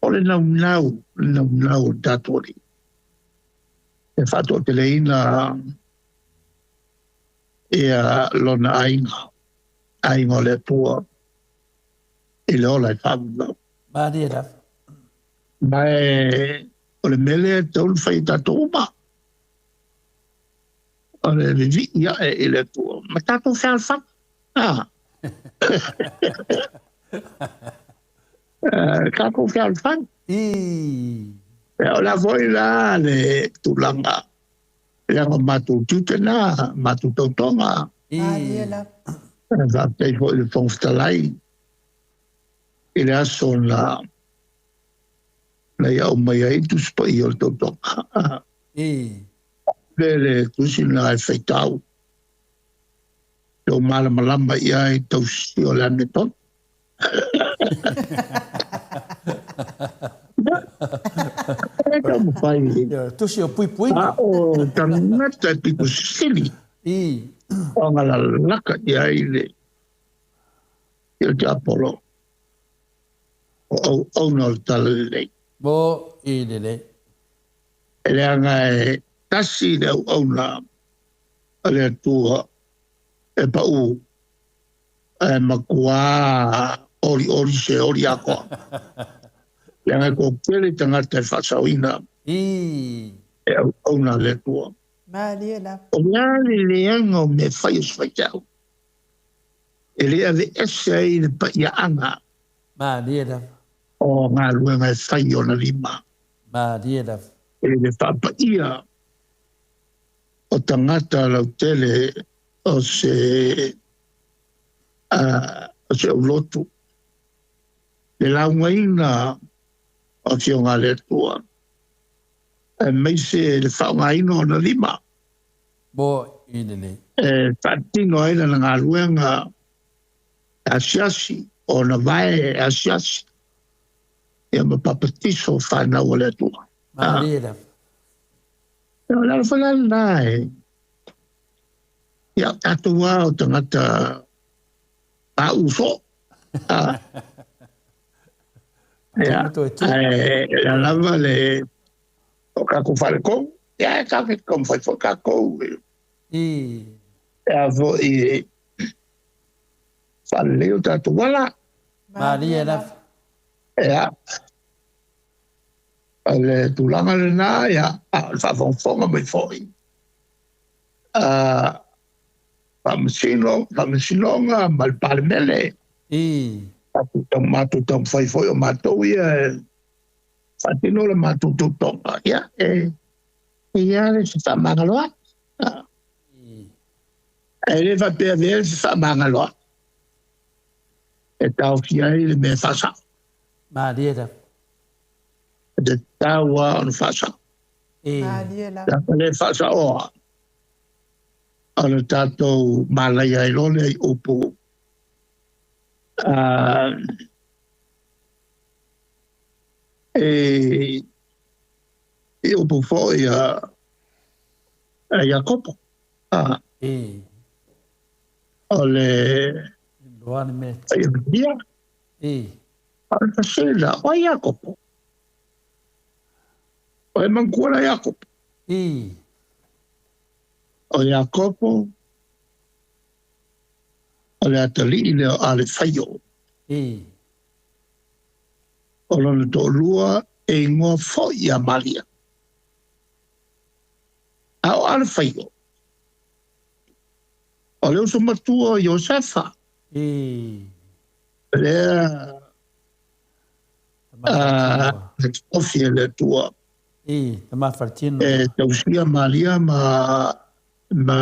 O le naunau, le naunau o le tatou Alii. E faatoateleina ia lona aiga, aiga o le Atua i le ola e faavavau. Malie lava. Ma e o le mea lea e tatau ona fai e tatou uma. O le vivii ae i le Atua ma tatou fealofani. Tatou fealofani. O le a foi la le tulaga leaga o matou tiute na, matou tautoga. Malie lava. Faafetai foi i le Fofoga Fetalai i le aso na ia aumai ai Tusi Paia o le tautoga. Le le tusi na e faitau. Tau malamalama i ai tausi o le amiotonu. E taumafai. Tusi o puipuiga. A o tagata e pito sili. O agalalaka i ai le tiapolo. O auauna o le talalelei. Mo i lelei. E leaga e tasi le auauna a le Atua e pau e matua oli oli se oli atoa. Leaga e toatele tagata e faasaoina e auauna a le Atua. Malie lava. O le a le leaga o mea fai o se faitau. E le aveese ai le paiaaga. Malie lava. O galuega e fai ona lima. Malie lava. E le faapaia o tagata lautele o se aulotu. Le laugaina o afioga a le Atua. E maise le faaaogaina o ona lima. Mo i lelei. E faatino ai lana galuega asiasi, ona vae asiasi. Ia ma papatiso whanau o le Atua. Malie lava. O le alofa la lena e. Ia tatou lava o tagata pau fo. Ia, e lava le o kākou faalekou. Ia, e kākou taumafai foi kākou. E a foi faalelei o tatou ala. Malie lava. Ia, o le tulaga lena, ia, a o le faafogafoga mai foi. Faamasinoga ma le Palemene. Matou taumafai foi o matou ia e faatino le matou tautoga. Ia, e ia le se faamagaloa. E le faapea avea le se faamagaloa. E taofia ai le mea faasao. Malie lava. E te tatau lava ona faasao. Malie lava. Le faasaoa o le tatou malaia ai loa lea i upu e upu foi a Iakopo. O le Faia. O le fasila o Iakopo. O e manatua la Iakopo. O Iakopo o le atalii lea o Alefaio. O lona toalua e igoa foi ia Maria. A o Alefaio, o le uso matua o Iosefa. Lea Tofi e le Atua. I, tama faletino. E tausia Maria ma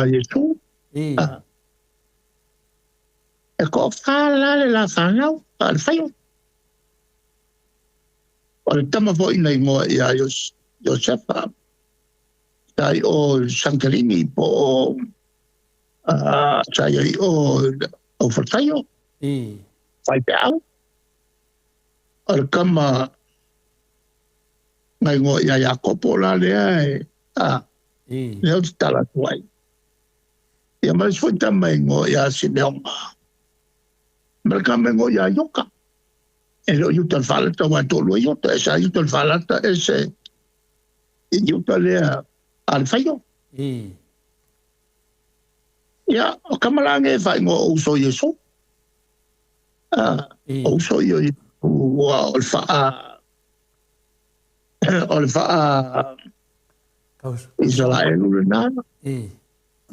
Iesu. I. E toafa la le la fanau a Alefaio. O le tama foi na igoa ia Iosefa, sa i o Santorini po o sa i o au Faletaio. I. Faifeau. O le kama na igoa ia Iakopo la lea e I. Lea o te tala atu ai. Ia ma le isi foi tama igoa ia Simeonga. Ma le kama igoa ia Ioka. E le o Iuta le faalata aua e toalua Iuta, e sa Iuta le faalata e se Iuta lea a le faio. I. Ia, o kama la nge faaigoa o uso Iesu. I. O uso ia o Iesu ua o le faa o le faa Isaraelu lena. I.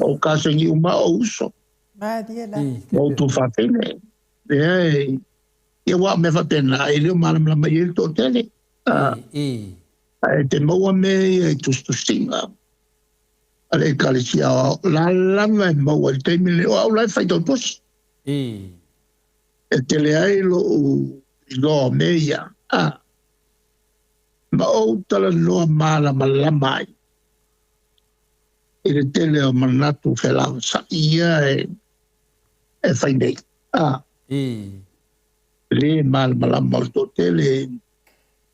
O kasegi uma o uso. Malie la. I. O tu whawhine. Ia, ia wa me whapena, e leo malamalama i le toatele. I. Ae te maua me ia i tusitusiga a le ekalesia o la lava e maua i le taimi lenei o au la e faitau tusi. I. E tele ai lou iloa o mea ia. Ma ou talanoa malamalama ai i le tele o manatu felavasa'i ia e fai nei. I. Le malamalama o le toatele,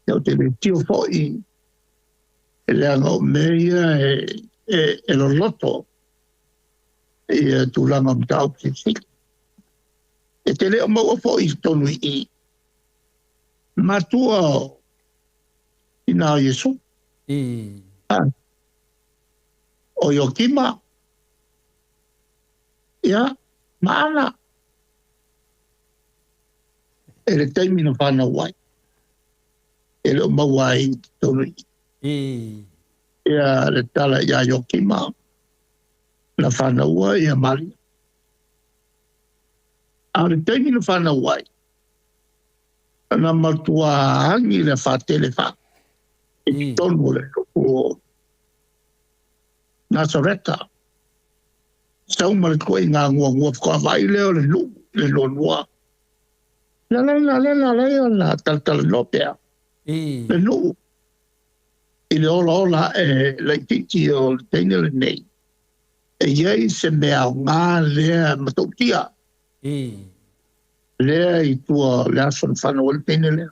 ia ou te le tio foi, e leaga o mea ia e loloto ia tulaga o mataupu silisili. E te le o maua foi i totonu i i. Matua o ina o Iesu. I. O Iokima. Ia, ma Ana. E le taimi na whanau ai. E le o maua ai i totonu i. I. Ia le tala ia Iokima. Na whanaua ia Maria. A le taimi na whanau ai. Na matua hangi le whātele wha. I totonu o le o Nazareta. Sau ma le koe i ngā ngua ngua whakawai leo le nuu, le nonoa. La la la la la la la talatala noa pea. I. Le nuu. I le ola ola e laititi o le teine lenei. E iai se mea o ngā lea matautia. I. Lea i tua le aso na whanau le teine lea.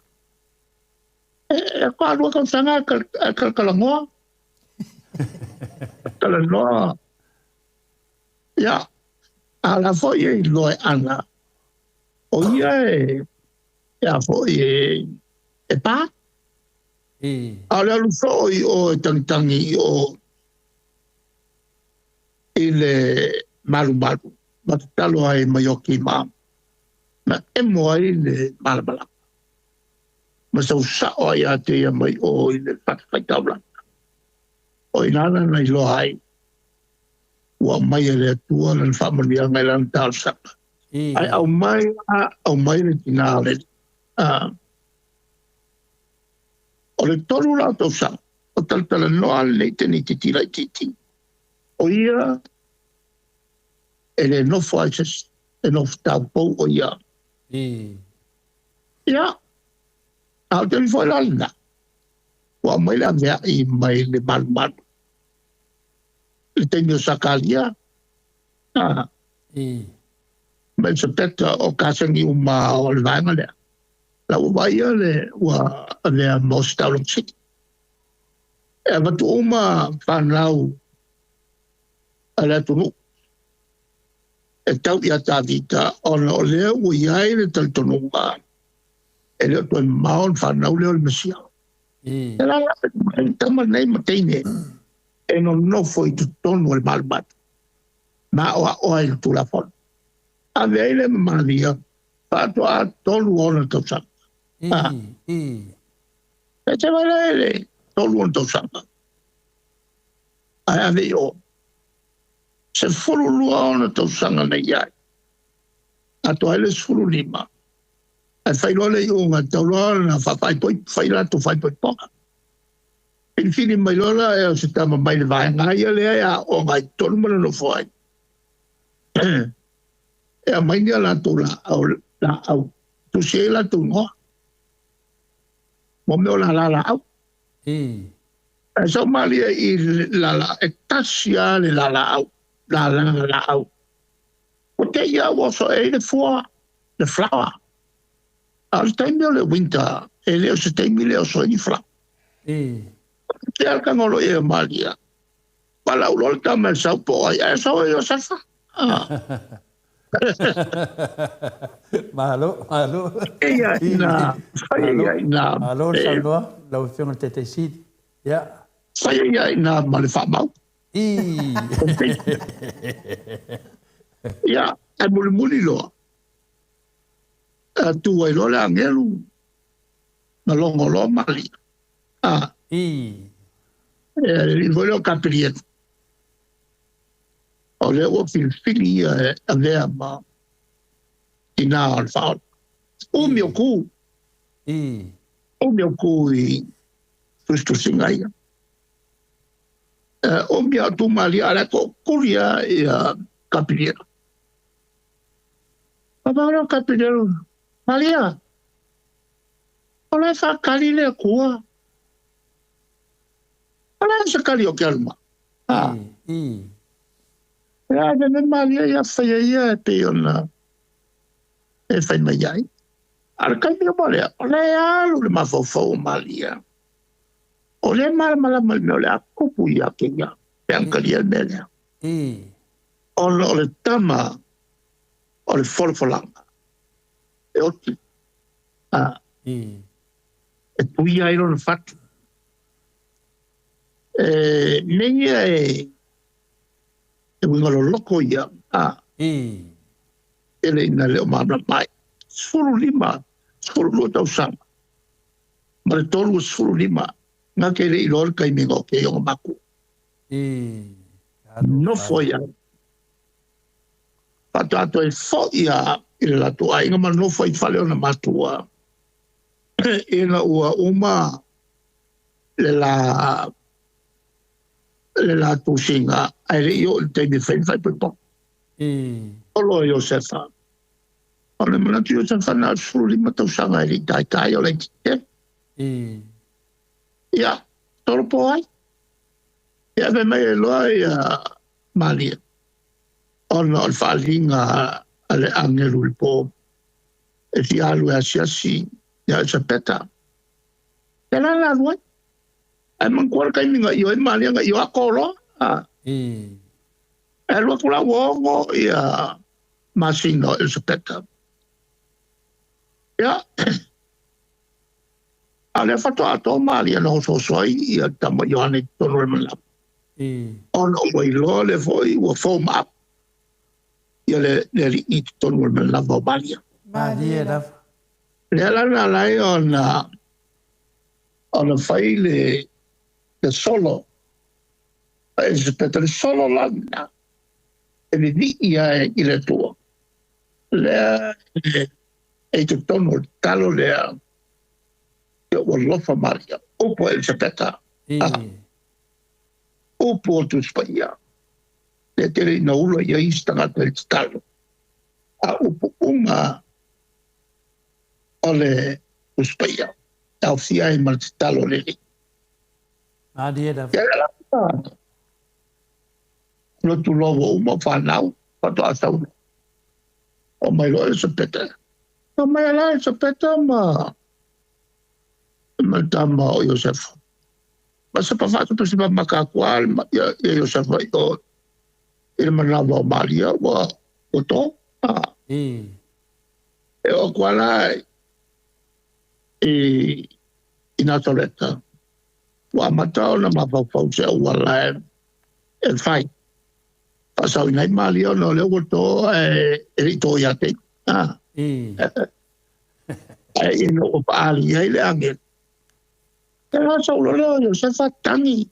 E ko alua tausaga e kalakalangoa. Talanoa. Ia, a la foi e iloa e ana. O ia e, e a foi e pā. I. A o le alu soo i o e tangitangi i o i le malumalu. Ma tatalo ai ma Ioki ma. Na emo ai le malamalama. Ma sau sao ai a te ia mai o i le whatafaitaulanga. O i nana na iloa ai. Ua mai e le Atua lana faamanuiaga i lana talosaga. I. Ai au mai a au mai le tina le. O le tolu la o tausaga. O talatalanoa lenei teni te tila i titi. O ia e le nofo ai se e nofo taupou o ia. I. Ia. A o te foi la lena. Ua mai le avea'i mai le malumalu. Le taimi o Sakaria. I. Ma Elisapeta o kasagi uma o le vaega lea. La ua vaai le ua avea mo se taulaga sili. E avatu uma whanau a le atunuu. E tau ia Tavita ona o lea ua iai le talitonuga e le o toe mamao le whanau lea o le Mesia. I. E la la mai tama nei ma teine e nonofo i totonu o le malumalu. Ma o a oa i le Tulafono. Ave ai le ma Maria, faatoa tolu ona tausaga. I. I. E te wale le tolu ona tausaga. Ai ave i o. Se 12 ona tausaga nei ai. Atoa ai le 15. Ae fai loa le iuga, e tatau loa ona faafaipoi, fai latou faaipoipoga. Filifili mai loa la e o se tama mai le vaega ia lea e aooga i totonu ma le nofo ai. E aumai ni a latou laau, laau, tusi ai latou igoa. Mo mea o lala laau. Ae sau malie i lala, e tasi lava le lalaau, lala laau. Ua te i lava ua oso ai le fua, le flower. A o le taimi o le winter, e le o se taimi le oso ai ni flower. Te al kangolo i e malia. Pala ulo le tama e sau po ai, ae sau e Iosefa. Malo, malo. Ia ina, fai ia ina. Malo le saunoa, lau Afioga i le Taitaisili. Ia. Fai ia ina ma le faamau. Ia, e mulimuli loa. Tu ai loa le agelu, na logo loa Malia. E alii foi lea o Kaperielu. O lea ua filifili ia e avea ma tina o le faaola. Umi o ku. Umi o ku i tusitusiga ia. Umi a tu Malia, a le tookuli lava ia Kaperielu. Papa o Kaperielu, Malia, o la e faakali le Atua. O le a se kali o ke alu mai? Ia, e me Malia ia whaia ia e pei ona e whai mai ai. A le kaimi o Malia, o le alu le mafaufau o Malia. O le malamalama le mea o le a kupu ia ke ia. Pe ankalia le mea lea. Ona o le tama o le folafolanga. E oti. E tuia ai lona fatu. E mea ia e uiga loloko ia. E le ina le o malamalama ai. 15, 12 tausaga. Ma le 35, ngā ke le iloa le kaimiga o ke ionga maku. Nofo ia. Whātua e fo ia i le latou aiga ma nofo i fale ona matua. Ina ua uma le la le la tusiga ae le i oo i le taimi e fai ai le faaipoipoga. Olo e Iosefa. O le manatu Iosefa na o le 15 tausaga e le i taitai o le tele. Ia, tolopo ai. Ia ave mai e loa ia Malia. Ona o le faaliga a le agelu i le po e fia alu e asiasi ia Elisapeta. Ia la la alu ai. Ae manatua le taimi na ioe ai Malia na ioe ako loa. E alu atu la ua 6 ia masina o Elisapeta. Ia, a o lea faatoa atoa Malia na osoasoa ai ia tama Ioane i totonu o le manava. Ona ua iloa lea foi ua fou maau ia le alii i totonu o le manava o Malia. Malie lava. Lea la na ala ai ona fai le solo a Elisapeta, le solo la lena e vivii ai i le Atua. Lea e i totonu o le talo lea ia ua lofa Maria. Upu a Elisapeta. Upu o Tusi Paia. Lea tele ina ula ia isi tagata i le tatalo. A upu uma o le Tusi Paia. E aofia ai ma le tatalo a le Alii. Malie lava. Ia la lotu loa ua uma o whanau, faatoa sau. O mai loa Elisapeta. O mai ala Elisapeta ma tama o Iosefa. Ma se pa whaatu se pa makakua ia Iosefa i o i le manawa o Maria ua o tō. E o kuala i Nazareta. Ua amata ona mafaufau se auala e fai. Whaasau inai Maria ona o lea ua tō e le i tō ia te. Ae ina ua paali ai le angelu. Te la saulo lea o Iosefa tangi.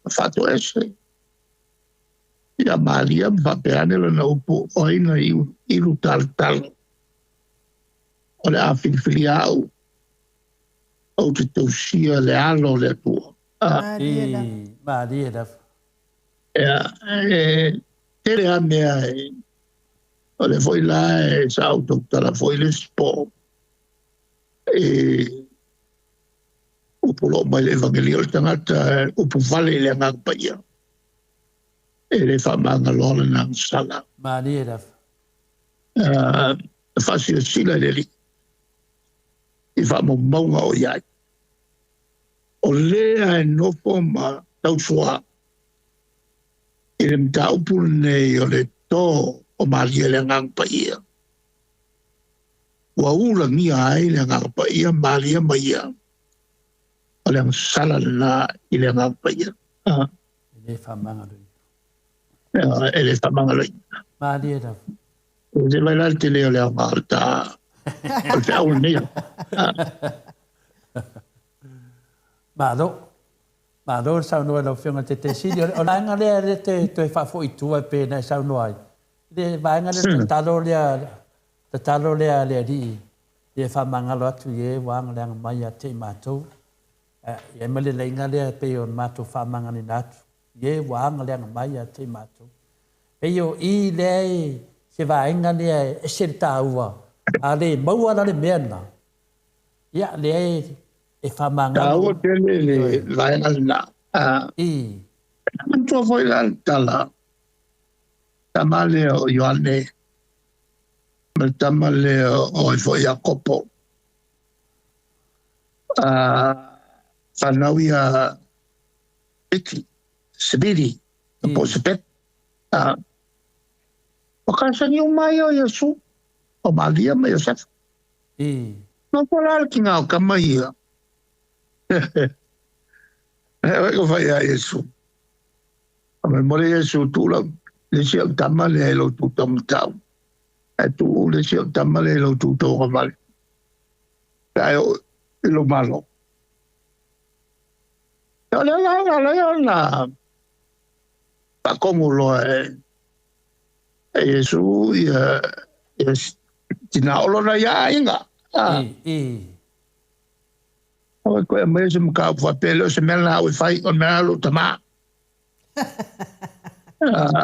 Whaatu ese. Ia Maria ma whapeane lana upu o aina ilu talotalo. O le a filifilia au ou te tausia le alo o le Atua. Malie lava. Ia, e tele lava mea e, o lea foi la e sa ou tautala foi le isi po, e upu o lo o mai le Evangelio o le tagata e upu vale i le Agaga Paia, e le faamagaloa lana agasala. Malie lava. E faasilasila i le Alii i faamaumauga o i ai. O lea e nofo ma tausoa i le mataupu lenei o le tō o Maria i le Agaga Paia. Ua ulagia ai le Agaga Paia, Maria ma ia, o le agasala lena i le Agaga Paia. E le faamagaloina. E le faamagaloina. Malie lava. E mai la le tele o le aoga o le ta o le feau lenei. Malo. Malo le saunoa i lau Afioga i le Taitaisili. O le vaega lea lea te toe faafoi i tua e pei ona e saunoa ai, le vaega lea le tatalo lea, tatalo lea a le Alii ia faamagalo atu i e ua agaleaga mai ia te i matou. E i ai ma le laina lea e pei ona matou faamagaloina atu i e ua agaleaga mai ia te i matou. Pei o i lea e se vaega lea e ese le taua, a le maua la le mea lena, ia lea e faamagalo. Taua tele le vaega lena. I. Manatua foi la le tala, tama lea o Ioane ma le tama lea o ai foi Iakopo. Fanau ia Piki, Sebiri, po o Sepeti. Ua kasani uma ai o Iesu, o Maria ma Iosefa. Nofo la le kinga o kama ia. E oi ko whai a Iesu. A mai more Iesu tu lau, le si au tama le ai lau tu tau matau. E tu le si au tama le ai lau tu tau kavale. Pe ai o i lo malo. O le ala ala ala ia na whakongo loa e Iesu ia ia tina olo na ia aiga. Aua koe aumai se mataupu faapea lea o se mea lena au e fai, o le mea lena o lou tama.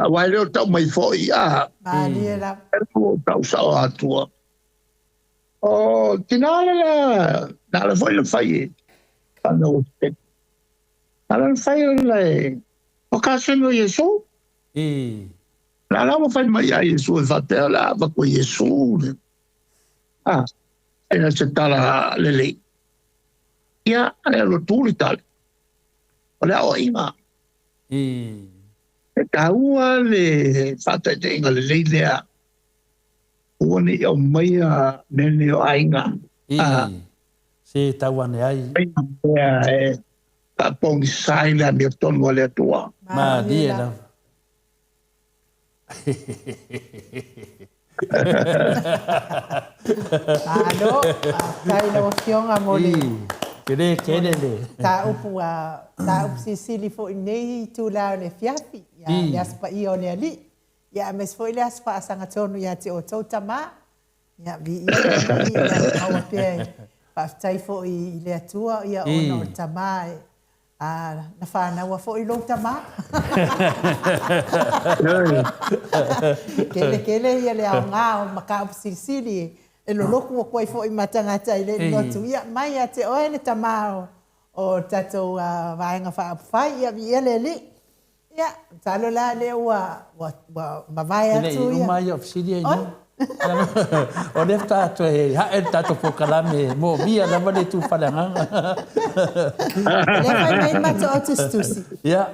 Aua e le o tau mai foi, a. Malie lava. E ua tau sao atua. O tina le la, na ala foi na fai e whanau o te. Na ala na fai o le, o ka senu o Iesu. Na ala ua fai mai a Iesu e faapea o le a avaku e Iesu. A, e na se tala lelei. Ia, e alo tu le tali. O le aoaiga. E taua le faataitaiga lelei lea. Aua ne i aumaia mea nei o aiga. Se tau ane ai. Mea e faapogisa ai le amiotonu a le Atua. Malie lava. Malo, faafetai lau Afioga mo le Tele tele le mataupu a mataupu silisili foi i lenei itula o le afiafi, ia le Aso Paia o le Alii, ia aemaise foi le aso faasagatonu ia te outou tama. Ia viia le Alii, ia maua pea e faafetai foi i le Atua, ia ona o le tama e A, na fanaua foi lou tama. Kele kele ia le aoga o mataupu silisili e loloku atu ai foi ma tagata i le lotu. Ia, mai ia te oe le tama o tatou Vaega Faaupufai. Ia, viia le Alii. Ia, masalo la lea ua, ua, ua mavae atu ia. E le i uma ia o fesili ai no. O lea faatoa toe hae le tatou polokalame, e moomia lava le itu faaleagaga. O lea fai mai matou au tusitusi.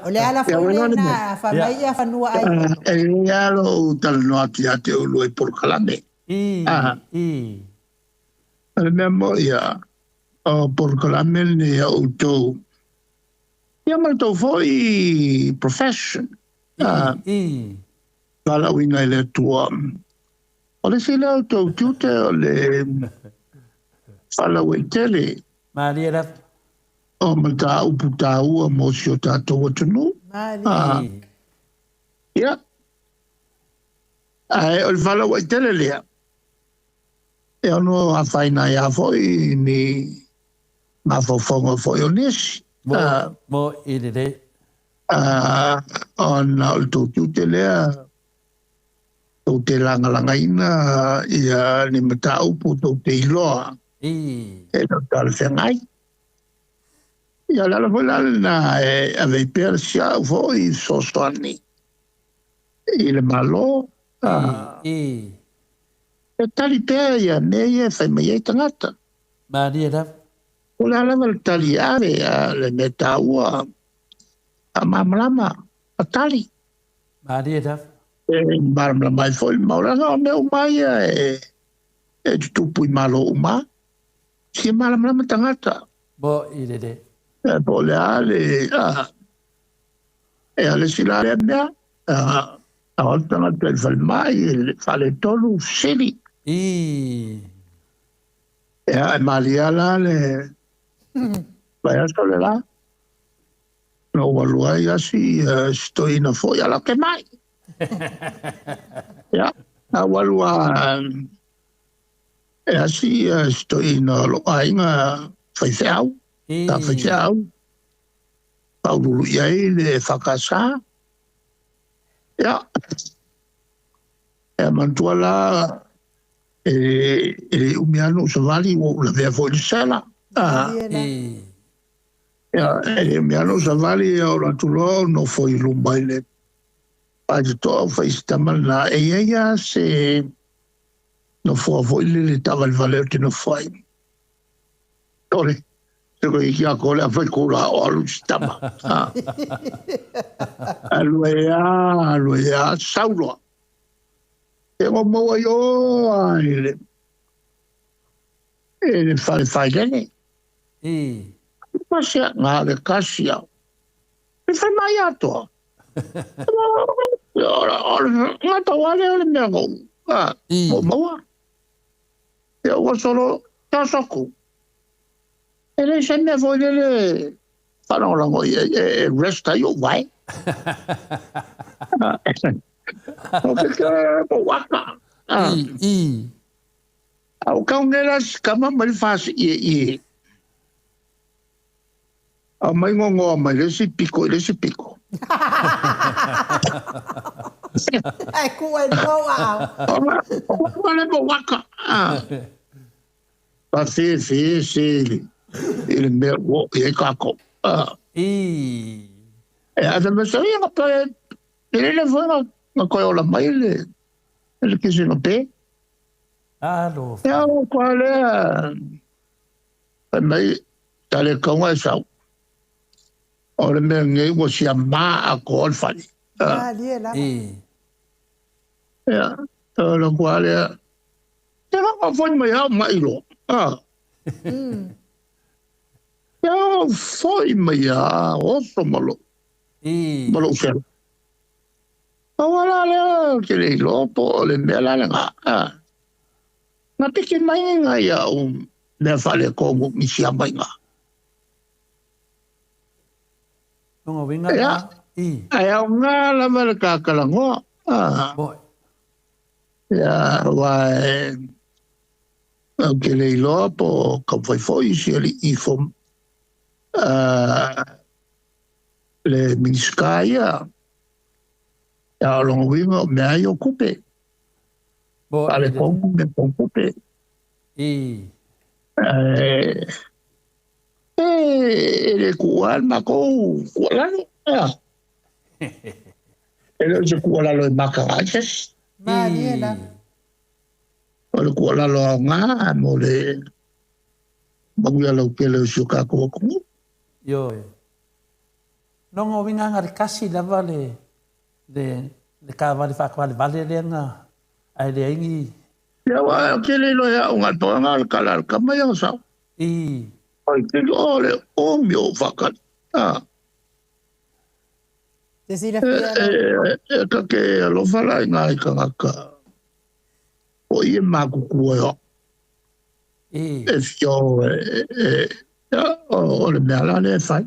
O le ala foi lena fai mai ia fanua ai. E lelei lava lou talanoa atu ia te oulua i polokalame. O le mea moi ia, o polokalame lenei a outou, ia ma le tou foi profession. Valaauina i le Atua. O le isi lea o tou tiute o le faalauaitele. Malie lava. O mataupu taua mo si o tatou atunuu. Malie. Ia. Ae o le faalauaitele lea, E ono afaina ai lava foi ni mafaufauga foi o nisi. Mo i lelei. Ona o le tou tiute lea tou te lagalagaina ia ni mataupu tou te iloa e le o talafeagai. Ia o le ala foi la lena e ave ai pea le sia'u foi i fesoasoani i le Malo. E tali pea ia mea ia e fai mai ai tagata. Malie lava. O le a lava le tali e ave, a o le mea taua, faamalamalama, tali. Malie lava. E malamalama ai foi le mau, leaga o mea uma ia e tutupu i Malo uma. Fia malamalama tagata. Mo i lelei. E po o le a le, a, e a le isi la lea mea, a, a o le tagata i le falemai, i le faaletonu, fesili. I. Ia, e malie la le vaiaso le la. Na ou alu ai asi si toeaina foi a la ke mai. Ia, na ou alu a e asi si toeaina o lou aiga faifeau, sa faifeau, faauluulu i ai le EFKS. Ia, e manatua la e le umi lava ona ou savali ua ou lavea foi i le sela. Ia, e le umi lava ona ou savali ou alu atu loa ou nofo i luma i le faitotoa ou fai i si tama lena, e i ai lava se nofoa foi lele taavalevale ou te nofo ai. Ole, se koe iki a ko le awhai kōrā o alu si tama. Alu e a, alu e a, sau loa. E ngo maua i o a i le, e le whare whailele. I. Kasia, ngā le kasia. E whai mai atoa. Ngā tau ale o le mea ngou. Mo maua. Ia ua solo tasaku. E le se mea foi lele whalangolago i e rest ai o vai. O ke ke mo waka. I. Au kau nela kama mai fasi i i. A mai ngongoa mai le si piko i le si piko. Ai ku ai mo au. O le mo waka. Pa fi fi si i le mea o i e kako. I. E a te mea ia ka pe e le foi nga koe ola mai le kisi no pe. Alo. Ia o koa lea fai mai tale kaunga e sau. O le mea ngei ua sia maa a ko o le fale. Malie lava. I. Ia, o le koa lea. Te whaka foi mai au mai loa. Ia o foi mai a oso malo. I. Malo whera. O wala lea ke le iloa po o le mea la le ngā. Ngā piki mai ngā ia o mea whale kongu mi sia mai ngā. Nonga winga Ia. I. Ai au ngā lava le kakalangoa. Boy. Ia, wa e au ke le iloa po ka whai foi si ali i fo le Minisita ia. Ia o longa winga o mea ai o kupe. Bo Whale kongu me kong kupe. I. E le kua al makou kua lalo. Ia. E le o se kua lalo e maka ai. Malie lava. O le kua lalo au ngā mo le manuia lau tele o si o kākou atunuu. Ioe. Nonga winga nga le kasi lava le le ka vale whaakawale vale lea nga ai le aingi. Ia wa o ke le iloa ia au ngā toa ngā le kala le kama ia sau. I. Ai te o le o mi o whakali. Te sila fia la. E ka ke alofa la i ngā i kangaka. O i e mākukua eo. I. E fio e ia, o le mea la le e whai.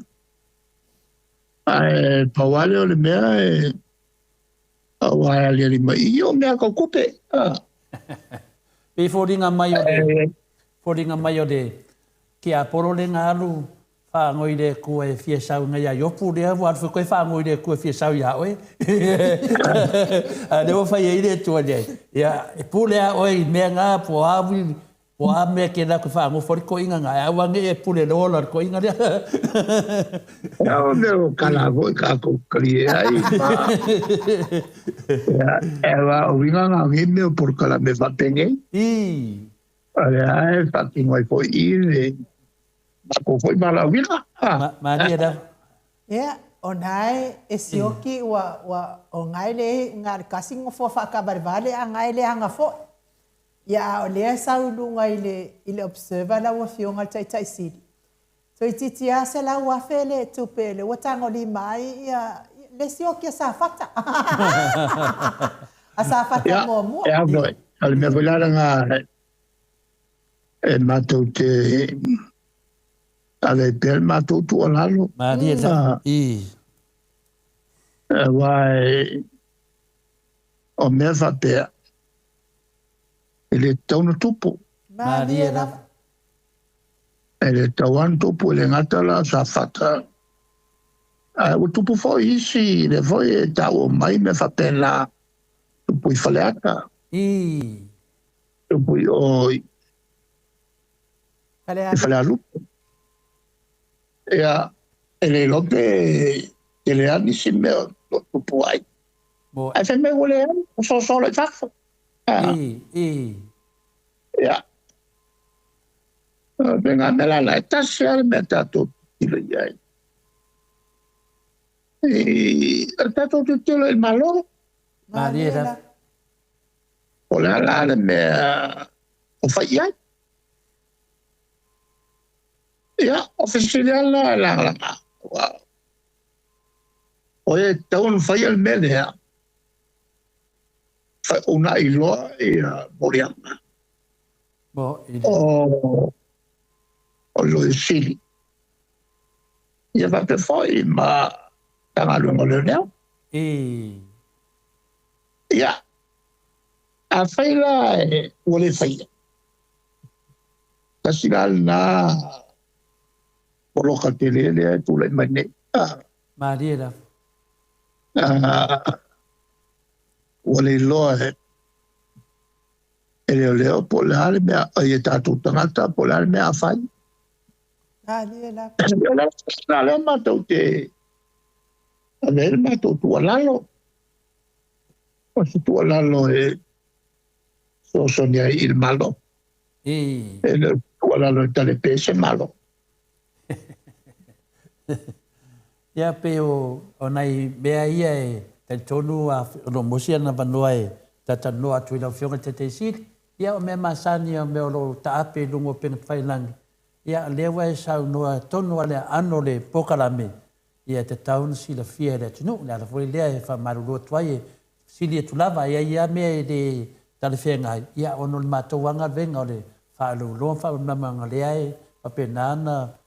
Ai pawale o le mea e au ai ali ali mai i o mea kau kupe. Pei foliga mai o le foliga mai o le tiapolo lea na alu faagoi i le Atua e fia sau ina ia Iopu lea ua alu foi koe faagoi i le Atua e fia sau ia oe. A o lea ua fai ai le Atua nei, ia, e pule lava oe i mea na po o a uili, po o a mea e te alu atu e faanofo ai le toeaina na, ae aua ne i e pule i le ola o le toeaina lea. Ia, o mea o kala foi kātou talie ai ma ia, e wā o winga ngā ngi mea o polokalame whapenei. A lea e whaatino ai foi i le mātou foi malauina. Malie lava. Ia, o na e e sioki ua ua o gae le na le kasi nofoa faakavalevale a gae le aga foi. Ia a o lea e sau i luga i le i le Observer lau Afioga i le Taitai Sili. Toeitiiti lava 100,000 le tupe lea ua tagolima ai ia le sioki a Safata. A Safata Ia, muamua. e ao foi. O le mea foi la lena e matou te ave ai pea le matou tuualalo. Malie lava. I. Aua o mea faapea, e le tatau ona tupu. Malie lava. E le tatau lava ona tupu, e le gata la o Safata, ae ua tupu foi isi, lea foi e taua mai mea faapena, tupu i Faleata. I. Tupu i o i Falealupo. Ia, e le iloa pe tele lava nisi mea o lo o tupu ai. Ae fai mai ua leai, ua soso loa i fafo. I, i. Ia. O le mea la la, e tasi lava le mea tatou tilotilo i ai. I, o le tatou tilotilo i le Malo. Malie lava. O le a la le mea o fai i ai? Ia, o fesili lava la e lagalaga. Ua, o e tatau ona faia le mea lea, fai loa ia moliaga. Mo i le. O, o le Loia Sili. Ia faapea foi ma Matagaluega o Leoleo. I. Ia, afai la e ua le faia, tasi la lena poloka tele lea e tulai mai nei. Malie lava. Ua le iloa e leoleo po o le a le mea ai e tatou tagata po o le a le mea a fai. Malie lava. O le ala lea matou te ave ai le matou tuualalo. O se tuualalo e fesoasoani ai i le Malo. I. E le o se tuualalo e talepe se Malo. Ia pei o o nai mea ia e talitonu a o lo o maua si avanoa e talatalanoa atu i lau Afioga i le Taitaifono Sili, ia o mea masani o mea o lo o taape i luga o upegatafailagi, ia o lea ua e saunoa tonu lava le aano o le polokalame, ia e tatau ona silafia e le atunuu. O le ala foi lea e faamalulu atu ai e fesili atu lava, a i ai lava mea e le talafeagai, ia ona o le matou lava galuega o le faalouloa ma faamalamalamaga lea e faapena ona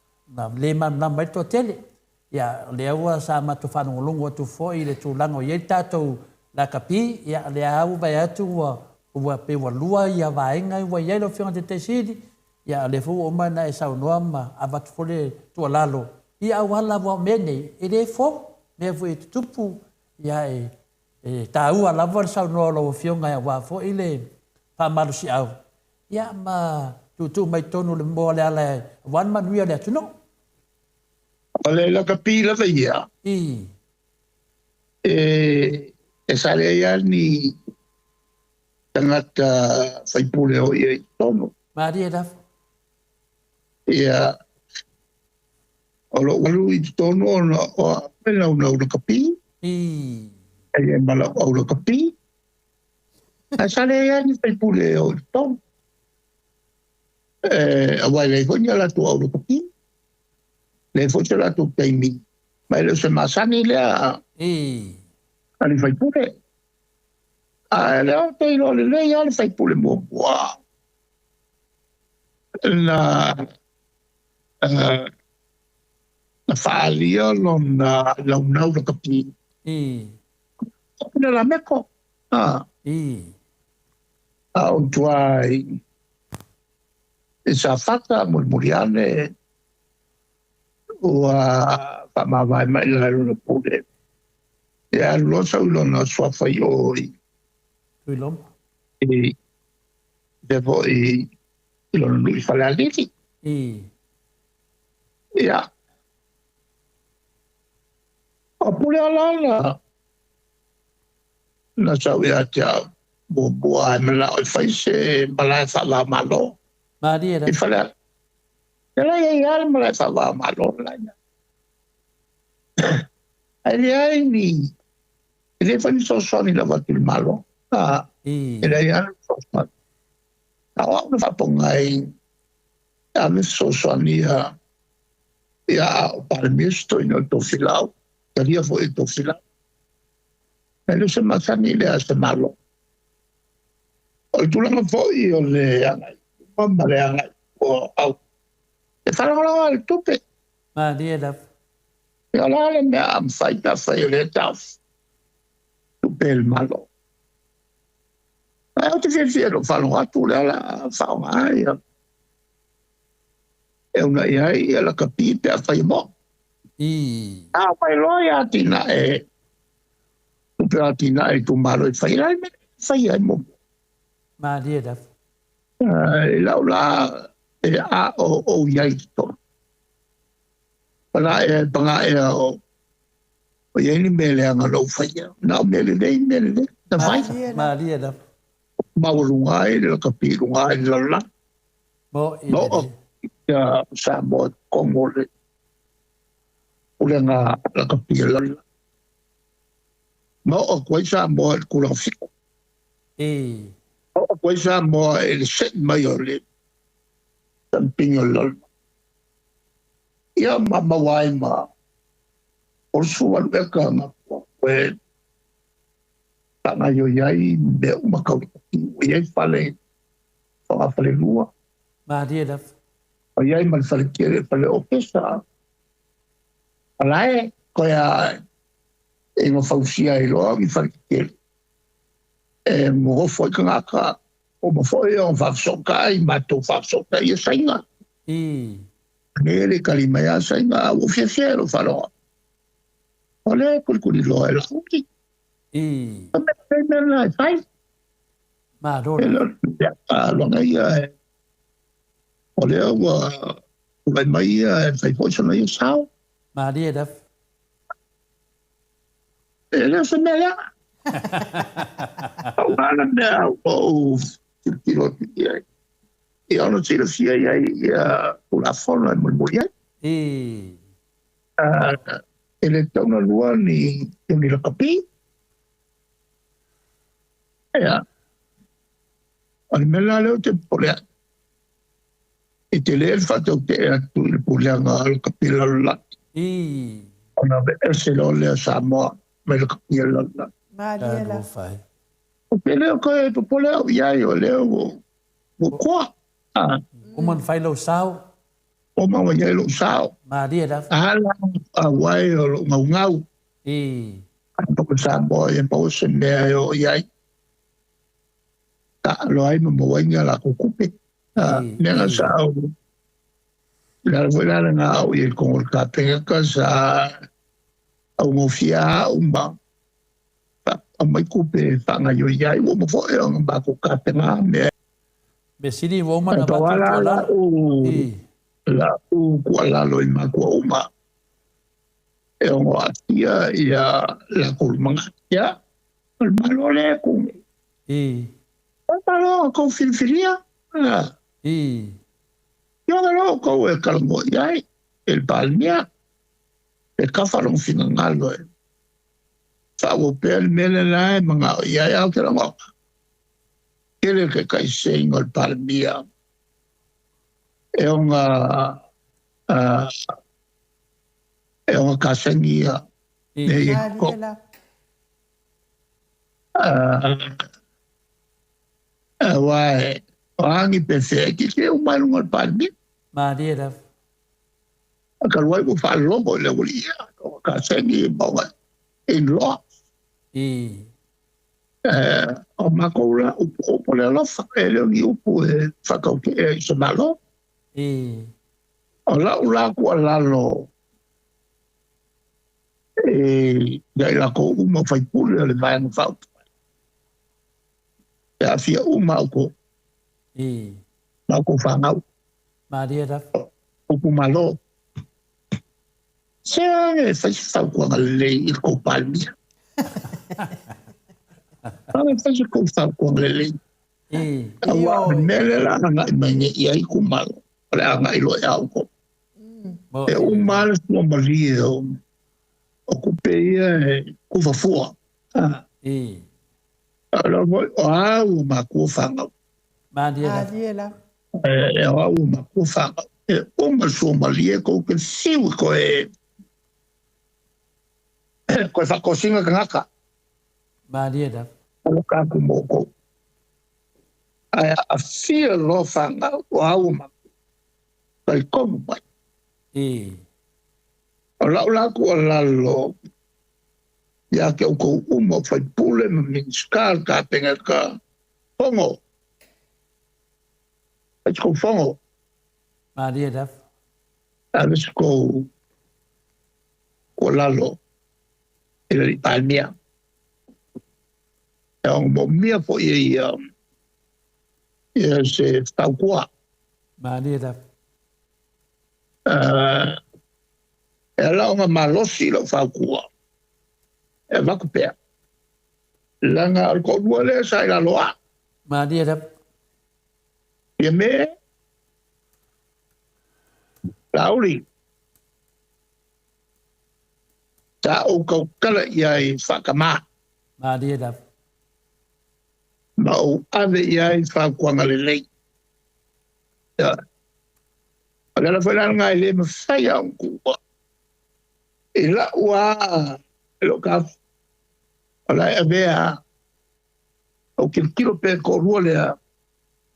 le malamalama ai le toatele. Ia, o lea ua sa matou faalogologo atu foi i le tulaga o i ai le tatou lakapi, ia, o lea lava ua vaai atu ua, ua pei ua lua ia vaega ua i ai lau Afioga i le Taitai Sili, ia, o lea foi ua uma ona e saunoa ma avatu foi le tuualalo i auala aua o mea nei, e le fou, mea foi e tutupu, ia, e, e taua lava le saunoa o lau Afioga aua foi le faamalosiau, ia, ma tuutuu mai totonu o le moa o le ala aua le manuia o le atunuu. O le lakapi lava ia. I. E sa leai lava ni tagata faipule o ia i totonu. Malie lava. Ia, o lou alu i totonu ona o au e naunau lakapi. I. E i ai ma lau au lakapi. Ae sa leai lava ni faipule o i totonu. E, aua e leai foi ni a latou au lakapi. Leai foi se latou taimi. Ma e le o se masani lea I. a le faipule. A lea ou te iloa lelei lava le faipule muamua na na faaalia lona launau lakapi. I. O Pine Lameko. I. A o tua i Safata mulimuli ane ua faamavae mai la lona pule. Ia alu loa sau i lona suafa i o i Tuiloma. I te foi i lona nuu i Falealili. Ia. O pule ala na na sau ia te au muamua ai manao e fai se malae faava-o-Malo. Malie I Falealili. E lai ai lava le malae faava-o-Malo le la. Ae leai ni, e le fai ni fesoasoani lava atu i le Malo. E leai lava ni fesoasoani. A o au na faapoga ai e ave fesoasoani ia ia a o Palemia se toeaina o le Tofilau, talia foi e Tofilau. E le o se masani lea a se Malo. O le tulaga foi o le agai i luma ma le agai i tua o au, e faalagolago lava i le tupe. Malie lava. Ia o le a le mea a mafai pe afai o lea e taofi tupe e le Malo. Ae ou te fiafia i lou faalogo atu o lea o le a faaaoga ia e uunai ai ia lakapi pe afai e mo'o. A mai loa ia atinae, tupe o atinae i itumalo e fai ai le mea e fai ai muamua. Malie lava. I lau la e a o ou i ai i totonu. Pagaea o i ai ni mea leaga na ou faia. Na o mea lelei, mea lelei na fai. Malie lava. Maualuga ai le lakapi i luga i le lalolagi. Mo i Ma oo lelei. Ia Samoa i totonu o le pulega lakapi a le lalolagi. Ma oo atu ai Samoa i le tulaga 7. Ma oo atu ai Samoa i le se'i mai o le tampigi o le lalolagi. Ia ma maua ai ma o le 18 eka na e faagaoioi ai mea uma tau lakapi. Ua i ai fale fogafalelua. Malie lava. Ua i ai ma le fale tele, fale ofisa. Malae, koe a e ina fausia ai loa ni fale tetele. E nonofo ai tagata, uma foi ona faafesootai, matou faafesootai ia Saina. Ne le tali mai a Saina, a ua fiafia i lou faalogo. O lea e kulikuli loa e Laauli. O mea mea na e fai. Malo E lava. le o le mea aloga ia e o lea ua tulai mai ia e fai foi sona ia sao. Malie lava. E le o se mea leaga. Pau lava le mea ua ou tilotilo atu i ai, ia ona silafia i ai ia Tulafono e mulimuli ai. E le tatau ona lua ni ni lakapi. Ia, o le mea la lea ou te popole ai, e tele le faatautee atu i le pulega a lakapi a le lalolagi. Ona aveese loa lea o Samoa mai lakapi a le lalolagi. Malie lava. Talofa e. Ou te le o toe popole au i ai, o lea ua koa. Uma ona fai lou sao. Uma ua i ai lou sao. Malie lava. A la auai o lou gaugau. O Samoa ia maua se mea e oo i ai. Taalo ai ma maua ai ni a latou tupe. Mea na sa au, le ala foi la lena au i ai i totonu o le Kapeneta sa augofie au ma aumai tupe e faagaoioi ai. Ua uma foi ona matou tapena mea. Mea sili ua uma Ae ona pau avatu lava la tuualalo. Lau tuualalo i matua uma e ono aafia ia latou lumanai. Ia, o le Malo lea e tu nei. O le Malo na outou filifilia. Ia ona loa outou e talanoa i ai e le Palemia, e kafa lona finagalo e faaauau pea le mea lena e manao i ai. Ae ou te lagona, tele le taitaiseseina o le Palemia e ona kasegi ia mea ia i Malie totonu. lava. Aua e o a ni pefea e tietie uma ai i luga o le Palemia. Malie lava. A talu ai ua faalogo i le aualii ia, ona kasegi ma ona inu loa. O makou la upu o le alofa, e le o ni upu e whakaute'e i se malo. O lau la tuualalo e ia i lakou uma o faipule o le Vaega Faaupufai, e aafia uma a outou ma outou fanau. Malie lava. Upu malo. Se age e fai se fautuaga lelei i le tou Palemia. Age e fai se tou fautuaga lelei. Aua o le mea lea o le a agai mai nei i ai itumalo, o le a agai loa ia outou. E uma lava le suamalie o tupe ia e tufa fua. O a ua matua fanau. Malie lava. E o a ua matua fanau. E uma le suamalie tou te fiu i koe koe faatosina tagata. Malie lava. O ka atu mo outou. Ae aafia loa fanau o a ua matua. Talitonu mai. O lau la tuualalo ia te outou uma o faipule ma Minisita o le Kapeneta, fono, fai se tou fono. Malie lava. Ave se tou tuualalo i le Alii Palemia. E ono moomia foi e ia ia se fautua. Malie lava. E ala ona malosi lau fautua e avatu pea. Leaga o le toalua lea sa i lalo a. Malie lava. Ia me Laauli. Sa ou tautala i ai faatamā. Malie lava. Ma ou ave i ai fautuaga lelei. Ioe. O le ala foi la lena e le mafai lava ona tuua i lau lava i lou taofi. O la e avea lava. Ou tilotilo pea i le toalua lea.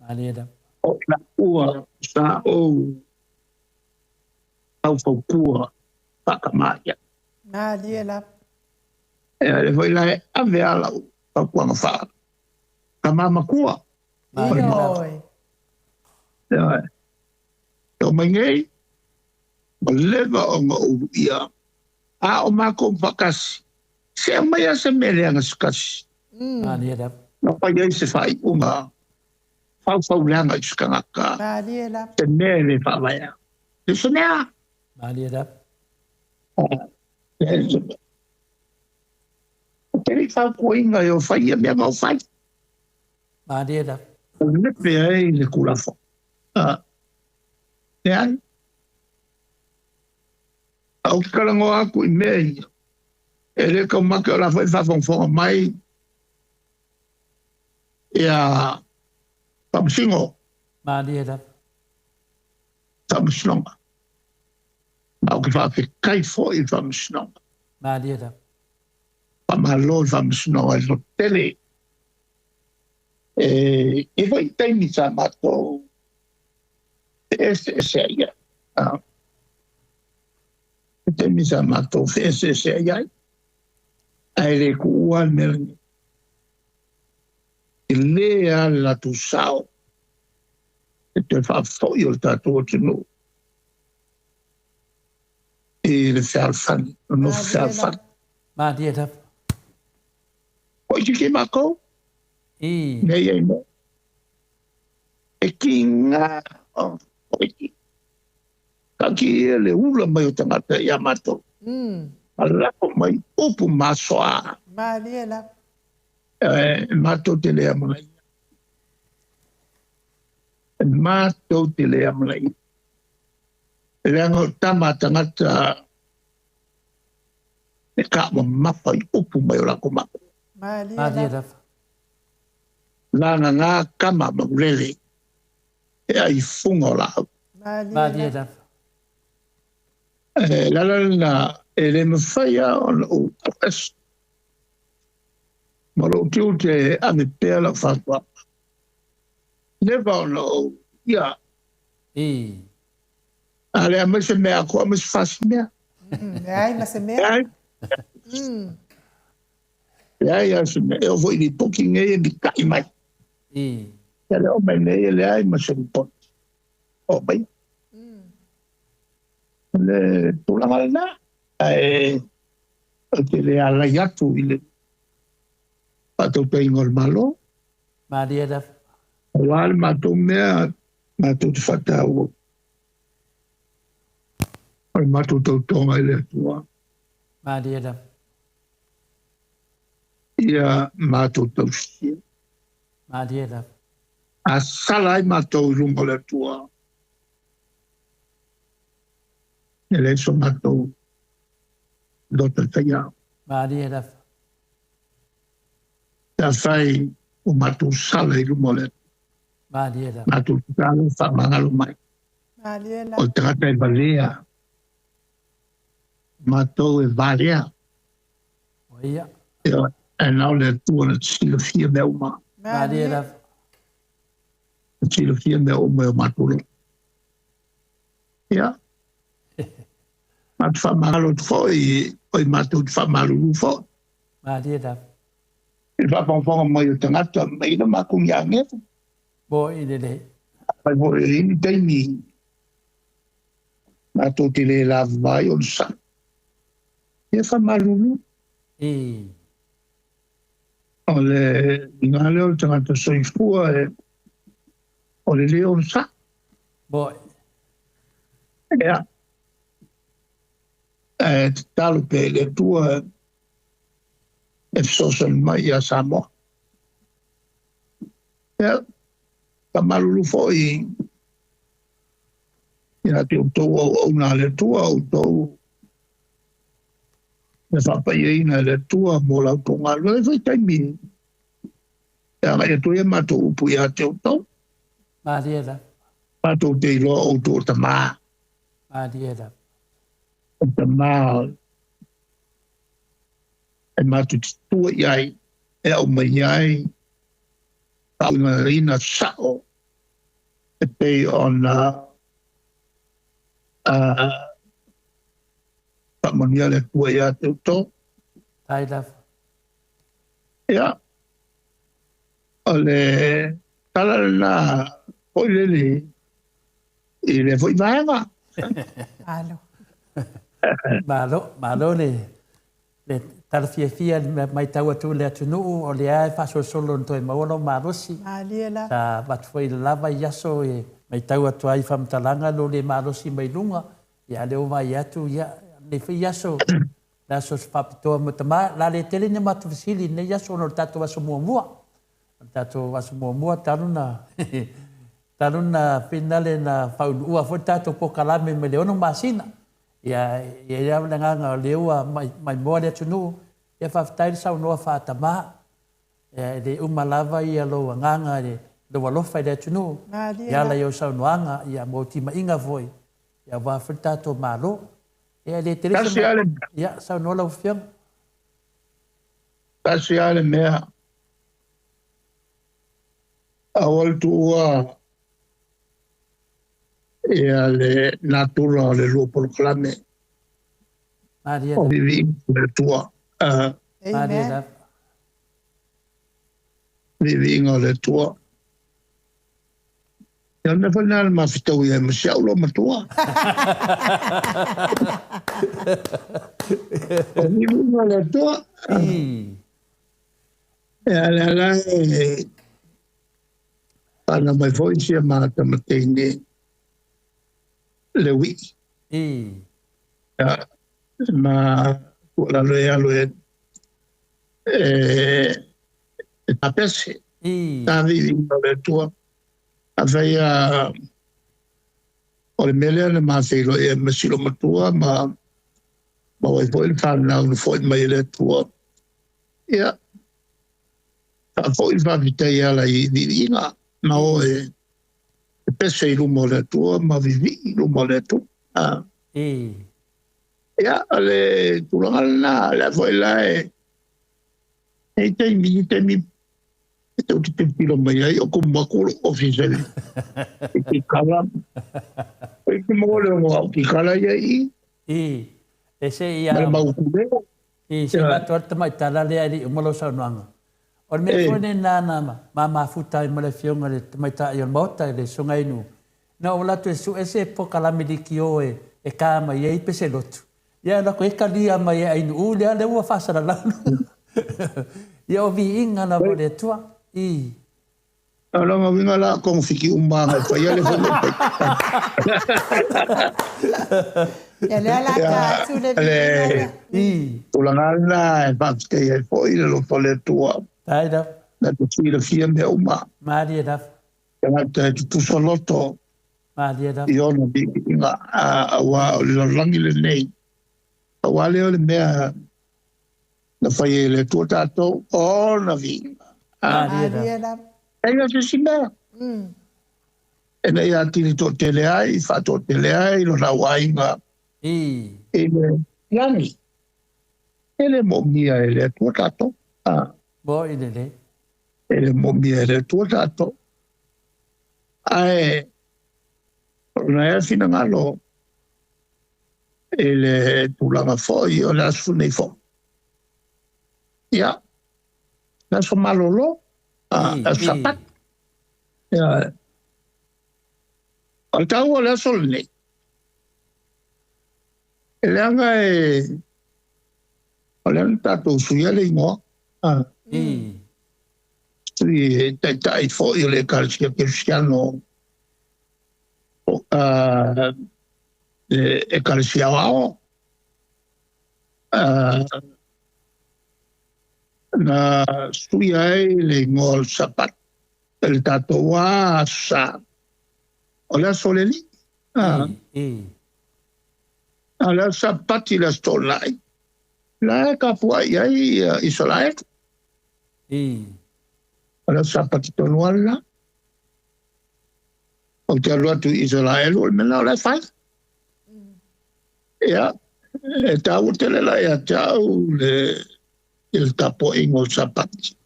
Malie lava. O i laua sa ou faufautua faatamā i ai. Malie lava. E le foi la e ave lava lau fautuaga faa-tama matua. Malie lava. Ioe. Ioe. E oo mai nei, ua leva ona ou luia, a o matou faatasi, se aumai lava se mea leaga se tasi. Malie lava. Na fai ai se faaiuga faufau leaga i se tagata. Malie lava. Se mea e le faavaea. Le se mea. Malie lava. Le se mea. Ou te le i fautuaina e o fai ia mea na o fai. Malie lava. O lepe ai le Tulafono. Leai. A ou te talanoa atu i mea ia, e le taumate o la foi e faafogafoga mai ia Faamasino. Malie lava. Faamasinoga. Ma ou te faafetai foi i le Faamasinoga. Malie lava. Faamalo i le Faamasinoga i le loto tele. E i ai foi taimi sa matou feeseeseai ai. I taimi sa matou feeseeseai ai, ae le tuua le mea lenei. Tele lava le latou sao e toe faafoi o le tatou atunuu i le fealofani, o le nofo fealofani. Malie lava. Oi kiki makou. Nei ai mo. E kiga o oi. Ka ki ia le ula mai o tagata ia matou. Ma lako mai upu masoa. Malie lava. E matou te le amanaia. E matou te le amanaia. Leaga o tama a tagata e taamamafa i upu mai o latou matua. Malie Malie lava. lava. Lagaga tama maulele e ai fuga o laau. Malie Malie lava. lava. E le ala lena e le mafai lava ona ou ese ma lou tiute e ave pea lau fautuaga. Leva ona ou ia. A le aumai se mea atoa ma se fasi mea. Leai ma se mea. Leai. Leai a se mea e oo foi i lipoti nei e mita'i mai. Ia le oo mai nei e leai ma se lipoti o maia. O le tulaga lena, ae ou te le alai atu i le faatautaiga o le Malo. Malie lava. Aua le matou mea matou te faataua o le matou tautoga i le Atua. Malie lava. Ia matou tausia. Malie lava. A sala ai matou i luma o le Atua, e leai so matou loto e faia. Malie lava. Pe afai ua matou sala i luma o le Atua. Malie lava. Matou tatalo faamagalo mai. Malie lava. O le tagata e valea, matou e valea. Ia. Ae na o le Atua na te silafia mea uma. Malie lava. Na te silafia mea uma e o matou loto. Ia. Matou faamagalo atu foi, oi matou te faamalulu foi. Malie lava. I le faafogafoga mai o tagata mai le matou niagefu. Mo i lelei. Afai foi e i ai ni taimi matou te le lavava ai o le sao, ia faamalulu. O le uiga lea o le tagata soifua o le le onosai. Moi. Ia. Ae tatalo pea i le Atua e fesoasoani mai ia Samoa. Ia, faamalulu foi ia te outou auauna a le Atua, outou na faapaiaina e le Atua mo la outou galuega. E foi taimi e agai atu ai a matou upu ia te outou. Malie lava. Matou te iloa o outou o tamā. Malie lava. O tamā e matou te tua i ai, e aumai ai faauigaina sao e pei ona faamanuia le Atua ia te outou. Tai lava. Ia, o le tala lena foi lele i lea foi vaega. Malo. Malo, malo le le tala fiafia le matau atu i le atunuu o lea e faasolosolo ona toe maua lou malosi. Malie lava. Sa avatu foi i le lava i aso e matau atu ai i faamatalaga lo le malosi mai luga, ia a o lea ua vaai atu, ia, lenei foi aso, le aso faapitoa mo tama, o le a le tele ni matou fesili i lenei aso ona o le tatou aso muamua. O le tatou aso muamua talu na talu na finale na faaunuua foi le tatou polokalame mai le 6 masina. Ia, e i ai lava le agaga o lea ua maimoa le atunuu, ia faafetai le saunoa faatama. Ia, e le uma lava ia lou agaga i lou alofa i le atunuu, e ala i au saunoaga, ia ma ou timaiga foi, ia aua foi le tatou Malo. Ia, e le tele se Tasi lava le mea. Ia, saunoa lau Afioga. Tasi lava le mea. Aua le tuua ia le natura o le lua polokalame. Malie O lava. viviiga o le Atua. Malie Amen. lava. Viviiga o le Atua. Ia o le mea foi lena na mafetauia ai ma si au loomatua. O viviiga o le Atua. Ia lea la e fanau mai foi si a mata ma teine le ui'i. Ia, ma tuualalo e alu e e tapese. Ta viviiga o le Atua. Afai a o le mea lea na ma feiloai ai ma si loomatua ma maua ai foi le fanau na fo'i mai e le Atua. Ia, faafoi le faafetai e ala i viviiga ma o e pese i luma o le Atua ma vivii i luma o le Atua. Ia, o le tulaga lena, lea foi la e i taimi, i taimi e tou te tilotilo mai ai o komo atu lou ofisa i kikala. Oi te maua le ono au kikala ia i i. E se i Ma le mau ukulele. I, se i avatu lava le tamaitai la lea e le i uma lau saunoaga. O le mea foi lena na ma mafuta ai ma le Afioga i le Tamaitai o le Maota i le Susuga i Inu, na ou alu atu e sue se polokalame leitio e ta mai ai peselotu, ia alu atu e talia mai e Ainuu lea, lea ua faasalalau. Ia o viiga lava o le Atua. I. O lona uiga la o kogofiti uma e faia le fono pai. Ia lea la ta atu le viiga. I. Tulaga lena e faafetai ai foi le alofa o le Atua. Faafetai lava. Na te silafia mea uma. Malie lava. Tagata e tutusa loto. Malie lava. I ona viiga, aua o le lalolagi lenei. Pau lava lea o le mea na fai ai e le Atua tatou, o ona viiga. Malie lava. E leai se isi mea. Ina ia atili toatele ai, faatoatele ai lona auaiga i le lagi. E le moomia e le Atua tatou. Moi lelei. E le moomia e le Atua tatou. Ae o lona ea finagalo i le tulaga foi o le aso nei foi. Ia, le aso malolo, aso Sapati. Ia, o le taua o le aso lenei, e leaga e o lea na tatou suia le igoa. Sui e taitai foi o le Ekalesia Kerisiano, le Ekalesia Aoao, na suia ai le igoa o le Sapati e le tatou Aso Sa, o le aso o le Alii. A o le aso Sapati le aso Toonai, la e tapuai ai Isaraelu. O le aso Sapati tonu lava lela. Ou te alu atu i Isaraelu, o le mea lena o la e fai. Ia, e taua tele la ia te au le tapuaiga o le Sapati.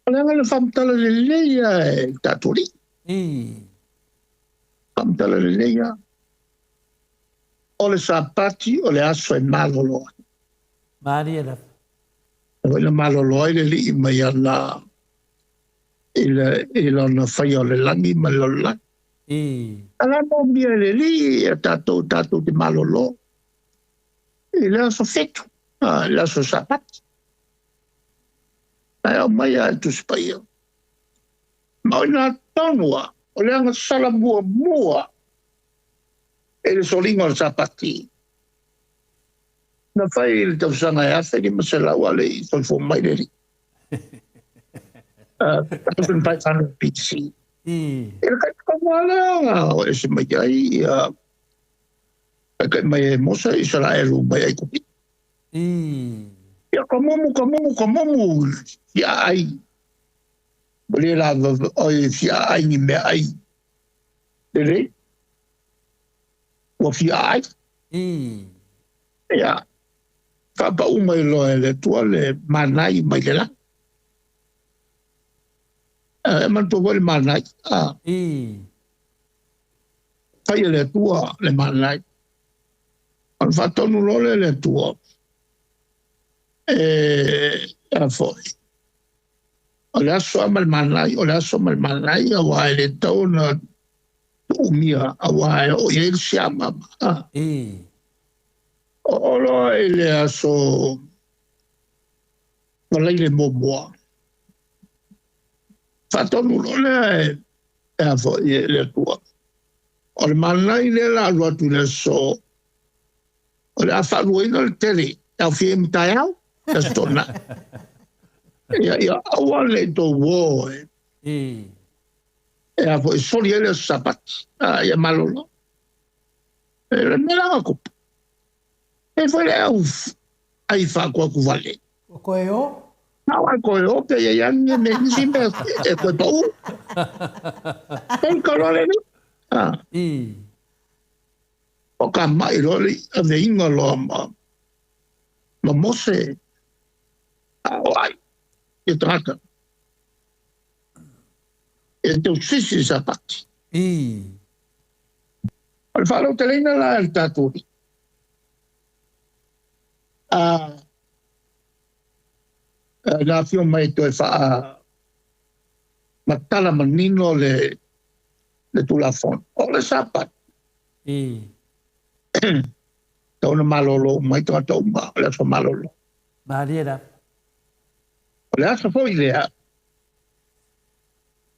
O le aga le faamatala lelei ia e le tatou Alii. Faamatala lelei ia. O le Sapati o le aso e malolo ai. Malie lava. E foi na malolo ai le Alii mai ana i lona faia o le lagi ma le lalolagi. A la moomia e le Alii ia tatou tatou te malolo i le aso 7, le aso Sapati. Ae aumai lava e le Tusi Paia. Ma o ina tonu lava, o le agasala muamua e le soliga o le Sapati. Na fai i le tausaga e 1500 a le i soifua mai le Alii. 1500 BC. I le kaitakaga lea o ese mai ai ia kaikai mai e Mose Isaraelu mai Aikupita. Ia ka mumu, ka mumu, ka mumu fia ai. Ua le lava oi fia ai ni mea ai. Lelei. Ua fia ai. Ia. Faapau mai loa e le Atua le manai mai le lagi. E manatua foi le manai. Fai e le Atua le manai. Ona faatonu loa lea e le Atua. E a foi. O le aso lava ma le manai, o le aso ma le manai, aua e le tatau ona tuumia, aua e oo i ai le siamama. O loa i le aso Valaile muamua. Faatonu loa lea e a foi e le Atua. O le manai lea la alu atu i le aso, o le a faaluaina le tele, e aofia ai ma taeao, le aso Toonai. Ia, ia aua ne i tou o e a foi soli ai le aso Sapati, ia malolo. E le mea la tupu. E foi le au ai faakuaku vale. O koe o? Nā wai koe o, pe ia ian me nisi mea e koe pau. E ka loa le ni. O ka mai loa le aveinga loa ma Mose. A o ai, e tagata. E tau sisi Sapati. O le faalauteleina la e le tatou. Na afio mai toe faa matala manino le Tulafono. O le Sapati. Tauna malolo mai tagata uma o le aso malolo. Malie la. O le aso foi lea.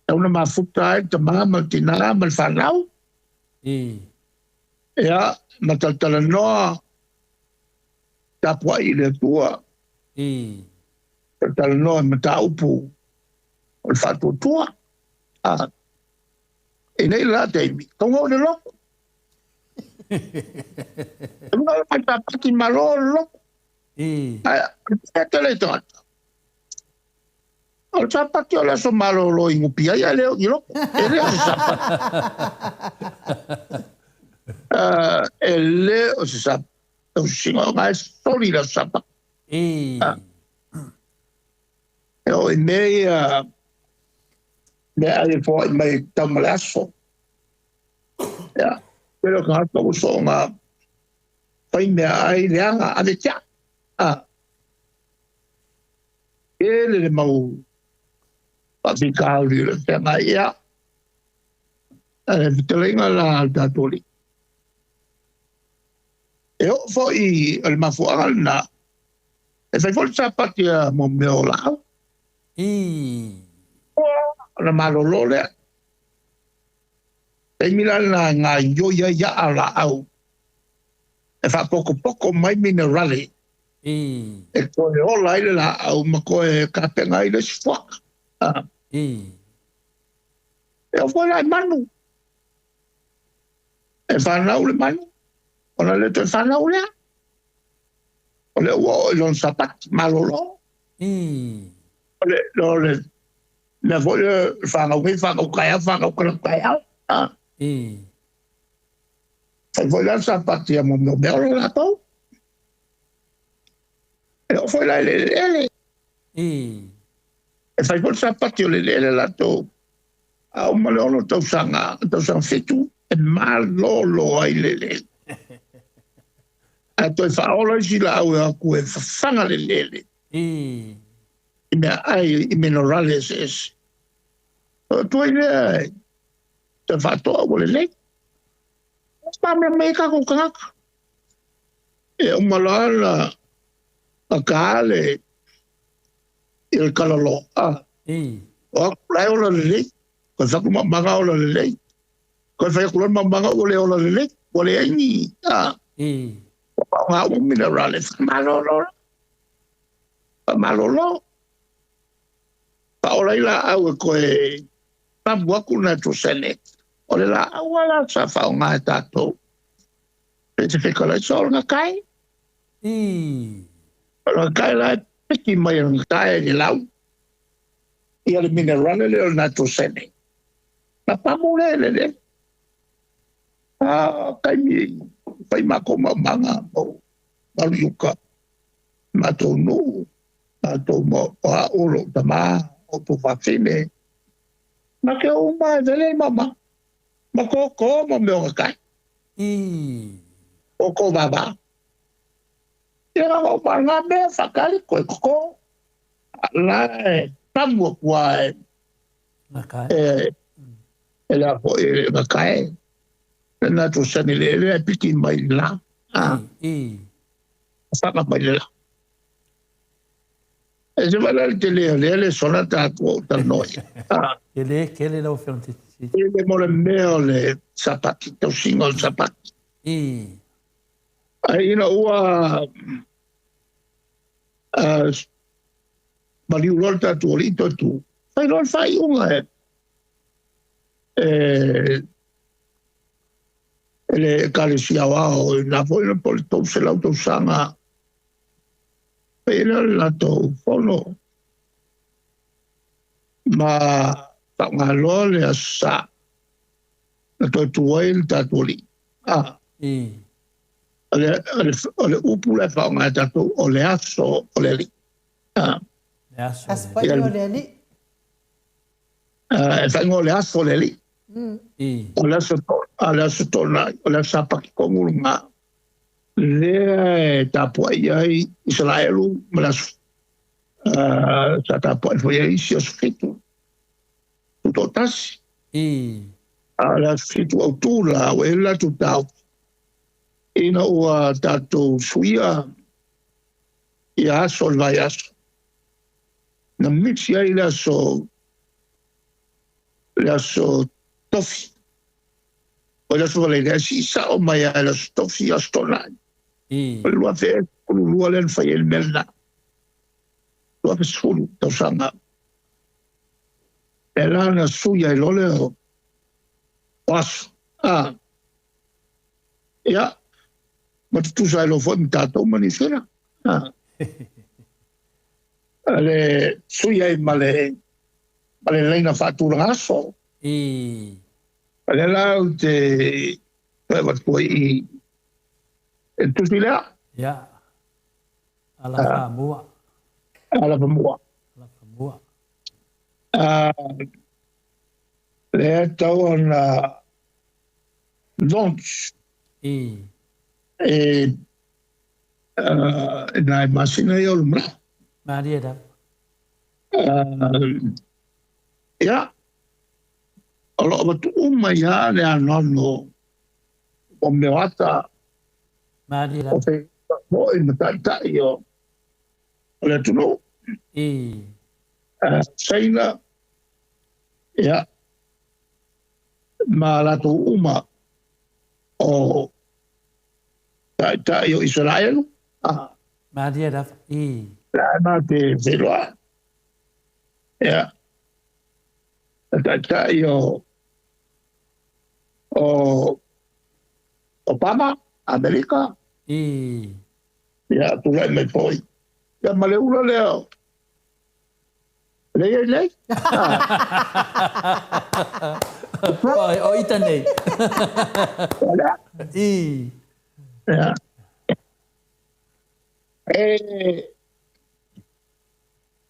Tauna mafuta ai tamā ma le tinā ma le whanau. Ia, ma taltalanoa tapuai i le Atua. Taltalanoa mataupu o le faatuatua. E nei la taimi, tonga o le loko. Tonga o le tapati malo o le loko. Ai, e tele tagata. O le sapati o le aso malolo i ngupi ai a leo i loko. E le o se sapati. E le o se sapati. O singa o ngai soli la sapati. E o i mea mea ai fo i mai tau ma le aso. Ia, pero ka hata o so ngā whai mea ai leanga ave tia. E le mau whawhikauri le whenga ia. E whitalenga la tātori. E o fo i le mafuanga na e whai fo le sapati a mo mea o lau. Na malolo lea. Te mila na ngā ioia ia a la au. E whapokopoko mai minerali. E koe ola i le la au ma koe kapenga i le sfuaka. E o foe lai manu. E whanau le manu. Ona le toe whanau lea. O le ua o i lon sapati malolo. O le mea foi le whanau ngi, whanau kai au, whanau kana kai au. Fai foi la sapati a mo meo meo le lātou. E o foi la le ele. E fai foi sapati o le ele lātou. A o ma le ono tausaga, tausaga 7, e malolo ai le le. A toe whaola isi la au e aku e whawhanga le lele. I mea ai, i minerale se ese. O tuai lea, te whaatoa ua le lei. Pāmea mai kako kangaka. E umala la a ka le i le kalalo. O aku lai ola le lei. Koe whaku manga ola le lei. Koe whaku lan manga o le ola le lei. O le aingi. O ngā o minerale. Whamalolo. Whamalolo. Whaola ila au e koe pamu aku na tō sene. O le la au ala sa whao ngā tātou. Pe te whekala i so o ngā kai. O ngā kai la e piki mai o ngā kai e lau. Ia le minerale le o nā tō sene. Nā pamu le le le. A kai mi whai mako maumanga o maru yuka. Mātou nū. Mātou mo o a olo tamā o tō whawhine. Ma ke o mai vele mama. Ma koko mo meo ka kai. O ko baba. Ia ngā o ngā mea whakari koe koko. La e tamu kua e. E la po e ngā kai. Nā tō sani le le piki mai la. Whaka mai le la. E se wala le te lea lea le sona tātua o tanoi. Kele lau whion te titi. Kele mo le mea o le sapati, tau singa o le sapati. Ai ina ua maliu loa le tātua li toi tū. Whai loa le whai unga e. E le kalesia wao, nā foi na po le tau se lau tau sanga. Pena la tau fono. Ma whaungaloa le asa na toi tuai le tātua li. O le upu le whaunga tātou o le aso o le li. Le aso o le li. E whainga o le aso o le li. O le aso tōna, o le aso apaki konguru ngā. Lea e tāpua i ai Israelu ma le aso. Sa tapuai foi ai isi aso 7 tutoatasi. A o le aso 7 autū la ua i ai le latou taofi ina ua tatou suia ia aso o le vaiaso. Na misi ai le aso le aso Tofi. O le aso Faraile ae sii sao mai lava i le aso Tofi, aso Toonai. O le 2012 lea na fai ai le mea lena. 2010 tausaga. Lea la na sui ai loa lea o aso. A, ia, ma tutusa ai loa foi ma tatou ma Niu Sila. A, le sui ai ma le ma le laina faatulaga aso. O lea la ou te toe avatua i i le tusi lea. Ia. Ala famua. Ala famua. Ala famua. Lea e tau ona launch. E nai masina ia o lumanai. Malie lava. Ia, o lo o avatu uma ai lava le anoano o mea o ata, o foi ma taitai o le atunuu. Saina, ia, ma latou uma o taitai o Isaraelu. Malie lava. La ma te feiloai. Ia, taitai o o Obama, Amerika. Ia, tulai mai foi. Ia, ma le ula lea lea i ai nei. O ita nei. Ia. E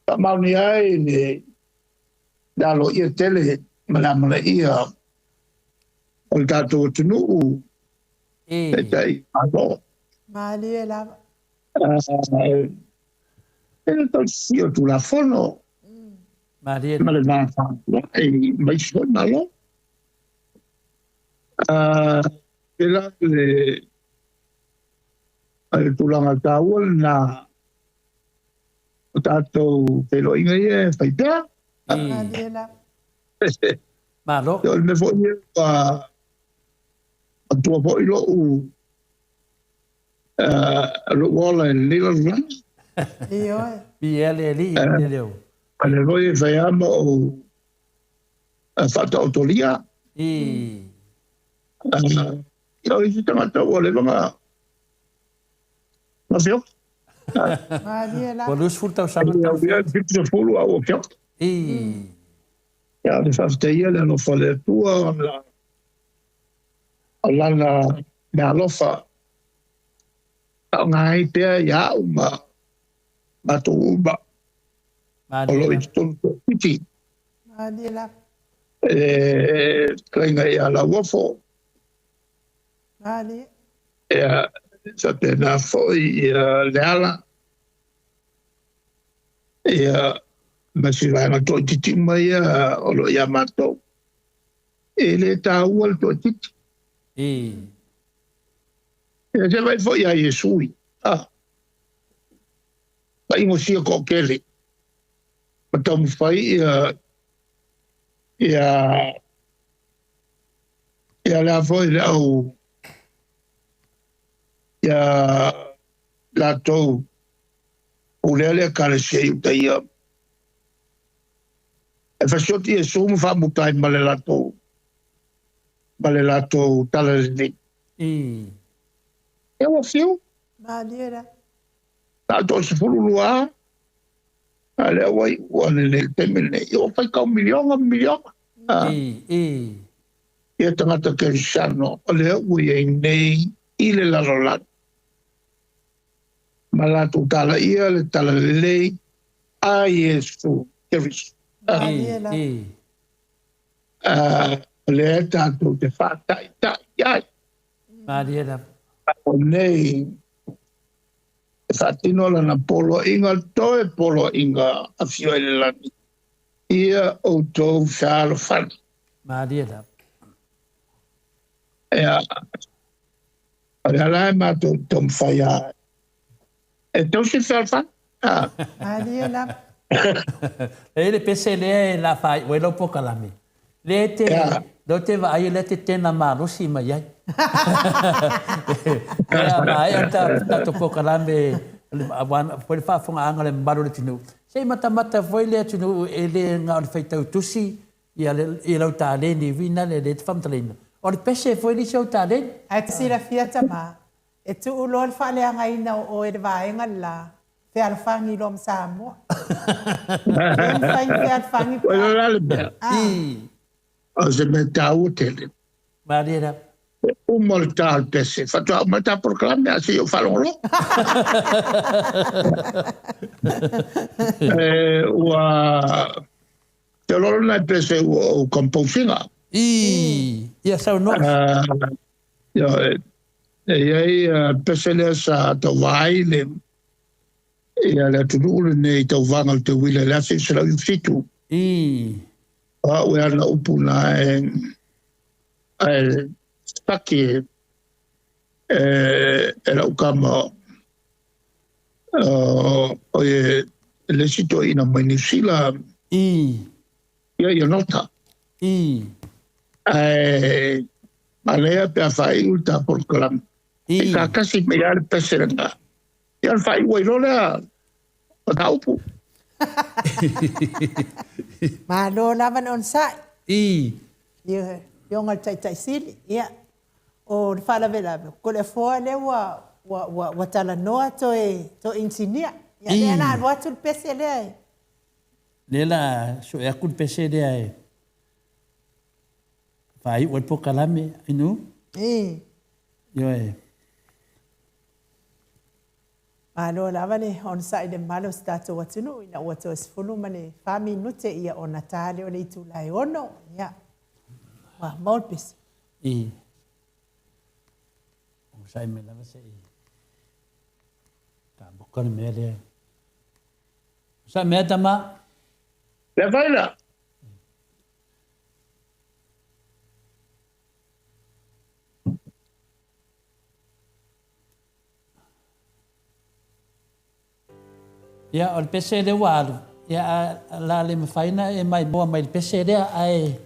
faamaonia ai le aloaia tele ma le amanaia o le tatou atunuu taitai Malo. Malie lava. E le tausisia o Tulafono Malie ma le va faatuai ma isi foi Malo. Pēlā le tulaga taua lena o tatou feiloaiga ia e fai pea. Malo. O le mea foi ia ua matua foi lou ola i lenei lalolagi. Ioe. Viia le Alii i le leo. A lea foi e fai lava ma ou faataotolia. Ia o isi tagata ua leva na feoki. Ua 20 tausaga talu feoki. 70 a ua feoki. Ia le faafetaia le alofa o le Atua ona o lana meaalofa faaaoga ai pea ia au ma matou uma o lo o i totonu o Fiti. E fetalaiga ia Lauofo. Ia faapena foi ia Leala. Ia ma si vaega toaitiiti uma ia o lo o ia matou. E le taua le toaitiiti. Ia se vaai foi ia Iesu i faaigosia toatele ma taumafai ia ia ia lea foi le au ia latou pulea le ekalesia Iutaia. E fasioti Iesu ma faamuta ai ma le latou ma le latou tala lenei. Ia ua fiu. Malie la. Na o 12 lava, a lea ua iu ane nei i le taimi lenei, ia ua faitau miliona ma miliona. Ia tagata Kerisiano o lea ua i ai nei i le lalolagi, ma latou talaia le talalelei a Iesu Keriso. O lea tatou te faataitai ai. Malie lava. O nei E faatino lana poloaiga toe poloaiga afio ai le lagi. Ia outou fealofani. Malie lava. Ia, o lea la e matou taumafai lava e tausi le fealofani. Malie lava. E i ai le pese lea e la faaiu ai lau polokalame, lea e te, lea ou te vaai o lea e te tena malosi mai ai. Lea a maea le tatou polokalame aua foi le faafofogaaga a le mamalu o le atunuu, se i matamata foi le atunuu e le na o le faitau tusi ia lau taleni foi lea e te faamatalaina, o le pese foi le isi ou taleni. Ae te silafia tama, e tuu loa le faaleagaina o oe e le vaega le la, fealofani loa ma Samoa. E le mafai ona fealofani pe a. Ua la le mea. O se mea taua tele. Malie lava. E uma le ta o le pese, faatoa uma le ta polokalame a se i ou faalogologo. Ua te lolo nai pese ua ou compose ina. Ia saunoa. Ioe, e i ai le pese lea sa tauva ai le ia le atunuu lenei i tauvaga o le teuila i le 1997. O au e ana upu na e ae saki e lau kama o e le isi toeaina mai Niu Sila ia nota. Ae manaia pe a faaiu le ta polokalame. E kakasi mai lava le pese lena. Ia ona faaiu ai loa lea o ta upu. Malo lava le onosai. Ia Afioga i le Taitai Sili, ia, o le faalavelave, ko le afoa lea ua, ua, ua, ua talanoa toe, toe inisinia. Ia, lea la alu atu le pese lea e. Lea la sue atu le pese lea e faaiu ai le polokalame, Ainu? Ioe. Malo lava le onosai i le mamalu o si tatou atunuu ina ua toe 14 minute ia ona ta lea o le itula e 6. Ia, ua maua le pese. Onosai mai lava se i tamoka le mea lea. Onosai mea tama. Le fai la. Ia, o le pese lea ua alu, ia, a la le mafai ona e maimoa mai i le pese lea, ae...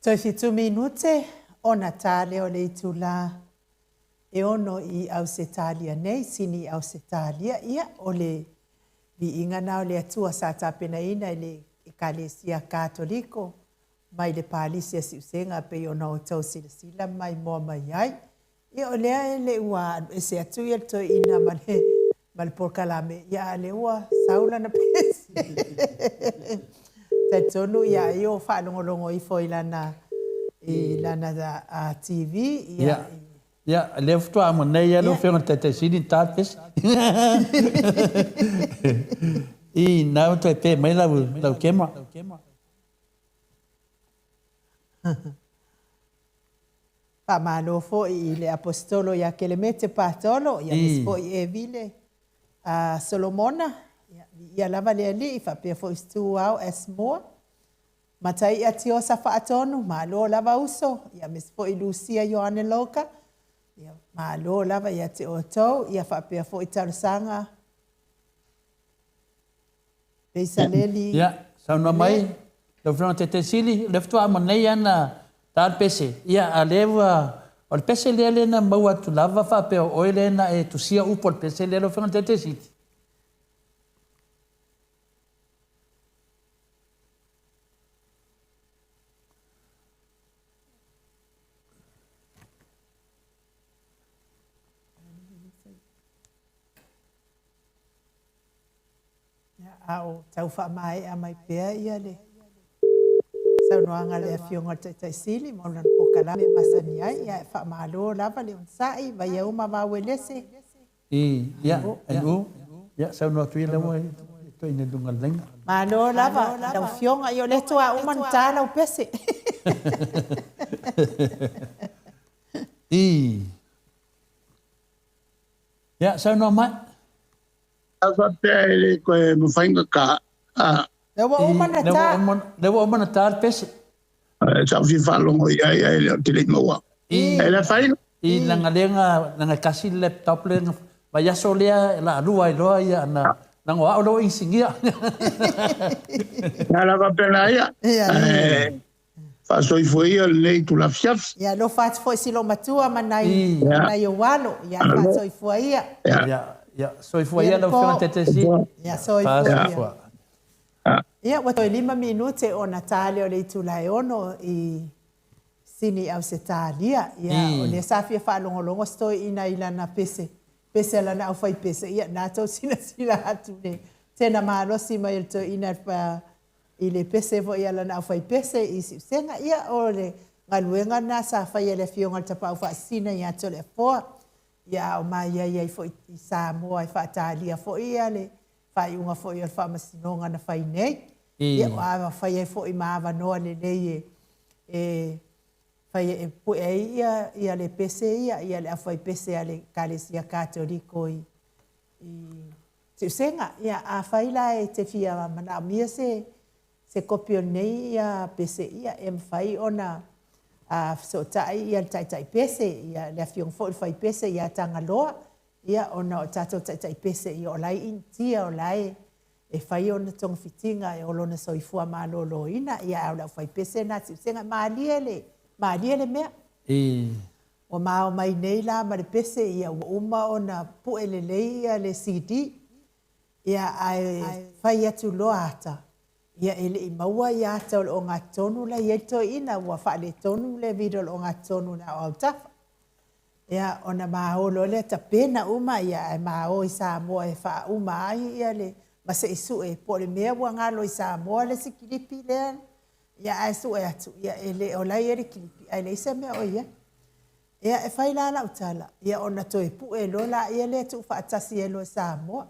Toe fitu minute ona tā lea o le itulā e ono i Ausetalia nei, Sini i Ausetalia, ia, o le viiga na o le Atua sa tapenaina e le Ekalesia Katoliko mai le Palisi a Siusega pei ona outou silasila ma imoa mai ai. Ia o lea e le ua aluese atu ia le toeaina ma le ma le polokalame, ia a lea ua sau lana pese. Talitonu ia ai o faalogologo ifo i lana i lana TV ia. Ia. Ia, lea faatoa amo nei ia lau Afioga i le Taitai Sili ta le pese. I na ua toe pe mai lau lau kema. Faamalo foi i le Aposetolo ia Kelemete Patolo, ia aemaise foi Evile a Solomona, ia viia lava le Alii, faapea foi Stu Ao S. Moore, Mataia Tiosa Faatonu, malo lava uso, ia aemaise foi Lucia Ioane Loka, ia malo lava ia te outou, ia faapea foi talosaga Peisaleli. Ia, saunoa mai lau Afioga i le Taitai Sili, o lea faatoa amo nei lava na ta le pese, ia a o lea ua, o le pese lea lea na maua atu lava faapea o oe lea na e tusia upu o le pese lea lau Afioga i le Taitai Sili? A o tau faamaea mai pea ia le saunoaga a le Afioga i le Taitai Sili mo lana polokalame e masani ai. Ia, e faamalo lava le onosai, Vaiauma Vauelese. I, ia, NU, ia, saunoa atu ia lau toeaina i luga o le laina. Malo lava lau Afioga, ia o lea toa uma ona ta lau pese. I, ia, saunoa mai. A faapea e le toe mafai ona ta, a. Lea ua uma ona ta. Lea ua uma ona ta le pese. Sa ou fia faalogo i ai, ae le o te le i maua. E le afaina. I leaga lea na leaga e tasi le laptop lea na vaiaso lea la lua ai loa ia ana leaga o au lea ua inisinia. Ia la faapena ia. Ae faasoifua ia lenei itula afiafi. Ia alofa atu foi si loomatua ma nai ma nai ou alo. Ia faasoifua ia. Ia, ia, soifua ia lau Afioga Tetesi. Ia soifua ia. Ia ua toe lima minute ona ta lea o le itula e ono i Sini i Ausetalia. Ia o lea sa fia faalogologo si toeaina i lana pese, pese a lana aufaipese, ia na tou silasila atu le tena malosi mai o le toeaina i le pese foi a lana aufaipese i Siusega. Ia, o le galuega lena sa faia e le Afioga i le Tapaau Faasisina ia Toleafoa, ia a o maiai ai foi i Samoa e faatalia foi ia le faaiuga foi o le Faamasinoga na fai nei. Ia, ua fai ai foi ma avanoa lelei e e fai e pue ai ia ia le pese ia, ia le aufaipese a le Ekalesia Katoliko i i Siusega. Ia, afai la e te fia manaomia se se kopi o lenei ia pese, ia e mafai ona fesootai ia le taitai pese, ia le afioga foi i le faipese ia Tagaloa, ia ona o tatou taitai pese ia o la e i Initia, o la e e fai ona togafitiga e o lona soifua maloloina, ia ae o le aufaipese lena a Siusega. E malie le malie le mea. Ua mao mai nei la ma le pese ia ua uma ona pue lelei ia le CD, ia ae fai atu loa ata, ia e le i maua ia ata o le ogatotonu la e i ai le toeaina, ua faaletonu le video o le ogatotonu na o autafa. Ia ona mao loa lea tapena uma ia ae mao i Samoa e faauma ai ia le ma se i sue po o le mea ua galo i Samoa le isi kilipi lea. Ia ae sue atu, ia e le o la e i ai le kilipi, ae leai se mea o i ai. Ia e fai la lau tala, ia ona toe pue loa laia lea tuufaatasi ai loa i Samoa.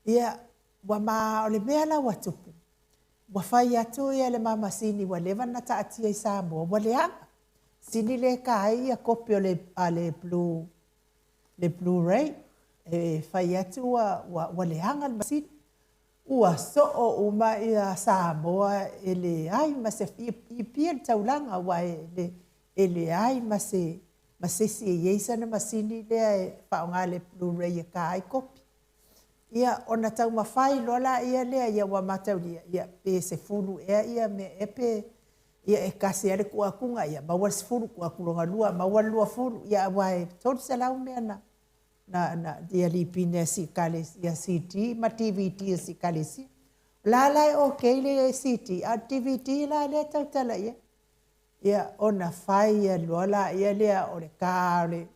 Ia, ua ma o le mea la ua tupu, ua fai atu ia le ma masini ua leva ona taatia i Samoa, ua leaga. Sini lea e ka ai ia kopi o le, a le blue, le Blu-ray, e fai atu ua, ua, ua leaga le masini. Ua soo uma ia Samoa e leai ma se i Apia le taulaga aua e e leai ma se ma se isi e i ai sana masini lea e faaaoga le Blu-ray e ka ai kopi. Ia ona taumafai loa laia lea ia ua mataulia ia pe 10 ea ia mea ea pe. Ia e tasi lava le tuu atuga, ia maua le 10, tuu atu lona lua, maua le 20, ia aua e 300 mea na, na, na, ia lipine a si ekalesia, CD ma DVD a si ekalesia. O la la e okay le CD, a o le DVD la lea e tautala i ai. Ia ona fai loa laia lea o le ta o le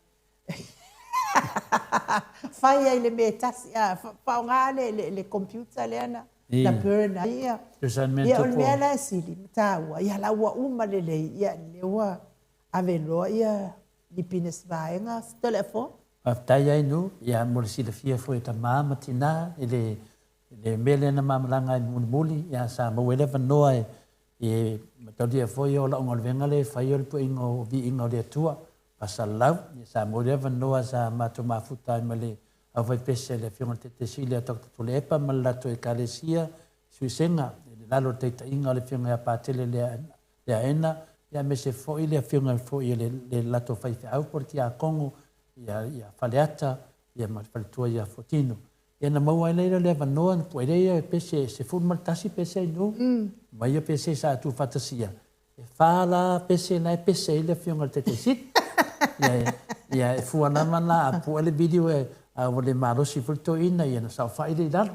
fai ai le mea e tasi, a faaaoga le, le, le computer lea na, na burn ai ia. Ia o le mea la e sili ma taua, ia la ua uma lelei, ia lea ua ave loa ia lipine si vaega telefoni. Faafetai ai Nu, ia mo le silafia foi e tama ma tina i le le mea lea na ma malaga ai mulimuli, ia sa maua ai le avanoa e e mataulia foi o lau galuega lea e fai o le puaiga o viiga o le Atua faasalalau, ia sa maua ai le avanoa sa matou mafuta ai ma le aufaipese a le Afioga i le Taitaisili ia Dr. Tuilaepa ma le latou Ekalesia Suisega i le lalo o le taitaiga o le Afioga ia Patele Leaena, ia aemaise foi le Afioga foi i le latou faifeau po o le Tiakono ia Faleata ia ma le faletua ia Fuatino. Ia na maua ai lea le avanoa na puai lea pese 11 pese ai nu, ma ia pese sa tuufaatasia. E fa la pese na e pese ai le Afioga i le Taitaisili. Ia, ia e fua lava la a pue le video e a ua le malosi foi le toeaina ia na saofai lea i lalo.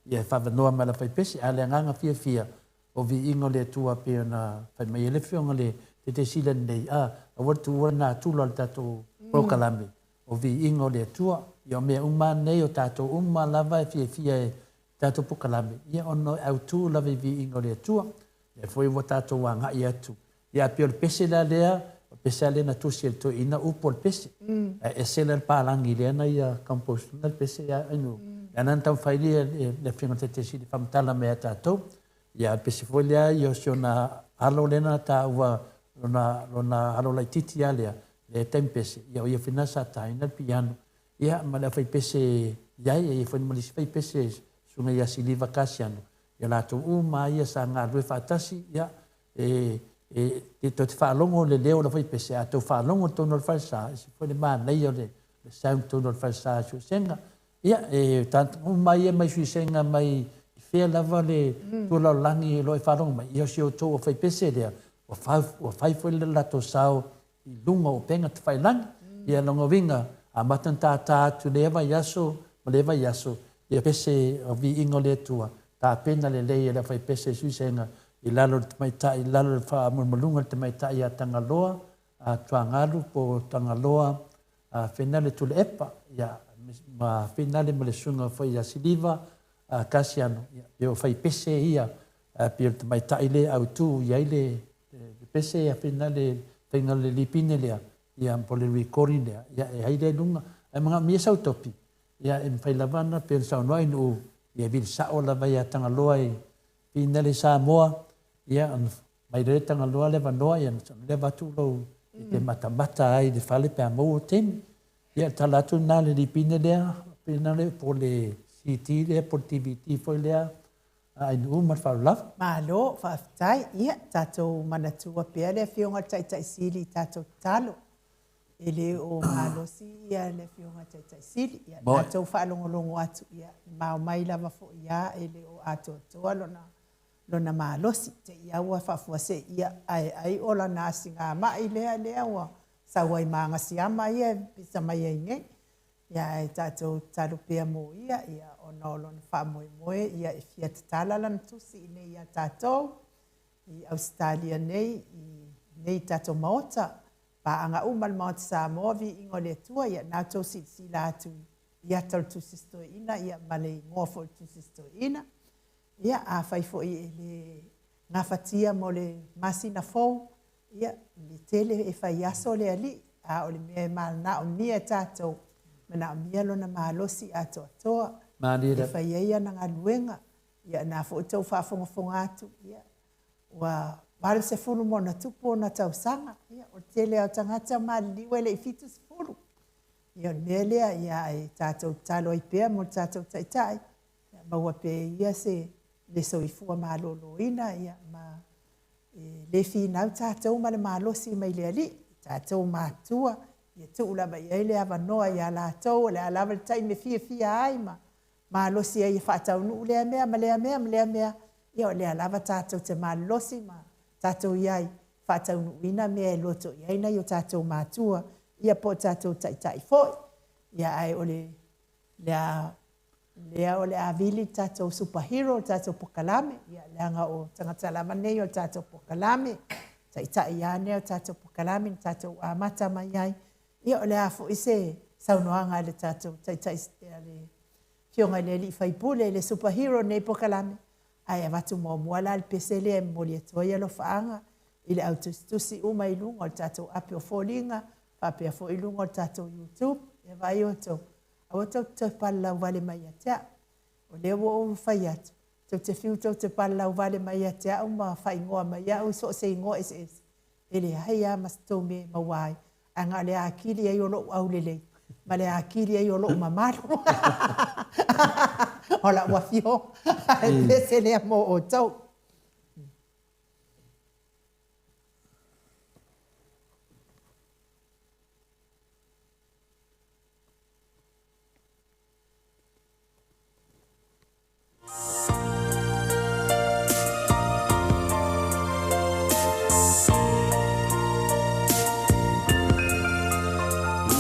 Ia e faavanoa mai la faipese a o le agaga fiafia o viiga o le Atua pei ona fai mai ai le Afioga i le Taitaisili lenei, a aua le tuua le natura o le tatou polokalame o viiga o le Atua. Ia o mea uma lava nei o tatou uma lava e fiafia i tatou polokalame, ia ona e autu lava i viiga o le Atua. Lea foi ua tatou agai atu. Ia pei o le pese la lea, o le pese lava lea na tusi e le toeaina upu o le pese. Ae ese la le palagi lea na ia compose ina le pese ia Ainuu. Lea na taumafai le Afioga i le Taitaisili e faamatala mai ia tatou. Ia a o le pese foi lea ia o si ona alo lea na taua lona, lona alo laitiiti lava lea, lea e taimi pese, ia o ia foi lena sa taina le piano. Ia ma le aufaipese i ai, e i ai foi ma le isi faipese, Susuga ia Siliva Kasiano, ia latou uma lava ia sa galulue faatasi, ia, e, e, e tou te faalogo i le leo o le aufaipese, a tou faalogo i totonu o le falesa, e ese foi le manaia o le sound i totonu o le falesa i Suesega. Ia, e tagata uma ia mai Suesega mai i fea lava le tua lalolagi o lo o e faalogo mai, ia o si outou aufaipese lea, ua fai, ua fai foi le latou sao i luga o upega tafailagi. Ia lona uiga, amata ona tātā atu i lea vaiaso ma lea vaiaso, ia pese o viiga o le Atua, tapena lelei e le aufaipese i Suisega i lalo o le tamaitai, i lalo o le faamalumaluga a le tamaitai ia Tagaloa a Tuagalu po o Tagaloa a Fenale Tuilaepa, ia, ma Fenale ma le susuga foi ia Siliva a Kasiano, ia, pei o faipese ia, pei o le tamaitai lea e autu i ai le le pese ia fina le faiga o le lipine lea, ia po o le recording lea, ia e ai lea i luga. Ae manaomia sau topi, ia e mafai lava ona pei ona saunoa i nuu, ia e vili sao lava ia Tagaloa i fina le Samoa, ia ona mai lea Tagaloa le avanoa, ia ona leva atu lou e te matamata ai i le fale pe a maua taimi. Ia tala atu lena le lipine lea, fina le po o le CD lea po o le DVD foi lea, Ainuu ma le faaaloalo. Malo, faafetai. Ia, tatou manatua pea le Afioga i le Taitai Sili i tatou tatalo. E le o malosi ia le Afioga i le Taitai Sili. Ia, tatou faalogologo atu, ia, mao mai lava foi ia e le o atoatoa lona, lona malosi. Te i lava ua faafuasei, ia, ae ai o lana asigamai lea, lea ua sau ai ma agasiama ia e pisa mai ai nei. Ia ae tatou tatalo pea mo ia, ia ona o lona faamoemoe, ia e fia tatala lana tusi i nei iā tatou, i Ausetalia nei, i nei tatou Maota, paaga uma le Maota Samoa, viiga o le Atua, ia na outou silasila atu i ata o le Tusi a si Toeaina, ia ma le igoa foi o le Tusi a si Toeaina. Ia, afai foi e le gafatia mo le masina fou, ia, le tele e fai aso le Alii, a o le mea e manaomia e tatou, manaomia lona malosi atoatoa e fai ai ana galuega. Ia, na foi tou faafogafoga atu, ia, ua 80 ma ona tupu ona tausaga. Ia, o le tele lava o tagata maliliu e le i 70. Ia, o le mea lea, ia, e tatou tatalo ai pea mo le tatou Taitai, ia maua pea e ia se le soifua maloloina, ia, ma e le finau tatou ma le malosi mai le Alii, tatou matua, ia tuu lava i ai le avanoa ia latou, o le a lava le taimi e fiafia ai ma malosi ai e faataunuu lea mea ma lea mea ma lea mea, ia o lea lava tatou te malolosi ma tatou i ai, faataunuuina mea e loto i ai nai o tatou matua, ia po o tatou taitai foi. Ia ae o le lea lea o le a vili le tatou superhero, le tatou pokalame, ia leaga o tagata lava nei o le tatou pokalame, taitai lava nei o le tatou pokalame na tatou amata mai ai. Ia o le a foi se saunoaga a le tatou taitai a le Afioga i le alii faipule, le superhero o lenei pokalame, ae avatu muamua la le pese lea e momoli atu ai alofaaga i le au tusitusi uma i luga o le tatou ape o foliga, faapea foi i luga o le tatou YouTube. Ia vaai outou, aua tou te toe palelau vale mai ia te au. O lea ua ou fai atu, tou te fiu tou te palelau vale mai ia te au ma faaigoa mai au i so o se igoa eseese, e leai lava ma se tou mea e maua ai, ae na o le atili ai o lou aulelei ma le atili ai o lou mamalu o lau afioga. Ae pese lea mo outou.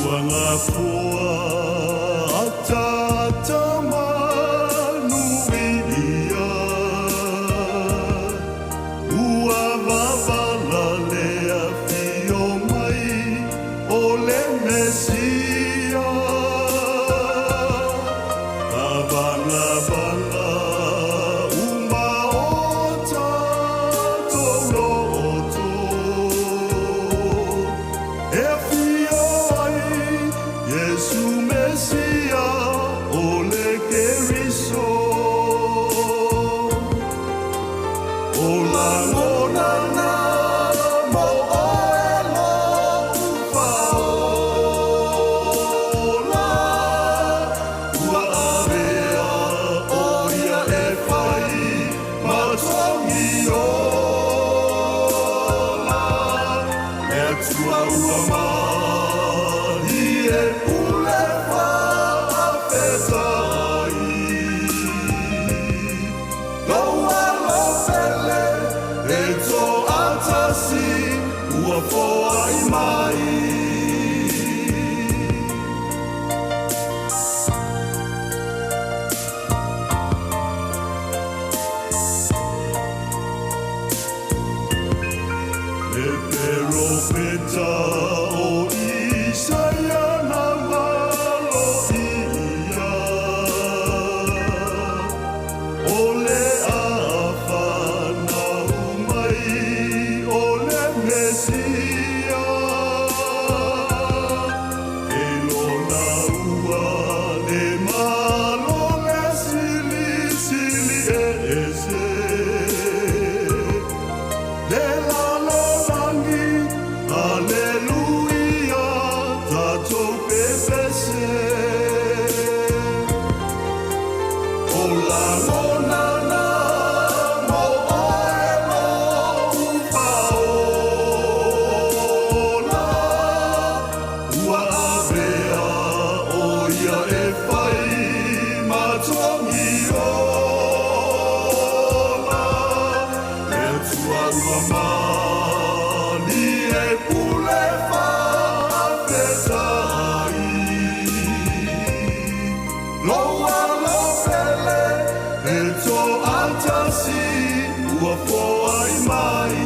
Ua gafoa ataata manuia, Ua vavala le afio mai o le Mesia. Tavagavaga uma o tatou loto, E afio ai Iesu Mesia o le Keriso. O lagona na mo oe lou Faaola, Ua avea ʻo ia e fai ma togi ola, Le Atua ua malie pule faafetai. Lou alo pele e toatasi ua foai mai. Le peropeta o Isaia na maloia, O le a fanau mai o le Mesia. E lona ua le malo le silisili ese. Le lalolagi, aleluia, tatou pepese. O lagona na mo oe lou Faaola, Ua avea ʻo ia e fai ma togi ola, Le Atua ua malie pule faafetai. Lou alo pele e toatasi ua foai mai.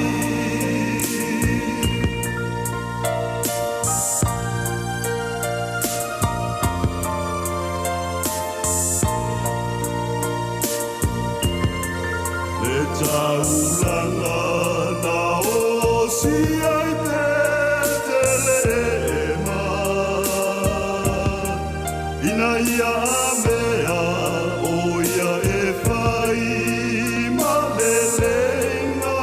Le taulaga na osia i Petelema, Ina ia avea ʻo ia e fai ma leleiga,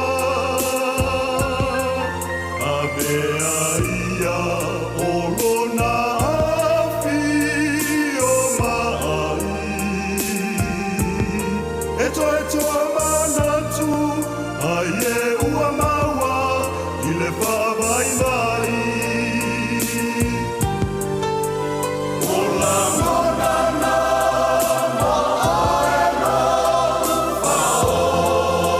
Avea ia o lona afio mai. E toe tomanatu ai e ua maua i le faavaivai. O lagona na mo oe lou Faaola,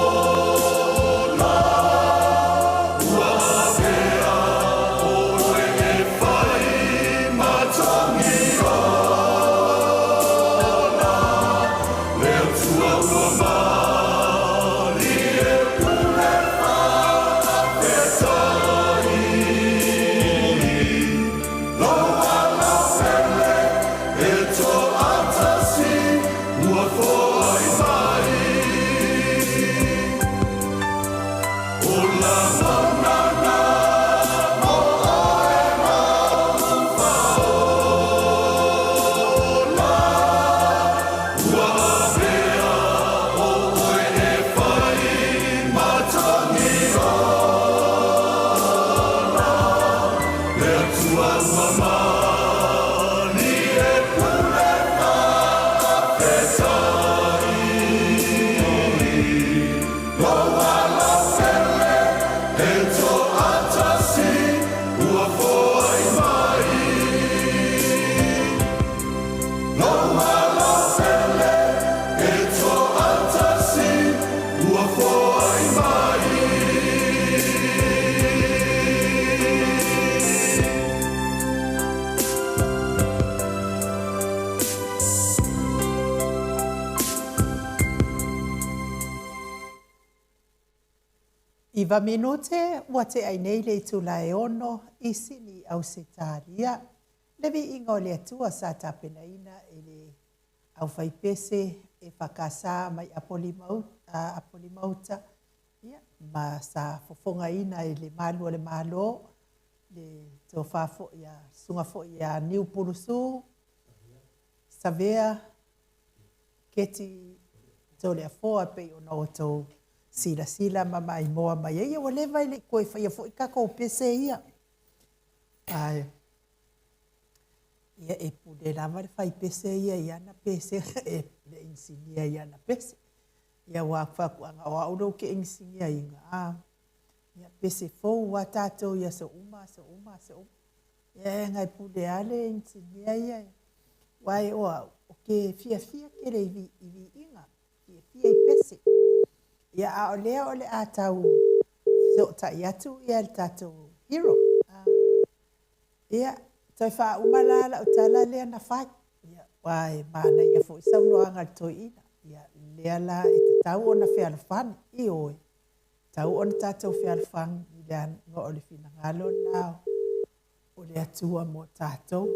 Iva minute ua tea ai nei le itula e ono i Sini, Ausetalia. Le viiga o le Atua sa tapenaina e le aufaipese e whakasa mai Apolima-uta, ia, ma sa fofogaina e le malu o le Malo, le tofa foi a susuga foi ia Niu Pulusu, Savea, Keti Toleafoa e pei ona outou silasila ma maimoa mai ai. Ia ua leva e le i toe faia foi tatou pese ia. Ae, ia e pule lava le faipese ia i ana pese, e le inisinia i ana pese. Ia aua ou fai atu ana o au lea ou te inisiniaina, a, ia pese fou lava tatou i aso uma, aso uma, aso uma. Ia e na e pule lava le inisinia ia. Aua e o au, ou te fiafia tele i viiga, fiafia i pese. Ia a o lea o le a tau fesootai atu ia le tatou hero. Ia, toe faauma la lau tala lea na fai. Ia, aua e manaia foi saunoaga a le toeaina. Ia, lea la e tatau ona fealofani. Ioe, tatau ona tatou fealofani leaga o le finagalo lena o le Atua mo tatou.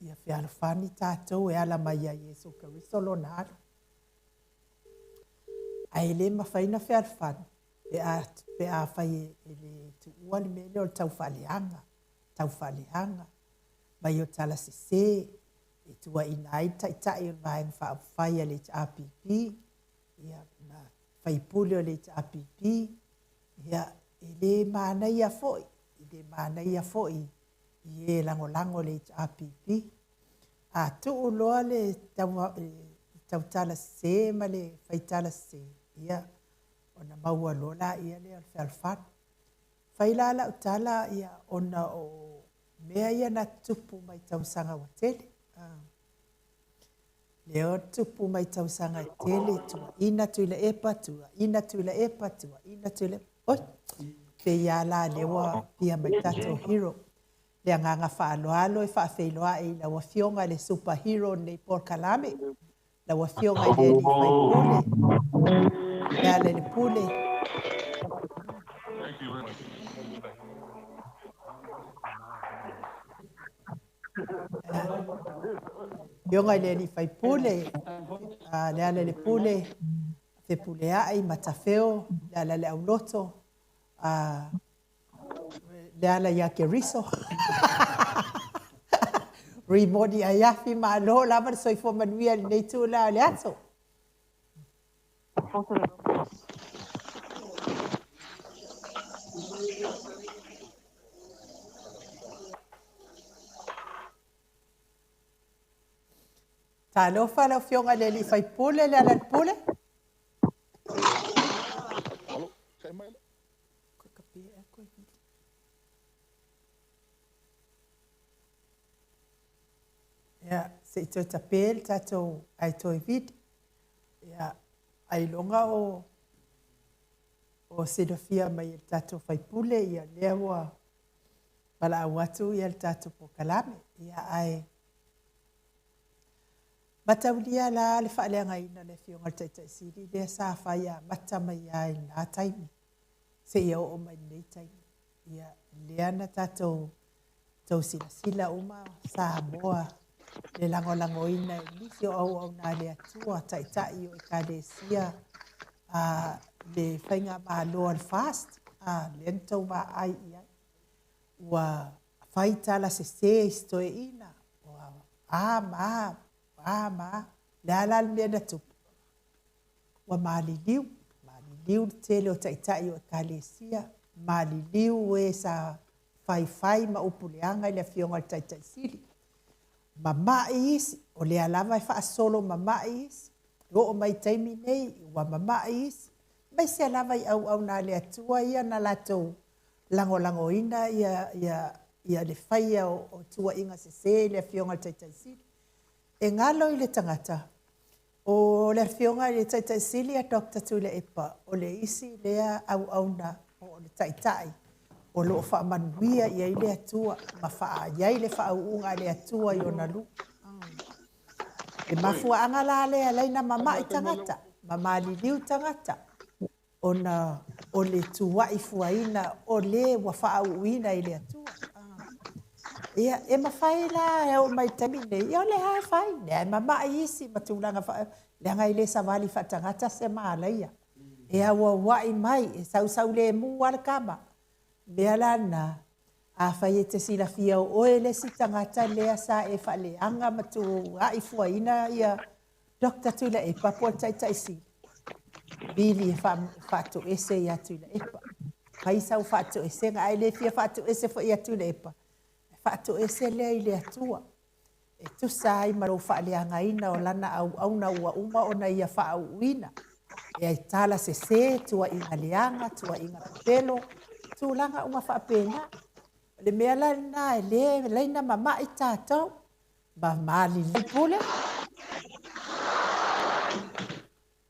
Ia fealofani tatou e ala mai ia Iesu Keriso lona Alo. Ae le mafai ona fealofani pe a, pe afai e le tuua le mea lea o le taufaaleaga, taufaaleaga mai o tala sese e tuuaina ai le Taitai o le Vaega Faaupufai a le HRPP, ia, ma faipule o le HRPP, ia, e le manaia foi, e le manaia foi i e lagolago le HRPP. A tuu loa le tautala sese ma le faitala sese, ia, ona maua loa laia lea o le fealofani. Fai la lau tala, ia, ona o mea ia na tutupu mai tausaga ua tele. Lea ua tutupu mai tausaga e tele, tuuaina Tuilaepa, tuuaina Tuilaepa, tuuaina Tuilaepa. Oi, pei lava la lea ua pia mai tatou hero. Le agaga faaaloalo e faafeiloai i lau Afioga i le super hero o lenei polokalame, lau Afioga i le Alii Faipule, Lealailepule. Afioga i le Alii Faipule, Lealailepule, Fepuleai, Matafeo, Lealaileauloto, Leala ia Keriso. Rimoni Aiafi, malo lava le soifua manuia i lenei itula o le aso. Talofa lau Afioga i le Alii Faipule, Lealailepule. Ia, se i toe tape le tatou aitoe vili. Ia, ailoga o o silafia mai e le tatou faipule, ia lea ua valaau atu ia le tatou polokalame. Ia, ae mataulia la le faaleagaina o le Afioga i le Taitai Sili lea sa fai amata mai lava i lena taimi seia oo mai lenei taimi. Ia, lea na tatou tou silasila uma Samoa le lagolagoina e nisi o auauna a le Atua, taitai o Ekalesia, a, le faigamalo a le FAST, a, lea na tou vaai i ai. Ua fai tala sese i si toeaina, ua a ma a, a ma a. Le a la le mea na tupu? Ua maliliu, maliliu le tele o taitai o Ekalesia, maliliu e sa faifai ma upu leaga i le Afioga i le Taitai Sili. Mama'i isi, O lea lava e faasolo mama'i isi, e oo mai i taimi nei ua mama'i isi, aemaise lava i auauna a le Atua ia na latou lagolagoina ia, ia, ia le faia o, o tuuaiga sesē i le Afioga i le Taitai Sili. E galo i le tagata, o le Afioga i le Taitai Sili a Doctor Tuilaepa, o le isi lea auauna po o le Taitai o lo o faamanuia i ai le Atua ma faa, i ai le faauuga a le Atua i ona luga. Le mafuaaga la lea e ala ai ona mama'i tagata ma maliliu tagata, ona o le tuua'i fuaina o le ua faauuina i le Atua. Ia, e mafai la e oo mai i le taimi lenei, ia o lea lava e fai, lea e mama'i isi ma tulaga faa... leaga e le savali faatagata se malaia. E auaua'i mai, e sausaulemu lava le tama. O le mea la lena, afai e te silafia o oe le isi tagata lea sa e faaleaga ma tuua'i fuaina ia Doctor Tuilaepa po o le Taitai Sili, vili e faatoese ia Tuilaepa. Fai sau faatoesega, ae le fia faatoese foi ia Tuilaepa, faatoese lea i le Atua e tusa ai ma lou faaleagaina o lana auauna ua uma ona ia faauuina. E ai tala sese, tuuaiga leaga, tuuaiga pepelo, tulaga uma faapena. O le mea la lena e le laina mama'i tatou, ma maliliu pule.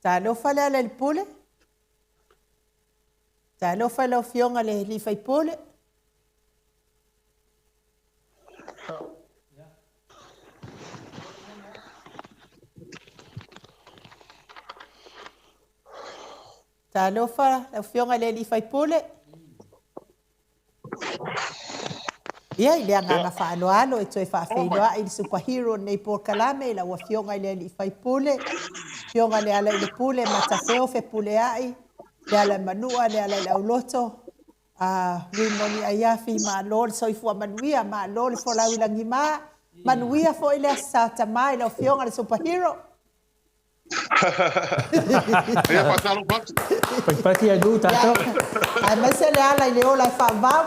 Talofa Lealailepule. Talofa i lau Afioga i le alii faipule. Talofa lau Afioga i le alii faipule. Ia, i le agaga faaaloalo e toe faafeiloai i le superhero o lenei polokalame i lau Afioga i le alii faipule, Afioga Lealailepule Matafeo Fepuleai, Lealaimanua, Lealaiauloto, a Rimoni Aiafi, malo le soifua manuia, malo le folau i lagima, manuia foi le Aso Sa Tama i lau Afioga i le superhero. Ia faatalofa atu. Paipati ai lu tatou. Aemaise le ala i le ola e faavavau.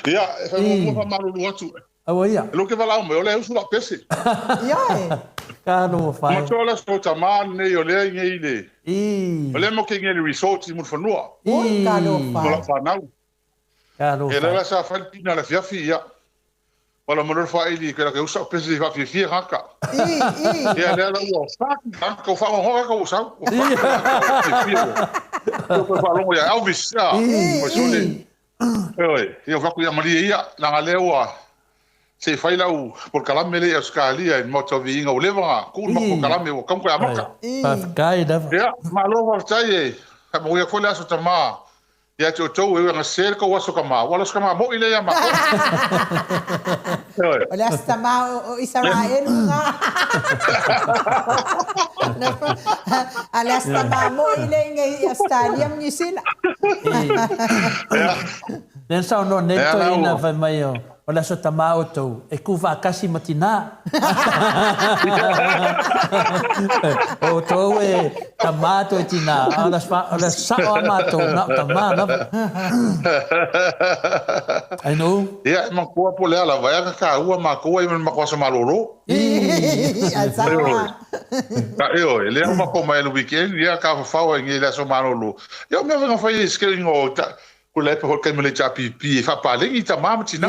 Ia, e fai muamua faamalulu atu. Aua ia. E lou ke valaau mai, o lea e usu lau pese. Ioe. Talofa e. Matua o le aso tama lenei o lea i nei i le. O lea mo ke i le resort i Mulifanua. Oi, talofa. Ma lau fanau. Talofa. Ia lea la sa fai le pina i le afiafi, ia. Wala mo le whaili, ke la ke usa o pese i whaafiafia ngaka. I, i. Ia lea la ua whaaki ngaka, o whaongoa ka ua sau. Ua whaaki ngaka, ua fiafia. Ua koe whaalongo ia Elvis, ia. I, i. Ioe, ia whaku ia malie ia, langa lea ua se i fai lau polokalame lea i Ausetalia i le Maota o Viiga ua leva ona tuu le matou polokalame ua tatau ona toe amata. Faafetai lava. Ia, malo faafetai e faamanuia atu foi le Aso Tama ia te outou e ui ina sese le tou Aso Tama, ua le Aso Tama moi lea ia matou. Ioe. O le Aso Tama o Isaraelu lena. A le Aso Tama moi lea i Ausetalia ma Niu Sila. Ia. Lea na saunoa nei le Lea la toeaina ua. fai mai o le aso tama outou e ku faatasi ma tina. O outou e tama toe tina, a o le aso sao a matou na o tama lava. Ainuu. Ia, e manatua po o le a lava, e ana taua matou ai ma le matou aso malolo. Ae sao lava. Ioe, lea ua matou omai ai i le weekend, ia tafafao ai nei i le aso malolo. Ia o mea foi na fai e se o Tuilaepa foi i le taimi o le HRPP e faapaleni tama ma tina.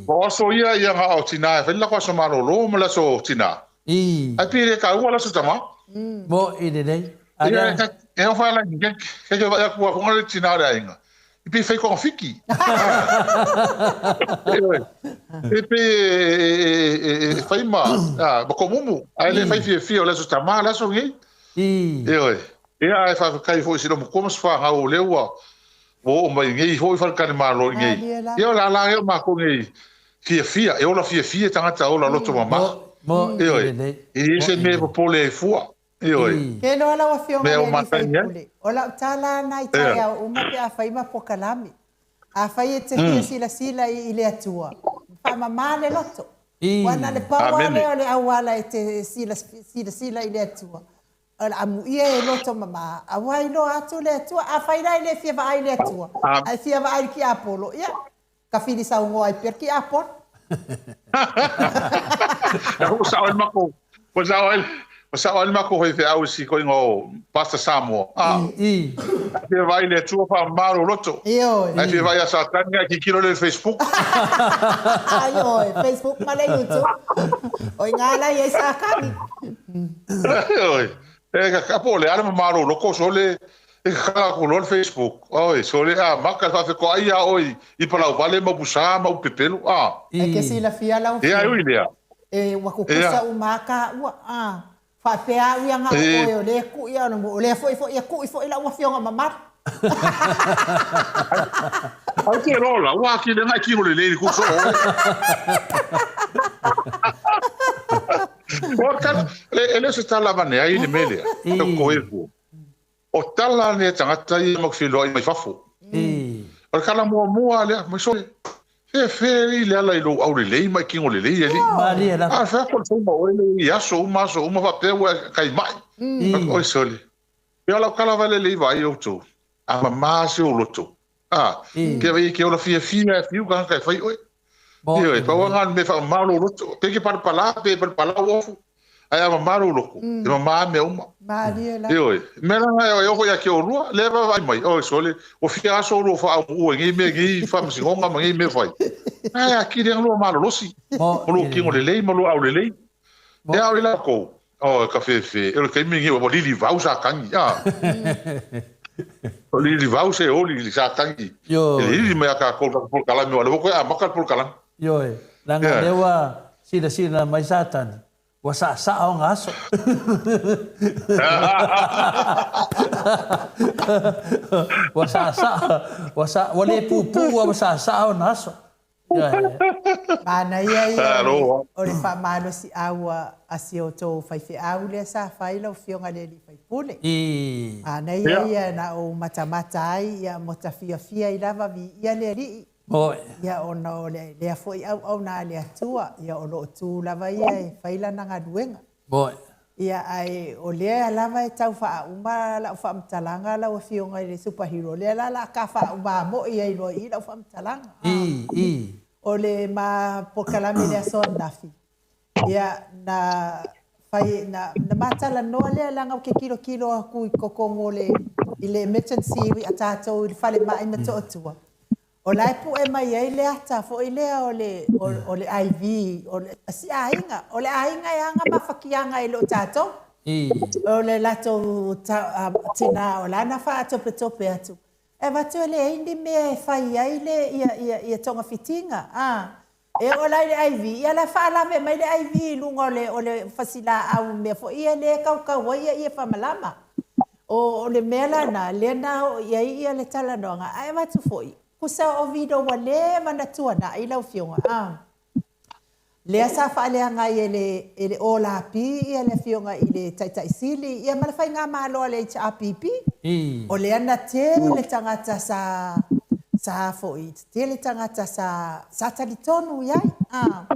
O aso ia ia na o tina e fai le latou aso malolo ma le aso tina. Ae pei e le taua le aso tama. Mo'i lelei. A Ia lea. e ofa ala i ke ke vaai atu a fonga le tina o le aiga. I pei fai togafiti. Ioe. E pei e fai ma ma tomumu ae le fai fiafia o le aso tama le aso lenei. Ioe. Ia ae faafetai foi i si lou matua ma si fanau o lea ua oo mai i nei foi faletalimalo i nei. Ia o le ala lea o matou nei fiafia, e ola fiafia tagata ola loto mama. Ioe. E leai se mea e popole ai fua. Ioe. Ke loa lau Afioga Mea i o le alii matagi ai. faipule, o lau tala lena i taeao uma pe a fai ma polokalame. Afai e te fia silasila i le Atua, faamama le loto. Ua na le pau lava Amene. lea o le auala e te silasila i le Atua. O le amuia e loto mamā, aua iloa atu le Atua. Afai la e le fia vaai i le Atua, ae fia vaai i le tiapolo, ia, tafili saunoa ai pea le tiapolo. Ua sao ai le matou, ua sao ai, ua sao ai le matou faifeau i si koiga o Pastor Samoa. Ah, I. Fia vaai i le Atua faamama lou loto. Ioe. Ae fia vaai ia Satani ae tilotilo lea i le Facebook. Ioe, Facebook ma le YouTube. O i ina la i ai Satani. Ioe. E ka po o le a le mama o lou loto sole e kakala atu loa le Facebook. Oi, sole a maka le faafetoai ia oe i Palauvale ma Upusa ma Upepelu. Ah. E ke silafia lau Ia, e ui lea. E ua tutusa uma lava taua. Ah. Faapea au ia na o oe o lea e kuʻi a o lea foi foi e kuʻi foi lau afioga mamalu. Ai te lola, ua atili ana e tino lelei i le kuso oe. O tala, e le o se tala avane ai le mea lea, e koe fua. O tala nei a tagata ia ma feiloai mai fafo. O le tala muamua lea, mai sole, fefe i le ala i lou aulelei ma e tino lelei alii. Malie lava. A fai atu o le faiga o oe lea i aso uma aso uma faapea ua e kai mai. Oi sole, ia o lau tala vale lelei vaai outou, a mama si ou loto. A, ke vai ke ola fiafia e fiu tagata e fai oe. Ioe, pau lava lena o le mea e faamama lou loto. Pe ke palapala, pe palapala ou ofu, ae a mama lou loto, e mama lava mea uma. Malie lava. Ioe, mea la e oo ia te oulua, lea e vaavaai mai, oi sole, ua fia aso oulua faaumuua i nei mea, nei faamasinoga ma nei mea fai. Ae atili lava lua malolosi, ma lua tino lelei ma lua aulelei. E ao i latou, oh, e ka fefe, o le taimi lenei ua lilivau Satani, a. Ua lilivau se oli i le Satani, e lili mai ia tatou i le tatou polokalame, aua o lea ua toe amata le polokalame. Ioe, leaga o lea ua silasila mai Satani, ua saasaa ona aso. Ua saasaa, ua sa, ua le puupuu a ua saasaa ona aso. Manaia ia o le faamalosiau a si outou faifeau lea sa fai lau Afioga i le alii faipule. Manaia ia na ou matamata ai ia mo ta fiafia ai lava viia le Alii. Ia ona o lea foi auauna a le Atua ia o lo o tu lava ia e fai lana galuega. Ia ae o lea lava e tau faauma lau faamatalaga lau Afioga i le Super Hero, lea la la ka faauma moi ai loa i i lau faamatalaga. O le ma polokalame i le aso ananafi, ia na fai na na ma talanoa lea leaga ou te tilotilo atu i totonu o le i le emergency a tatou i le falemai i Motootua, O la e pue mai ai le ata foi lea o le, o le IV, o le, si aiga, o le aiga e aga mafatiaga e le o tatou. O le latou tina o la na faatopetope atu, e avatu e leai ni mea e fai ai le, ia, ia, ia togafitiga, a. E oo la i le IV, ia la e faalave mai le IV i luga o le, o le fasilaau mea foi ia lea e kaukau ai ia ie faamalama. O le mea la lena, lea na oo i ai ia le talanoaga, ae avatu foi, tusa o video ua leva ona tuanai lau Afioga, a. Lea sa faaleaga ai e le, e le OLAP ia le Afioga i le Taitai Sili, ia ma le Faigamalo a le HRPP. O lea na tele tagata sa, sa foi, tele tagata sa, sa talitonu i ai, a.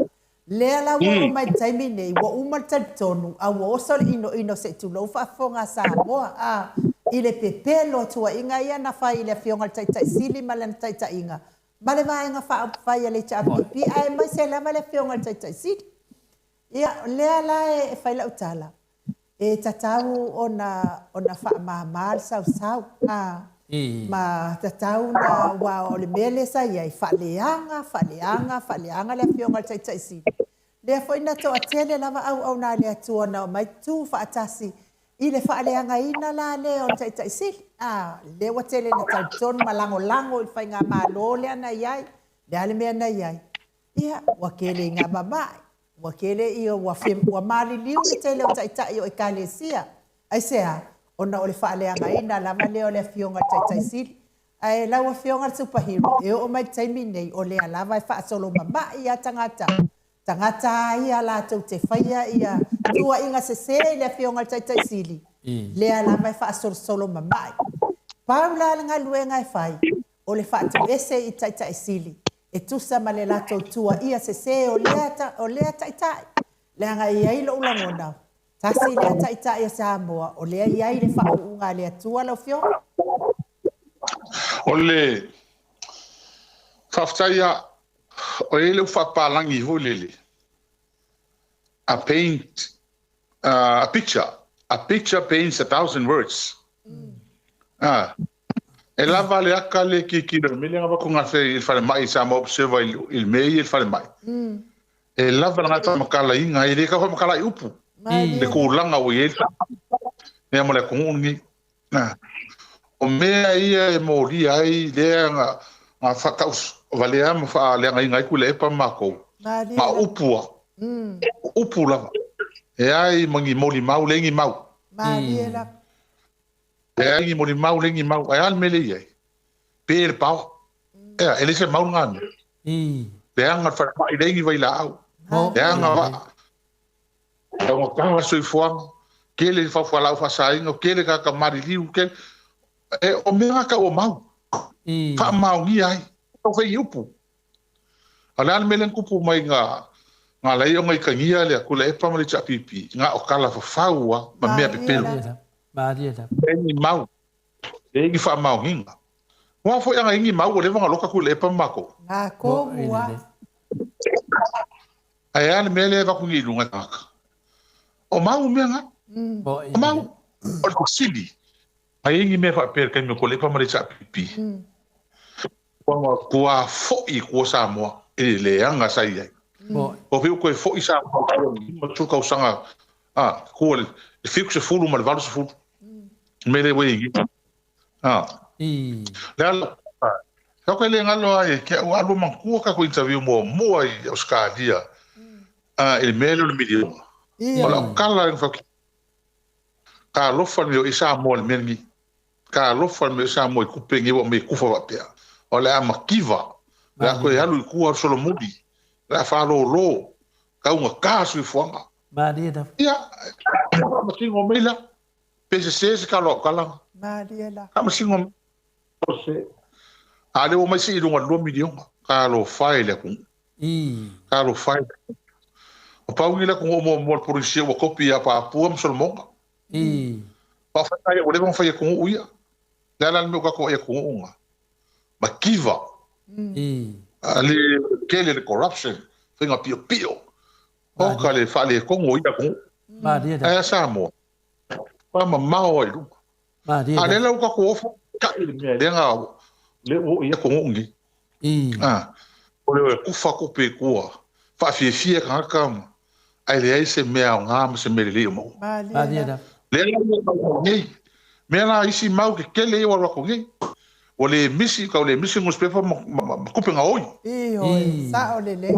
Lea la ua oo mai i le taimi nei, ua uma le talitonu, a ua oso le inoino se i tulou faafofoga a Samoa, a, i le pepelo o tuuaiga ia na fai i le Afioga i le Taitai Sili ma lana taitaiga, ma le Vaega Faaupufai a le HRPP, aemaise lava le Afioga i le Taitai Sili. Ia, o lea la e fai lau tala, e tatau ona, ona faamama le sausau, a, ma tatau ona, aua o le mea lea sa i ai, faaleaga, faaleaga, faaleaga le Afioga i le Taitai Sili. Lea foi na toatele lava auauna a le Atua na omai tu faatasi i le faaleagaina la lea o le Taitai Sili, a, lea ua tele ina talitonu ma lagolago i le faigamalo lea na i ai, le a le mea na i ai? Ia, ua tele i ngā mamae, ua tele ia, ua, ua maliliu le tele o taitai o Ekalesia. Aisea? Ona o le faaleagaina lava lea o le Afioga i le Taitai Sili. Ae lau Afioga i le Super Hero, e oo mai i le taimi nei, o lea lava e faasolo mama'i a tagata, tagata a ia latou te faia ia tuuaiga sese i le Afioga i le Taitai Sili, lea lava e faasolosolo mama'i. Pau la le galuega e fai, o le faatoese i Taitai Sili, e tusa ma le latou tuuaia sese o lea, o lea taitai, leaga e i ai lou lagona, Tasi lea Taitai a Samoa o lea i ai le faauuga a le Atua lau Afioga. O le faafetai a o i ai le faapalagi foi lele. A paint a picture, a picture paints a thousand words. Ah, e lava le aka le kikilo me le ngava ko ngafe i le falemai Samoa Observer i le mea ia i le falemai. E lava le gata faamatalaina, e le tau faamatala i upu le tulaga ua i ai le mea ma le atunuu lenei. O mea ia e molia ai lea na faatauvalea ma faaleagaina ai Tuilaepa ma matou, ma o upu lava, o upu lava, e ai ma ni molimau, leai ni mau. Leai ni molimau, leai ni mau. Ae a le mea lea e i ai? Pe le paoa. Ea, e leai se mau lena mea. Leaga le falemai, leai ni vailaau. Leaga vaa. Taugata le soifuaga, tele le fualaau faasaina, tele tagata maliliu, tele. E, o mea na tau o mau. Faamaonia ai. Tau fai i upu. A o le a le mea lea na tupu mai na na ala ai ona itagia le Tuilaepa ma le HRPP, na o tala fafau lava ma mea pepelo. Leai ni mau, leai ni faamaoniga. Aua foi ana i ni mau ua leva ona loka Tuilaepa ma matou. Na komu a. Ae a le mea lea e avatu nei i luga e tagata? O mau mea na. O mau. O le fesili, a i ai ni mea faapea i le taimi o Tuilaepa ma le HRPP? Ua foi i tua Samoa i le leaga sa i ai. Ua pei ua toe foi Samoa i le 50 tausaga, a, tua i le 70 ma le 80, le mea lea ua i ai nei. A, le ala, tau e le galo ai ke au alu manatua tatou interview muamua i Ausetalia, a, i le mea lea o le miliona. O lau tala na fai atu, talofa le mea o i Samoa i le mea lenei. Talofa le mea o Samoa i tupe nei ua aumai e kufa faapea. O le a mativa, o le a toe alu i tua o le solomuli, o le a faalolo, taugata le soifuaga. Malie lava. Ia, faamasino mai la, pe sese se tala o au tala. Malie lava. Faamasino mai. A o lea ua omai sii i luga i le $2 miliona. Talofa e le atunuu. Talofa e le atunuu. O pau nei le atunuu muamua o le Polenisia ua kopi ia Papua ma Solomona. Ma o faiga ia ua leva ona fai e atunuu ia. Le a la le mea ua tatou vaai i atunuu na? Mativa. A le tele le corruption, faiga piopio. Oka le faaletonu o ia atunuu. Ae a Samoa? Matua mamao lava i luga. A lea la ua tatou ofo ta'i le mea lea na lea ua oo i atunuu nei. O le kufa tupe i tua, faafiafia tagata ma ae leai se mea aoga ma se mea lelei o maua. Lea la ua mau nei, mea la isi mau tetele ia ua alu atu nei, ua le misi, tau le misi nusipepa ma tupe gaoi. Ioe, sao lelei.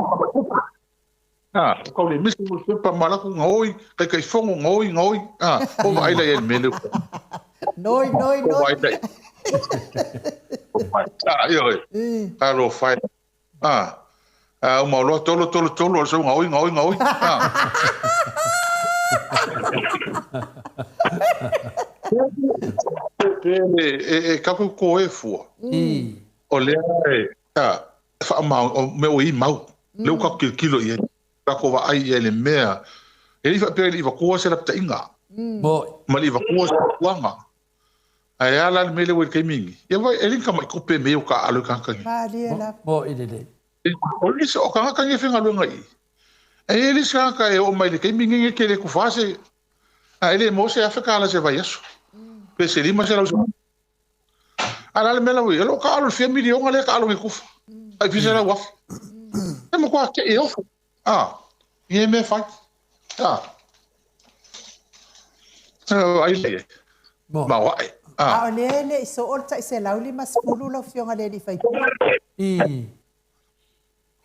Tau le misi nusipepa ma latou gaoi, Taitaifono gaoi, gaoi, o vaai la i ai i le mea lea. Noi, noi, noi. O vaai la i ai. Ioe, talofa e. A, a uma loa tolo tolo tolo o le sau gaoi gaoi gaoi. A. Pe e e tatou ko e fua. O lea e a whaamau o mea o i mau. Lea ua tatou kilokilo i ai. Tatou vaai i ai le mea. E le i faapea i le ivatua se lapataiga. Ma le ivatua se fautuaga. Ae a la le mea lea ua i le taimi lenei? Ia vaai, e le ni tamai tupe mea ia ua taaalo i tagata nei. Malie lava. Mo'i lelei. O le isi, o tagata nei e faigaluega i i, e i ai le isi tagata e oo mai i le taimi lenei e tele atu fa se, a e le maua se $1,000 i se vaiaso, pe se $500 se vaiaso. A o le a le mea la ua i ai? O lou taaalo i le fia miliona lea e taaalo nei kufa, tai fia selau afe. E matua te i ofo. A, i e mea e fai. A. Ai lea i ai. Maoae. A o lea e le i soo le tai 150 lau Afioga i le alii faipule.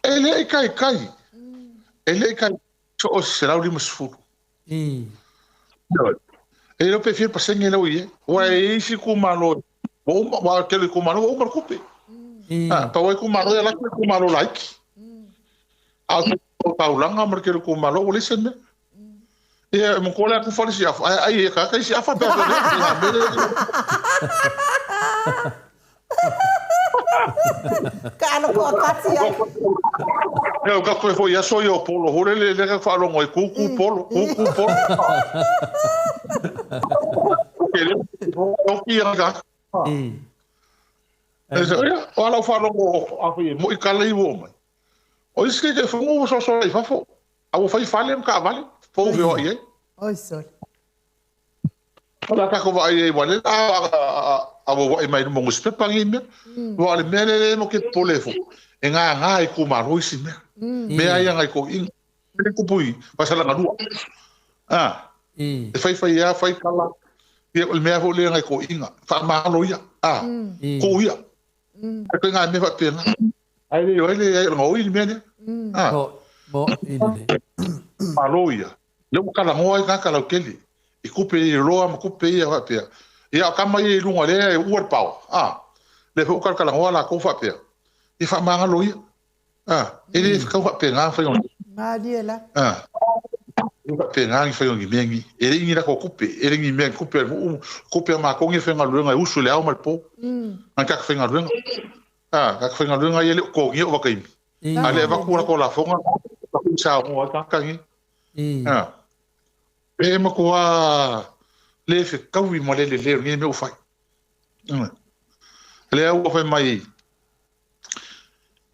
E le i kaikai. E le i kaikai soo se 150. E le iloa pe fia pasene lea ua i ai. Aua e i ai isi itumalo ua uma, aua o le tele o itumalo ua uma le tupe. Pau lava itumalo ia laki o itumalo laiti. A o taulaga ma le tele o itumalo ua leai se mea. Ia, e manatua lea atu fale si afa, ae ai e tagata isi afa pe a fai ngā mea lea. Ka alo ko a kati ai. E ka koe foi aso ia o polo hore le le ka wharongo e kūkū polo, kūkū polo. Ke le, o ki a ka. E se, ia, o ala o wharongo a fai e mo i kala i o mai. O isi ke whango o soso i fafo. A o whai whale ma ka vale, fō whio i e. Oi sole. O la kako wa ai wale a wa wa mai mo newspaper ngi mea. Wa le mea le mo ke pole fo. E ngā ngā i ku maro isi mea. Mea ai ngai ko ing. Le kupui pasala ngalua. Ah. E fai fai ia fai kala. Ia o le mea fo le ngai ko inga. Fa malo ia. Ah. Ko ia. E ko ngā mea fa pena. Ai le ai le ai ngoi le mea le. Ah. Mo i le. Malo ia. Le o kala ngoa i ngā kala keli. I kupe i roa ma kupe ia whapea. Ia kama ia i lunga lea e ua le pao. Ah. Le fo ukala kala ngoa la kou whapea. I wha mangalo ia. Ah. E le whakau whapea ngā whai ongi. Malie la. Ah. I whapea ngā ngi whai ongi mea ngi. E le ingi la ko kupe. E le ingi mea kupe. Kupe a mākongi whai ngā luenga e usu le ao ma le pō. Ngai kaka whai ngā luenga. Ah. Kaka whai ngā luenga ia le ko ngi o wakaimi. A le wakura ko la fonga. Sa o ngā ngi. Ah. E makoa le fe kaui ma le le le ngi me o fai. Le au fai mai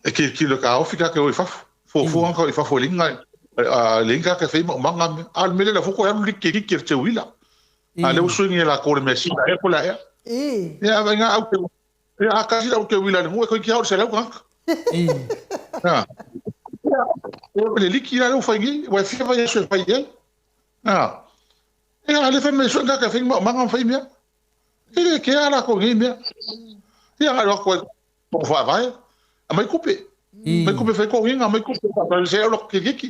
e ki ki le ka ofi ka ke o fafu. Fo fo ka i fafu linga a linga ka fai ma manga me. Al mele la fo ko alu ki ki ki te wila. A le usu ngi la ko le mesi e ko la e. Ya venga au ke ya ka si au ke wila le mo ko ki au se la ka. Ah. Le liki la o fai ngi, wa fi va se fai ye. Ah. E a le fai me so ka fai ma manga fai mea. E le ke ala ko ngi mea. Ia ga ko ko fa vai. A mai kupe. Mai kupe fai ko ngi mai kupe ka se o ke ki.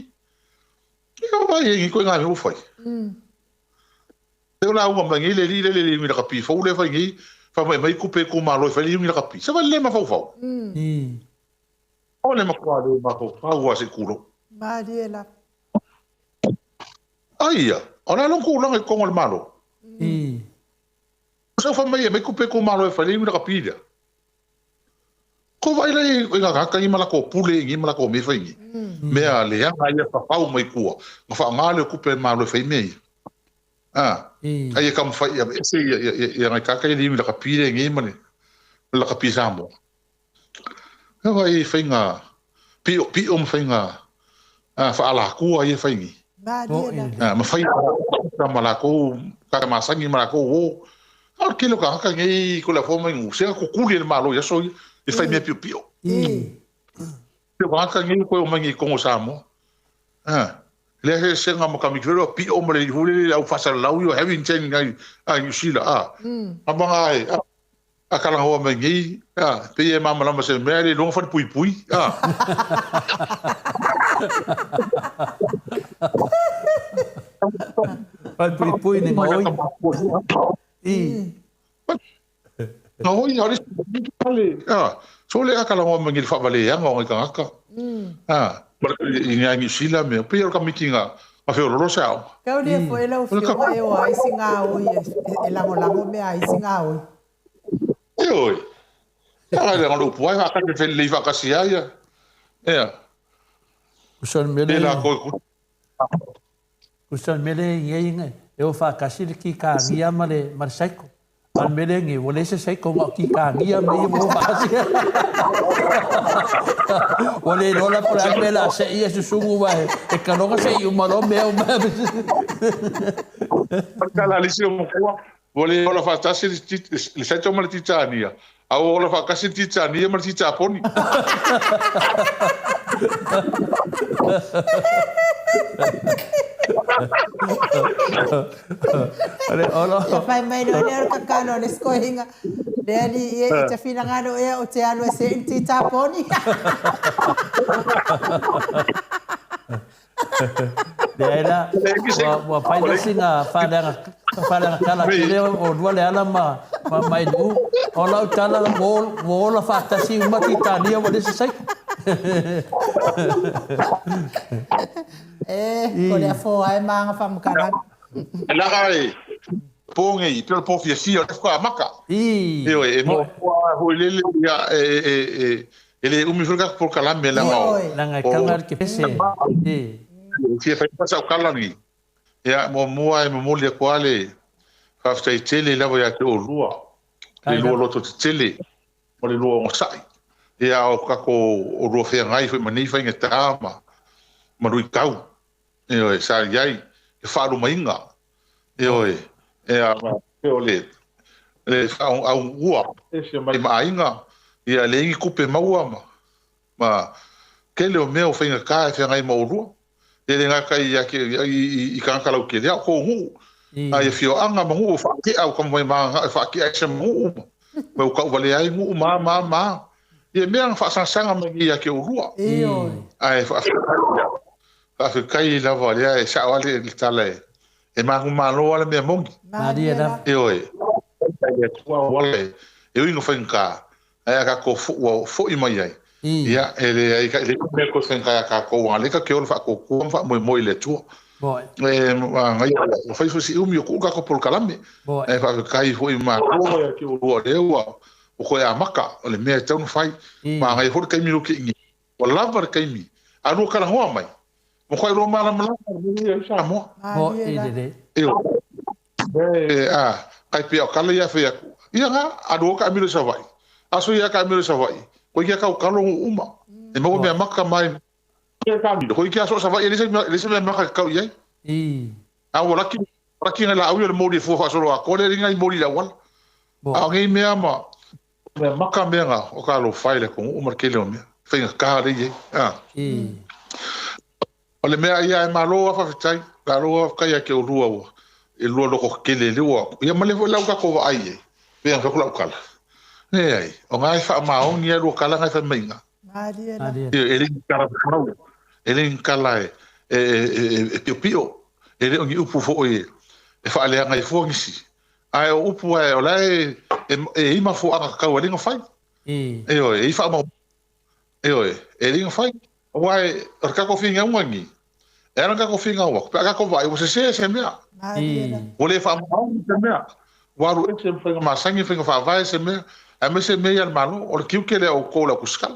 Ia vai ngi ko ngai mo fai. Te la ua mai le li le le mi la kapi fo le fai ngi fa mai mai kupe ko malo fai li mi la kapi. Se va le ma fau fau. O le ma ko le ma ko pa ua se kulo. Malie la. Ai, o la longo longo ko le malo. So fa mai me kupe ko malo e fai mi la kapi ia. Ko vai le nga ka i mala ko pule ngi mala ko me fai ngi. Mea le anga ia fa pau mai kua. Nga fa nga le kupe malo e fai me. Ah. Ai ka mfai ia se ia ia nga ka ka i mi la kapi ngi mane. La kapi sa mo. E vai fai nga pio pio mo fai nga a fa ala kua ia fai ngi. Malie la. Ah, ma fai ka mala ko ka masangi mala ko wo. Al kilo ka ka ngi ko la fo mai ngu se ko kuli le malo ia so e fai me pio pio. Pio ka ngi ko mai ngi ko sa mo. Ah. Le se nga mo ka mi kilo pio mo le hule le au fasa lau yo having chen ngai a New Zealand a. A manga ai a kala hoa mai ngi a pe e mama lama se me le longa fa pui pui a. Fa pui pui ni ngoi. No i ari ah so le akala ngo mangi fa vale ya ngo ka ka. Ah i ngai New Zealand me pe ka mitinga a fe ro sa. Ka o le fo ela o fio e o ai singa o e lango lango me ai singa o. E oi. Ya le ngo pu ai ka te le fa ka sia ya. Ya. Kusan mele. La ko Kusan mele ngai ngai e o fa ka si ki ka ngia ma le mar saiko. Al mele ngi wole se saiko ma ki ka ngia me mo fa si. Wole lola por al mela se ia susungu wa e ka loga se i malo me o ma. Kala li si mo ko. Wole lola fa ta si le saito ma le titania. A o lola fa ka si titania ma le titaponi. Ale olo. Ia fai mai no le ka kalo le skoinga. Le ali e te finangalo e o te alu e se titaponi. Le la wa fai le singa fa la kala le o lua le ala ma mai nu o la tala mo la fa ta si ma titania wa le se. E ko le fo ai manga fa mukala. La ai ponge i pe po fia si o ka maka. I e mo ho le le ya e e E le umi foi le tatou polokalame leaga o. Leaga e tatau ona alu kefese. E fia fai lava sau tala lenei. Ia, muamua e momoli atu lava le faafetai tele lava ia te oulua, le lua loto tetele ma le lua ogasai. Ia, o tatou o lua feagai foi ma nei faigata ma ma luitau. Ioe, sa i ai le faalumaina. Ioe, ia, o le le faaauua ese mai ma aiga, ia leai ni tupe maua ma ma tele o mea o faigata e feagai ma oulua. E le gata i, i, i tagata lautele, a o kou nuu, a i afioaga ma nuu faatea o tama mai ma faatea ese ma nuu ma ua tauvalea ai nuu ma ma ma. Ia mea na faasasaga mai nei ia te oulua. Ae faafetai lava lea e sao lava le tala e e manumalo lava le mea moni. Malie lava. Ioe. Faafetai i le Atua auala e ui ina faigata, ae a tatou ua foi mai ai, ia, e leai e leai se mea e toe faigata ia tatou, aua o lea tatou te ola faatuatua ma faamoemoe i le Atua. E manaia, ua fai foi si umi o tuu tatou polokalame, ae faafetai foi malo ia te oulua o lea ua toe amata, o le mea e tatau ona fai. Manaia foi le taimi lea ua tea nei, ua lava le taimi, a lua talanoa mai, matua lua malamalama i le mea lea e i ai Samoa. Ioe. A, kai pea o kala ia fai atu. Ia nga, alu o ka amilo i Savaii. Aso ia ka amilo i Savaii. Koe kia kau kalo ngu uma. E maua mea maka mai. Ia ka amilo. Koe kia so Savaii e leai se mea maka ke kau i ai. A ua laki, laki ngai laau ia le moli e fua faasolo atoa lea ngai moli i le auala. A o nei mea ma, mea maka mea nga o ka alofa i le atunuu ma le tele o mea. Faigata lea i ai. A. O le mea ia e malo a faafetai, malo a faafetai ia te oulua ua e lua loko tetele lea ua ia ma lea foi la ua tatou vaai i ai pei ona fai atu lau tala. Leai, o na e faamaoni a lua tala na e fai mai i ina. E le ni tala tatau, e le ni tala e e e piopio, e le o ni upu foi e faaleaga ai fua nisi. Ae o upu ae o la e e i ai mafuaaga tatau e ala ai ona fai. Ioe, e i ai faamaumauga. Ioe, e le mafai. Aua e, o le tatou finauga lenei, e ala ona tatou finau atu, pe a tatou vaai ua sese se mea. Ua le faamaoni se mea. Ua alu ese ma faiga masani, faiga faavae se mea, aemaise mea ia a le Malo. O le tiute lea o outou le autusikala.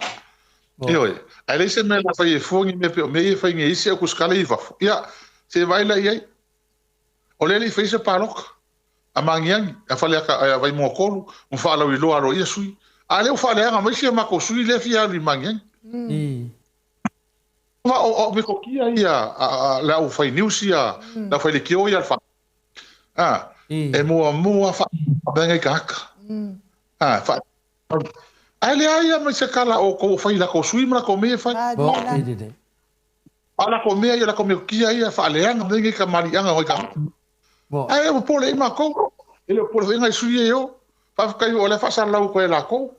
Ioe, ae leai se mea na fai e fua ni mea pei o mea ia e fai nei e isi autusikala ia i fafo. Ia, se i vaai la i ai. O lea e le i faia se palota a Magiagi, a Faleata, a Vaimauga 3, ma faalauiloa aloaia sui. A lea ua faaleaga mai si a matou sui lea e fia alu i Magiagi. O au metotia ia a le au fai news ia, le au fai leitio ia a le FAST. A, e muamua faamea ngai tagata. A, fa, ae leai lava ma se tala o outou o fai i latou sui ma latou mea ia e fai. A lako mea ia, lako metotia ia, faaleaga mai nei kamaliʻaga o nai tagata. Ae ua pole ai makou, e le o pole foi nai sui ia e o. Faafetai o lea faasalalau atu ai e lakou.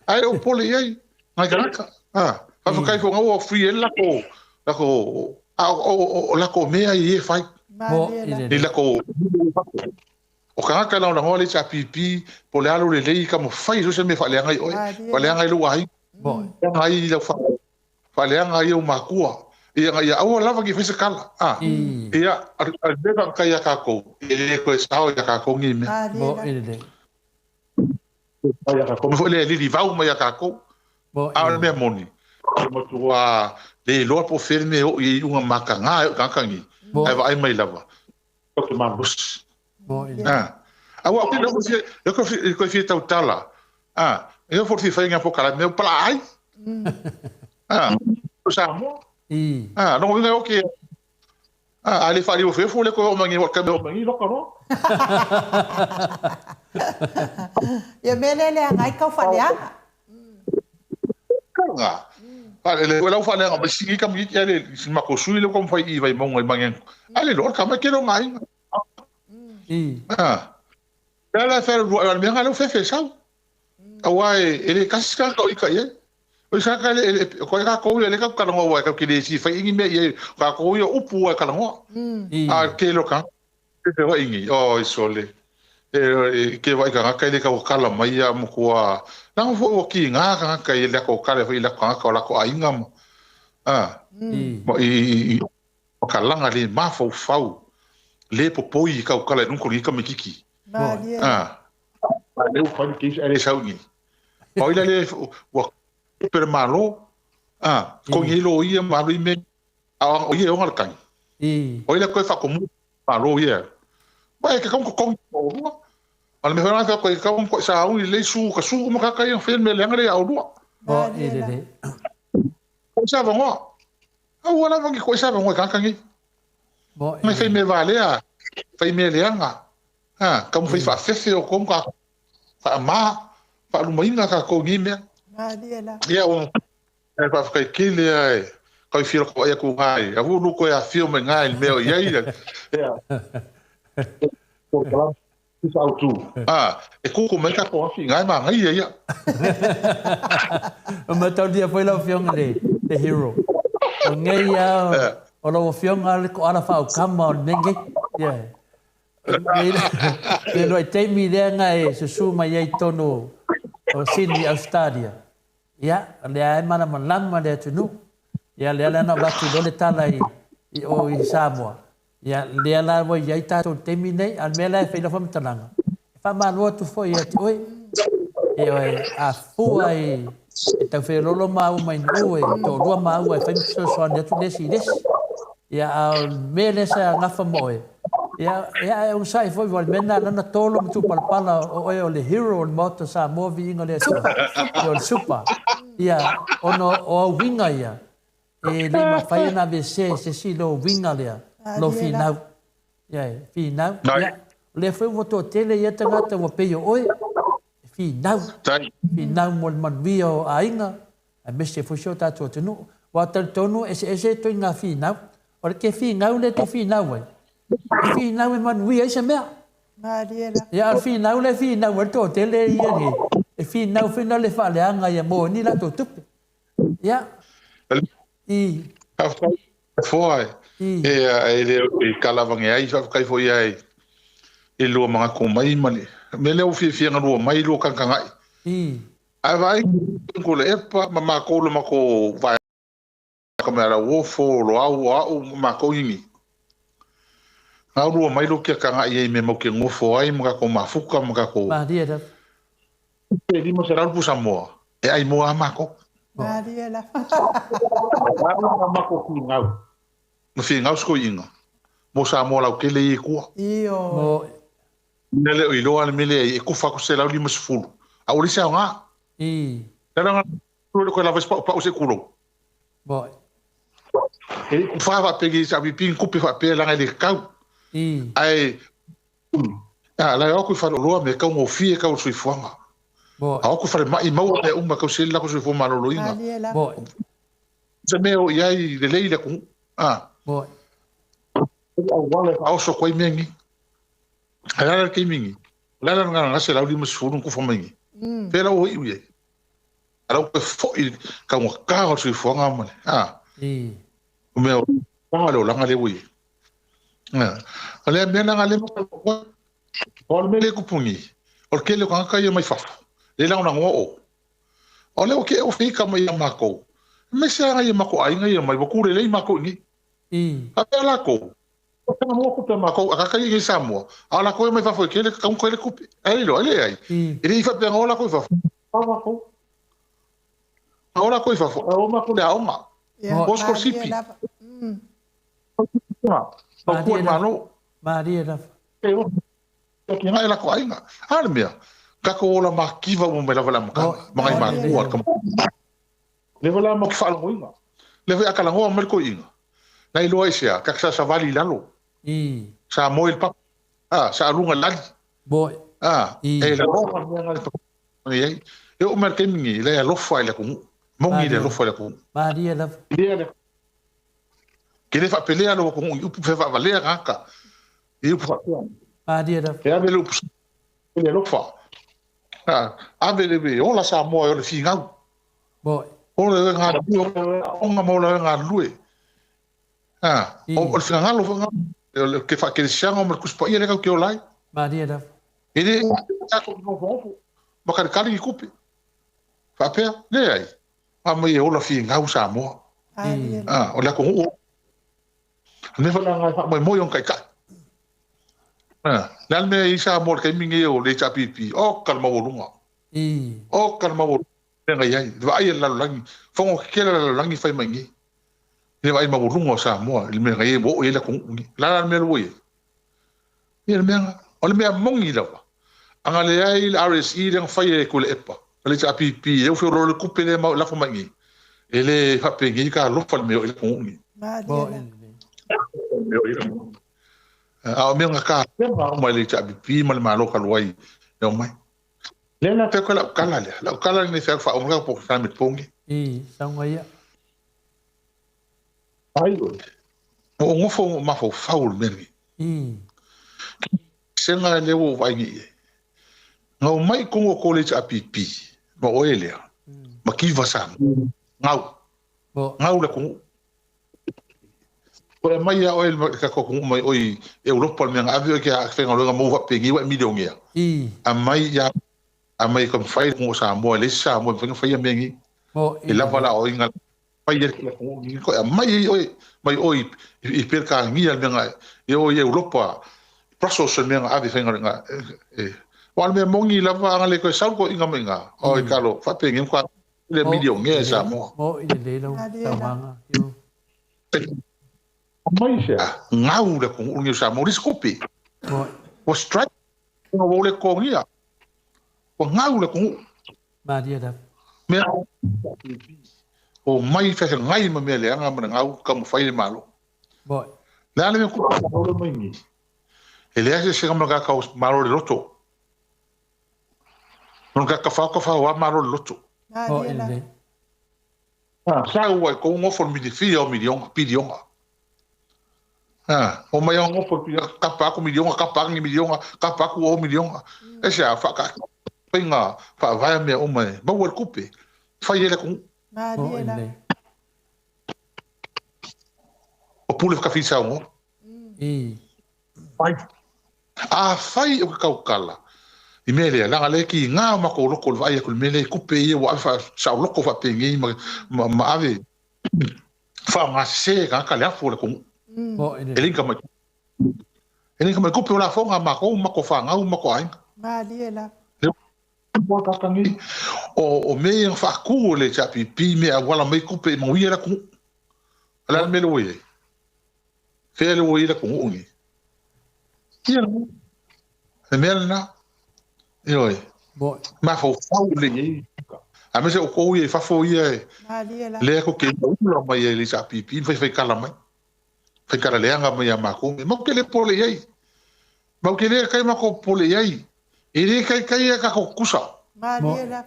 Ae le o pole i ai nai tagata. A, faafetai foi ua free ai le lako, lako, a o lako mea ia e fai. I lako, o tagata e lagolagoa le HRPP, po o le a lou lelei, taumafai so o se mea e faaleaga ai oe, faaleaga ai lou aiga, faaleaga ai lau faaleaga ai ou matua, ia ina ia aua lava ne i fai se tala, a, ia, o le mea faafetai ia tatou, e le toe sao ia tatou nei mea. Ia tatou, mea foi lea e lilivau mai ia tatou, a o le mea moni, e matua le iloa po o fea le mea e oo i ai iuga mataga ai o tagata nei, ae vaai mai lava, tatou te malosi. A, aua ou te le toe fia tautala, a, e oo foi i le fia fai ni polokalame, mea palaa ai. A, o Samoa. A, lona uiga e oki, a, a le faaliuefuefu le toe oo mai nei, ua taimi oo mai nei, loka loa. Ia mea lea leaga ai kau faaleaga. Nga. Le lau faaleaga mai sigi ka mi ale si mako sui le ko fai i vai monga i mangen. Ale lo ka mai ke lo ngai. Ah. La la fe ru al mea le fe fe sau. Aua e le kasi ka ka i ka i. O sa ka le ko ka ko le ka ka ngo wa ka ke le si fai ingi me i ka ko i upu wa ka ngo. A ke lo ka fe wa ingi. O i sole. E ke vaai tagata e le tau kala mai ia mo kua leaga foi ua kiga tagata i lako kala foi i lako tagata o lako aiga ma a ma i i ma ka laga le mafaufau le popoi i kau kala i luga koni ka mikiki a a le ua fai le case ae le sau i ma oi la le ua Tupe le Malo, a, totogi ai loia ma alu i mea, a o ia e ona le tagi. O ai lea toe faatomua Malo ia. Uae e tatau ona totogi ia oulua. A o le mea foi lena e fai atu ai, e tatau ona matuai sauni lelei su ka su uma tagata ia na faia le mea leaga lea ia oulua. Ko se avanoa. Aua lava ne i toe se avanoa i tagata nei. Mai fai mea valea, fai mea leaga, ha, taumafai faafefe outou ma tatou, faama, faalumaina tatou i nei mea. Ia, ua faafetai tele lava e tau fia vaai atu i ina, aua lu toe afio mai ina i le mea o i ai. Ia, e kuku mai tatou afi i ina e manaia ia. Ua mataulia foi lau Afioga i le Hero. O nei lava, o lau Afioga le koala faaukama o le mea lenei. Ioe. Le uluai taimi lea na e susu mai ai i totonu o Sydney, Ausetalia, ia, o lea lava e malamalama le atunuu. Ia, lea la na avatu loa le tala i o i Samoa, Ia, lea la ua i ai tatou i le taimi lenei, a o le mea la e fai ai lau faamatalaga, e faamalo atu foi ia te oe, ioe, a fua i e tau feoloolo maua mai Nu'u e toalua maua e fai ma fesoasoani atu le isi i le isi. Ia, a o le mea lea sa gafa ma oe, ia, ia ae onosai foi, aua o le mea lena lea na tolo ma tuupalapala o oe o le hero o le Maota o Samoa, viiga o le Atua, ia o le super. Ia, ona o au uiga ia, E le mafai ona aveesea e se isi lou uiga lea, lou finau. Ia, e finau. Ia, o lea foi ua toatele ia tagata ua pei o oe, e finau. Finau mo le manuia o aiga, aemaise foi si o tatou atunuu. Aua talitonu e eseese ituaiga finau. O le ke finau lea e te finau ai, e finau e manuia ai se mea. Ia, a o le finau lea e finau ai le toatele ia nei, e finau foi na le faaleaga ia maua ai ni latou tupe. Ia. I. Faafetai foa e. E le o e talavage ai, faafetai foi ai i lua manatu mai ma le mea lea ua fiafia na lua mai lua tagatagai. I. Ae vaai ko le epa ma matou le matou vaega mea Lauofo, Loau, o au ma matou ini. Na lua mai lua tagatagai ai i mea matou te nofo ai ma tatou mafuta ma tatou. Malie lava. Pe 500 pusa moa e ai moa a matou. Malie lava. Ala matou finau. Na finau si toeaina mo Samoa lautele ia i tua. Ioe. Mo. Mea le o iloa le mea lea e kufa atu 150 a ua leai se aoga. I. Le ala le koe lava i se paupau se i tulou. Mo. E le i kufa faapea i HRPP ni tupe faapea leaga e le tatau. I. Ae A la e o atu i faleoloa mea taugofie tau o le soifuaga. A o atu i falemai maua mea uma e tausi ai le latou soifua maloloina. Se mea e o i ai lelei le atunuu. A. O le auala e faaoso atu ai mea nei. Ae a la le taimi nei? O le a la le gasegase 150 na tufa mai nei? Fea la ua iu i ai? A la ua toe foi i le taugata o le soifuaga ma le, a. O mea o le olaga lea ua i ai. O lea mea leaga lea o le mea lea e tupu nei, o le tele o tagata ia mai fafo, lea e lagolagoa o. O lea ua te ua feita mai ia matou, aemaise lava nai o matou aiga ia mai, ua tu lelei matou i inei. Faapea latou, ua taga tupe a matou, a tagata ia i inei i Samoa, a o latou ia mai fafo e tele, tatau ona tele tupe. Ae le iloa, e leai, e le i faapea na o latou i fafo, na o latou i fafo, ae o matou i le aoga, o sikolasipi. Malie lava. Malie lava. E lako aiga. A le mea, tatou ola makiva uma mai lava i le amataga, ma nai matua. Lea foi la matou te faalogoina. Lea foi a talanoa mai le toeaina, na iloa ai sea, ta te sasavali i lalo. Sa moe i le papa. Sa aluga i le ali. E lagona le mea lena i ai. E oo mai i le taimi lenei, la e alofa i le atunuu. Moni le alofa i le atunuu. Malie lava. Ke le faapelea lou atunuu i upu fevaavalea tagata i upu faapea. Malie lava. E ave le upu i le alofa. Ave le ola Samoa e o le finau. Ola e galulue, ola e aoga ma ola e galulue. O le finagalo foi lena, o le faakerisiano ma le Tusi Paia lea tatou te ola ai. Malie lava. E le tatou nofonofo ma kalikali ni tupe. Faapea, leai. Aumai e ola finau Samoa. O le atunuu. O le mea foi lena e faamoemoe i ona taitai. O le a le mea e i ai Samoa i le taimi lenei o le HRPP? Oka le maualuga. Oka le maualuga. Mea na i ai, le vaai a le lalolagi, fogo tetele a le lalolagi fai mai nei. Le vaai maualuga o Samoa i le mea na i ai, ua oo i ai le atunuu lenei. O le a la le mea lea ua i ai? Ia le mea lena. O le mea moni lava, a na leai le RSE lea na fai e Tuilaepa, ma le HRPP, lea ua feoloolo ai le tupe lea e lafo mai i inei, e le faapenei ta alofa i le mea e oo i ai le atunuu lenei. A o mea na tapena uma e le HRPP ma le Malo talu ai e omai. Lea la fai atu ai lau tala lea, lau tala lenei fai atu faauma lau polokalame i le po lenei. I, saunoa ia. Ai oe, ua ou nofo ma ou mafaufau i le mea lenei. I. Sega lea ua ou vaai nei i ai. Na omai i totonu o outou le HRPP ma oe lea, mativa Samoa. Gau. Gau le atunuu. Toe aumai lava oe i le tatou atunuu mai oe i Europa le mea na ave oe e te faigaluega ma ou faapenei ua e milionea. Aumai ia aumai e taumafai le atunuu o Samoa e leai se Samoa e mafai ona faia mea nei. E lava la oiga fai ai le atunuu nei. Toe aumai ai oe mai oe i Peretania le mea na e o i Europa Brussels le mea na ave faigaluega e aua o le mea moni lava ana le toe sau le toeaina mai i ina oi talo faapenei matua le milionea i Samoa. Mo i lelei lau saunoaga. Mai se a gau le atunuu lenei o Samoa, le isi tupe. Ua strike, ua ou le totogia. Ua gau le atunuu. Malie lava. Mea o mai feagai ma mea leaga ma le gau taumafai le Malo. Moi. Le a le mea tupu mai nei? E leai se eseesega ma le tagata malo le loto. No ka kawhao kawhao a malo le loto. Oh, e lelei. Sa ua e kou ngofo le milifia o milionga, pilionga. O mai au ngofo kapa aku milionga, kapa aku milionga, kapa aku o milionga. E se a whaka whainga whaavaea mea uma e maua le kupe. Whai e le atunuu. Oh, e lelei. O pule whakawhiti au ngo. I. Whai. A whai o ke kaukala, i mea lea, leaga lea ki ngā o makou loko o le vaai aku i le mea lea i kupe ia ua ave faasaoloko faapengei ma, ma, ma ave faaaogasese e tagata le afu o le atunuu. E le ika mai. E le ika mai kupe o lafoga a makou, makou fanau, makou aiga. Malie lava. O, o mea ia na faatu e le HRPP mea e auala mai kupe i manuia le atunuu. O le a le mea lea ua i ai? Fea lea ua i ai le atunuu lenei? Ia, le mea lena. Ioe. Mafaufau lelei. Aemaise outou ia i fafo ia e lea tou te ula mai ai i le HRPP ma faifai tala mai. Fai tala leaga mai ia matou. Matou te le popole i ai. Matou te le kai matou popole i ai. E le taitai a tatou tutusa. Malie lava.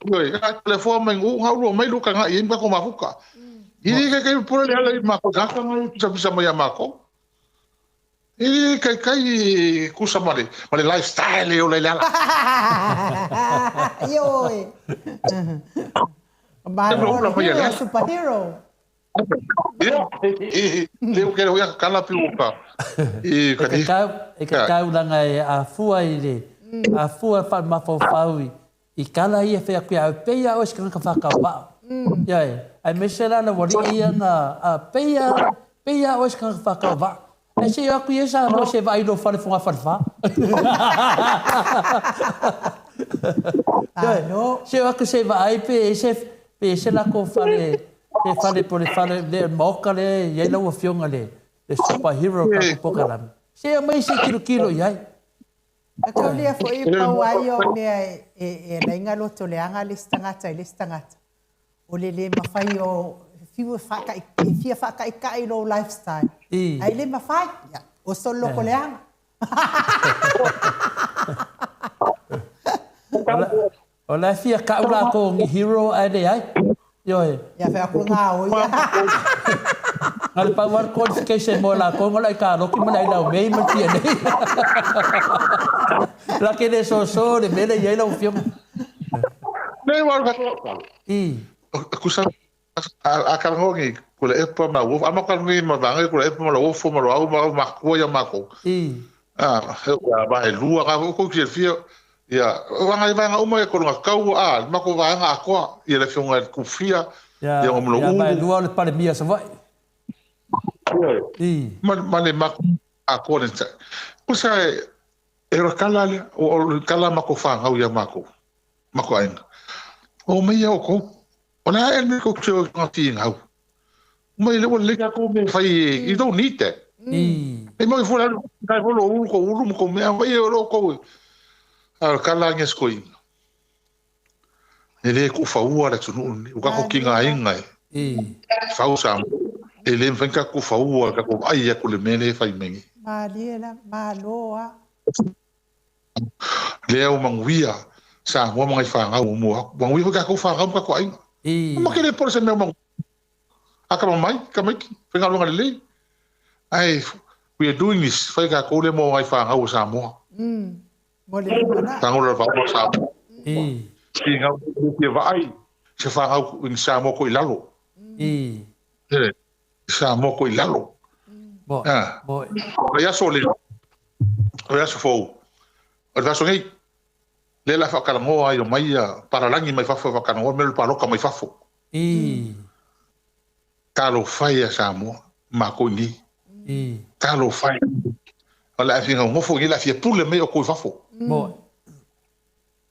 Ioe, a telefoa mai nuu, gaulua mai lu tagai i ai ma tatou mafuta. E le taitai popole le ala i matou tagata na e pisapisa mai ia matou. E le taitai e tusa ma le ma le lifestyle e ola ai le ala. Ioe. Malo hero, superhero. Ia, lea ua kele foi a kala pi uka. I ka E ka e ka taulanga e afua i le afua whaamafaufau i i kala ia whea koe au peia oe se kanaka whakawaa. Ia e, aemaise la na wali'i ia na a peia peia oe se kanaka whakawaa. Ae se i o atu ia Samoa se vaai lo fale fogafale fa. Alo. Se o atu se vaai pe ese pe ese lako fale pe fale po le fale le maoka lea e i ai lau afioga le le super hero o tatou polokalame. Se aumai se i tilotilo i ai. E tau lea foi pau a ia o mea e ala ai na loto leaga le isi tagata i le isi tagata. O le le mafai o fiu e faata'i e fia faata'itai lou lifestyle ae le mafai, ia oso le loko leaga. O la e fia ka'u lakou ni hero ae leai. Ioe. Ia fai atu gaoi. Na o le pau lava le qualification mo lakou na o le aikaloki ma le ailaumei ma le DNA. La ke le soso le mea lea e i ai lau afioga. Nei ua alu katoa. I. Kusa a talanoa nei Tuilaepa ma Lauofo, a matou talanoa nei ma vaega ia Tuilaepa ma Lauofo ma Loau ma Matua ia matou. I. A, ma e lua ka kou silafia ia vaega vaega uma ia kona tau a le matou vaega atoa ia le afioga i le Tufia ia ia ma Ia ma e lua o le Palemia o Savaii. I. Ma le matou atoa le kusa e o le tala lea o le tala a matou fanau ia matou matou aiga. O mai ia outou. O le a ea le mea tou te o i figau. Mai le ua lelei tatou mea e fai you don't need that. E mau foi alu kai foi lo ulu ko ulu mo ko mea vai o lo ko. A kala ngi skoi. E le ku faua le tunu ni u ka ko kinga inga e. Fau sa. E le mfai ka ku faua ka ko ai ya ku le mele fai mengi. Malie la maloa. Lea o manguia sa mo mangai whangau o mua. Manguia ka ko whangau ka ko ainga. Ma ke le pole se mea mangu. Aka mai, ka mai, whenga longa le lei. Ai, we are doing this. Whai ka kōle mō ngai whangau o Samoa. Mo le mana. Whangau la whangau o Samoa. Ki ngau ki vaai, se whangau i Samoa ko i lalo. Samoa ko i lalo. Bo. Bo. O aso le. O aso fou. O aso nei. Le la whakarangoa ai o mai paralangi mai fafo whakarangoa me le paloka mai fafo. Talo whai a Samoa, ma koe ni. Talo whai. O le awhinga ngofo ngi la fia pule mai o koe fafo. Mo.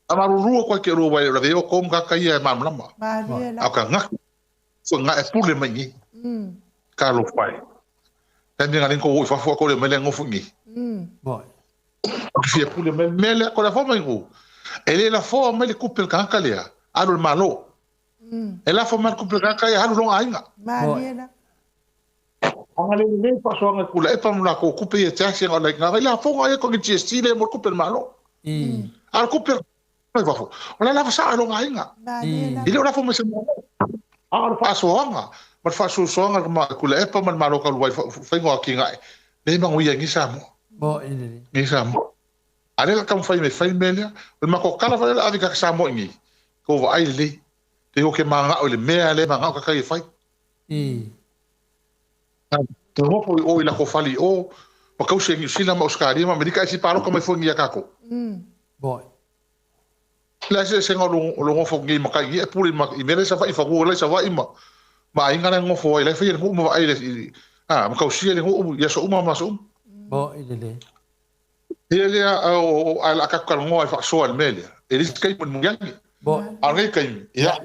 A marurua koe ke rua wai o la veo kom kaka ia e mamlama. Malie Au ka ngaki. So ngā e pule mai ngi. Talo whai. Tani ngā rinko oi fafo a kore mai le ngofo ngi. Mo. O fia pule mai mele ko la fo mai ngu. E le la fo mai le kupe le kaka lea. Alu le malo. E la fo mai le kupe le kaka ia halu longa ainga. Malie la. Anga le le pasoanga kula e pamula ko kupe ia te asi ngā ngā vai la fonga ia ko ki GST le mo kupe le malo. Ala kupe mai fafo. O la la sa longa ainga. Malie la. I le o la fo mai se mo. Ala pasoanga. Ma fasoanga ma kula e pamul malo ka luai whaingoa ki ngai. Le mangu ia ngi Samoa. Mo ile. Ngi Samoa. Ale la kam fai me fai me lea. O le mako kala whai avi ka Samoa ngi. Ko wa ai le. Te hoke manga o le mea le manga o kakai e fai. Te hopo i o i la ko whali o. Ma kause ngi sila ma Australia ma Amerika e si paloka mai fo ngi a kako. Bo. Le se se ngolo lo ngofo ngi makai ngi e pule ma i mere sa whai whaku lai sa whai ma. Ma inga le ngofo ai lai whai le ngu ma ai le. Ah, ma kausia le ngu ia so uma ma so uma. Bo ile le. Ia lea o a la kakalongoa e whaasoa le mele. E lisi kai mo muyangi. Bo. A ngai kai. Ia.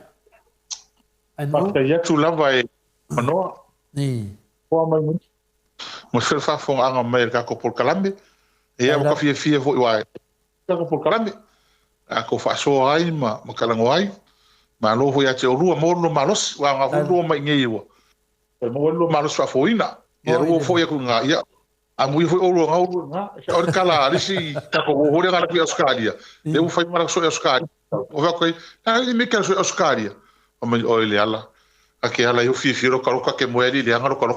Anu. Ia tu lava e manoa. Ni. Hoa mai mo. Mo se whafonga anga mai ka ko por kalame. Ia mo ka fia fia foi wai. Ka ko por kalame. A ko whaasoa ai ma kalango ai. Ma lo foi a te orua mo lo malos wa nga fu mai ngi wa. E mo lo malos fa foina. Ia ro foi ku nga ia. A mui foi ouro nga ouro nga. O kala alisi ka ko hore nga ku Australia. E u fai mara so Australia. O va koi na ni me so Australia. O mai o ile ala. A ke ala yo fi fi ro ka ro ka ke moeli le anga ro ka ro.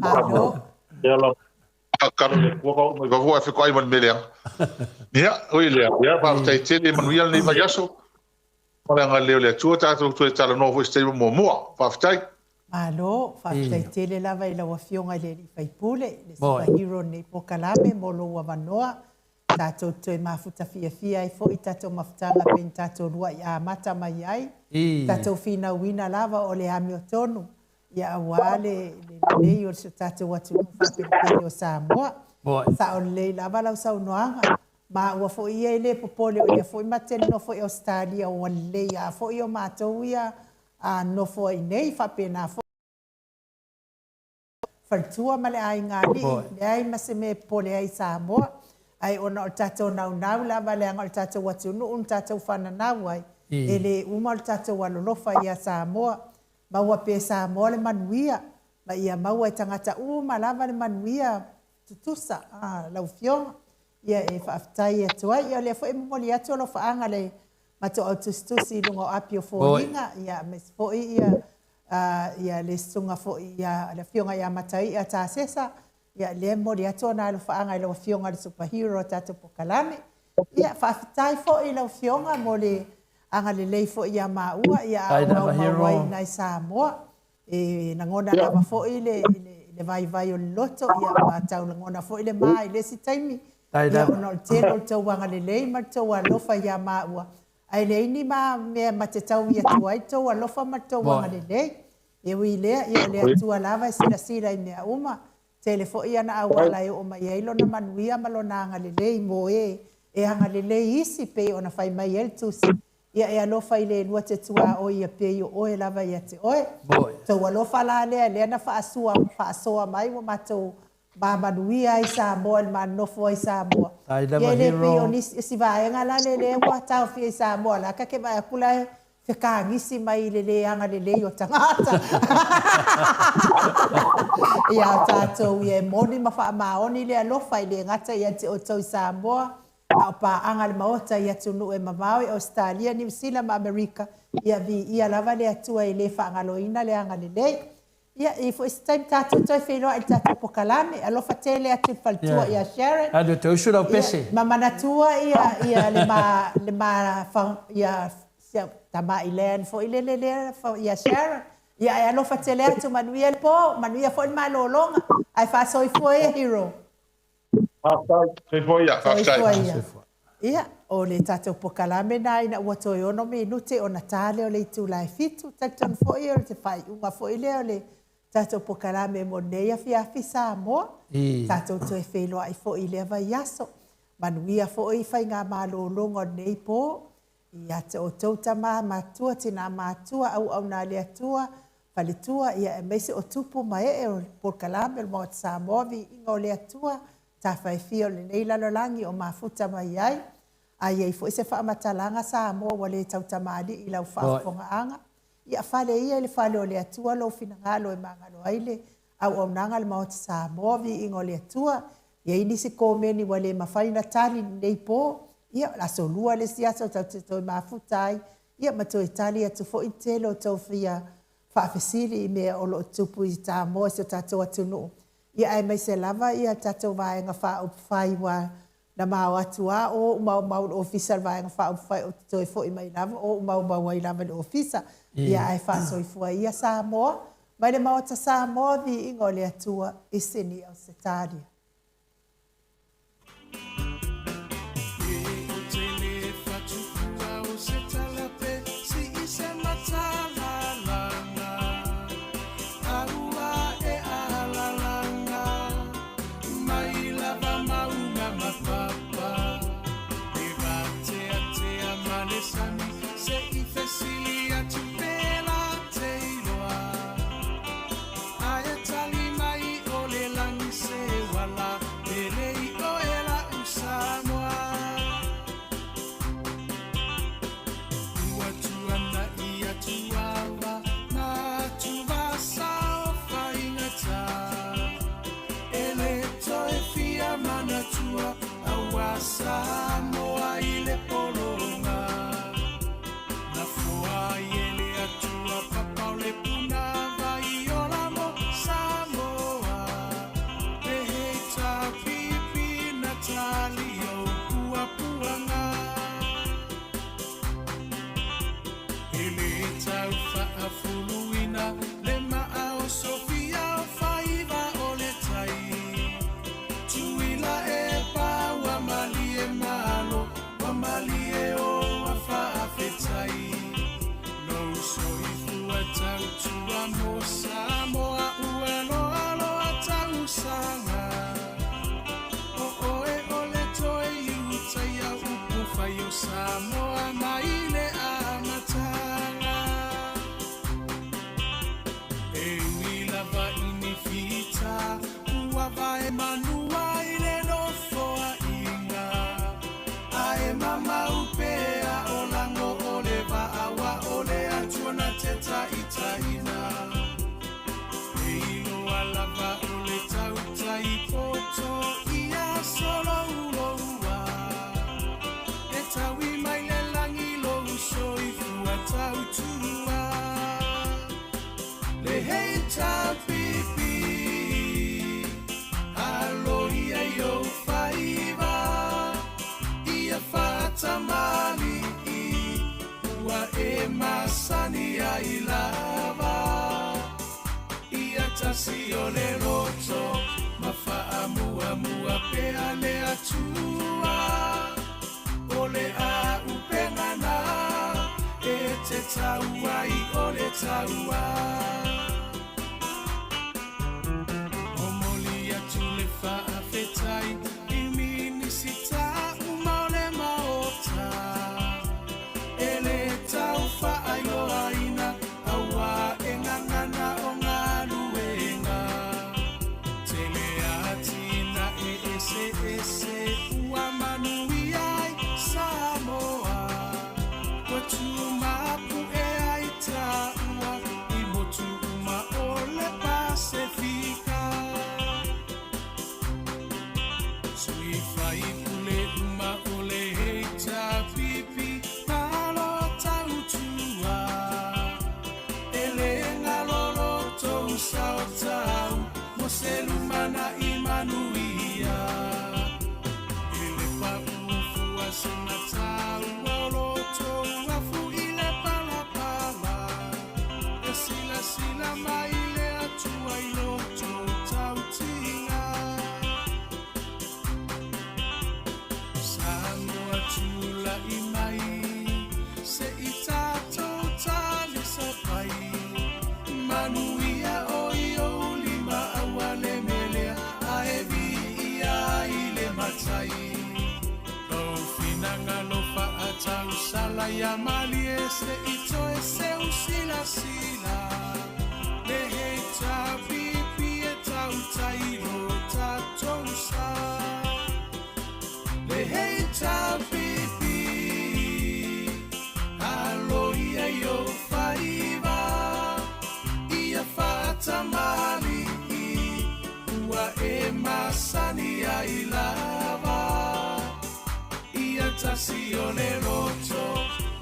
Alo. Ala a ka ro ko ko mai va vo fe ko ai man mele. Ia o ile ia pa tai tele manuel ni vayaso. Ora nga leo le tua ta tu tala no foi stable mo mo. Pa tai. Malo, whaatai tele lava i lau afioga i le alii faipule, le superhero nei pokalame mo lou avanoa, tātou toe mafuta fiafia ai fo'i tātou mafutaga pei ni tātou lua i amata mai ai, tātou finauina lava o le amiotonu, ia auā le lelei o le so tātou atunuu faapelepele o Samoa. Sa o lelei lava lau saunoaga, ma ua fo'i ia i le popole o ia fo'i matele nofo i Australia ua lelei a fo'i o mātou ia a nofo ai nei faapena fo'i faletua ma le aiga alii, leai ma se mea e popole ai Samoa, ai ona o le tātou naunau lava leaga o le tātou atunuu na tātou fananau ai, e lē uma o le tātou alolofa ia Samoa, maua pē Samoa le manuia, ma ia maua e tagata uma lava le manuia tutusa lau afioga, ia e faafetai atu ai, ia o lea fo'i e momoli atu alofaaga le matou autusitusi i luga o api o foliga, ia aemaise fo'i ia ia le susuga fo'i ia le afioga ia Matai'a Tasesa, ia lea e momoli atu ona alofaaga i lau afioga le superhero o tatou pokalame. Ia faafetai fo'i lau afioga mo le agalelei fo'i ia maua, ia a o maumau ai nai Samoa. E lagona lava fo'i le le vaivai o le loto, ia ma tau lagona fo'i le ma i le isi taimi. Ia ona o le tele o le tou agalelei ma le tou alofa ia maua. Ae leai ni ma mea ma te tau i atu ai le tou alofa ma le tou agalelei. E ui lea, ia o le Atua lava e silasila i mea uma. Tele fo'i ana auala e oo mai ai lona manuia ma lona agalelei mo e E agalelei isi, pei ona fai mai ai le Tusi, Ia e alofa i le lua te tuaoi ia pei o oe lava ia te oe. Tou alofa la lea, lea na faasua, faasoa mai ua matou ma manuia ai Samoa i le ma nonofo ai i Samoa. Ia e le pei o nisi, si vaega la le lea ua taofia i Samoa la ka ke vaai atu la e fekagisi mai i le le agalelei o tagata. Ia o tatou ia e moni ma faamaoni le alofa e le gata ia te outou i Samoa, a o paaga a le Maota i atunuu e mamao i Ausetalia, Niu Sila ma Amerika, ia viia lava le Atua e le faagaloina le agalelei. Ia, e i ai foi se taimi tatou toe feiloai i le tatou pokalame. Alofa tele atu i le faletua ia Sharon. Alu te usu lau pese. Ia, ma manatua ia, ia le ma, le ma, fa, ia, si au tama i Len foi lele lea, ia Sharon. Ia, ae alofa tele atu, manuia le po, manuia foi le malologa. Ae faasoifua ia, Hero. Faafetai. Soifua ia. Faafetai. Soifua ia. Ia, o le tatou pokalame na ina ua toe ono minute ona ta lea o le itula e fitu. Talitonu foi o le faaiuga foi lea o le tatou pokalame mo lenei afiafi Samoa. Tatou toe feiloai foi i lea vaiaso. Manuia foi faigamalologa o lenei po. Ia te outou tama matua, tina matua, auauna a le Atua, faletua, ia aemaise o tupu ma ee o le polokalame o le Maota Samoa, viiga o le Atua, tafaefia o lenei lalolagi o mafuta mai ai. A i ai foi se faamatalaga Samoa ua le tautamalii i lau faafofogaaga, ia fale ia i le fale o le Atua lou finagalo e magalo ai le auaunaga a le Maota Samoa, viiga o le Atua. E i ai nisi komeni ua le mafai ona tali i lenei po, ia, o le aso Lua le isi aso tatou te toe mafuta ai, ia ma toe tali atu foi le tele o tou fia faafesili i mea o lo o tupu i Samoa i si o tatou atunuu, ia aemaise lava ia tatou Vaega Faaupufai ua Na ma o atu a o ou maumau i le ofisa i le Vaega Faaupufai ou te toe foi mai lava o ou maumau ai lava i le ofisa. Ia ae faasoifua ia Samoa mai le Maota Samoa viiga o le Atua i Sini Ausetalia. Mai lava mauga ma papa E vaateatea ma le sami Se i fesili atu pe la te iloa Ae tali mai o le lagi se uala Pele i oe la'u Samoa Ua tuanai atu ava Ma atuvasa o faigata E le toe fia manatua Aua Samoa i le pologa Na foa ai e le Atua Papa o le puna vai ola mo Samoa Pehei tā pipi na tali o puapuaga E le tau faafuluina le maa o Sofia o faiva o le tai. Tuila e pa ua malie malo, ua malie o a faafetai. Lou soifua tautua mo Samoa ua loa loa tausaga. O oe o le toe iutaia upu fai o Samoa mai le amataga. E ui lava i ni fita, ua vae manua i le nofoaiga. Ae mamau pea o lago o le vaa wa o le Atua na te taitaiina. E iloa lava o le tautai poto ia solouloua. E taui mai le lagi lou soifua tautua. Le HRPP, alo ia i ou faiva, ia faatamalii, ua e masani ai lava. Ia tasi o le loto, ma faamuamua pea le Atua. O le a upega na, e te tau ai o le taua. Momoli atu le faafetai i Minisita uma o le tausala ia malie se i toe seusilasila. Le HPP e tautai lo tatou sa. Le HPP alo ia i ou faiva, ia faatamalii ua e masani ai lava. Ia tasi o le loto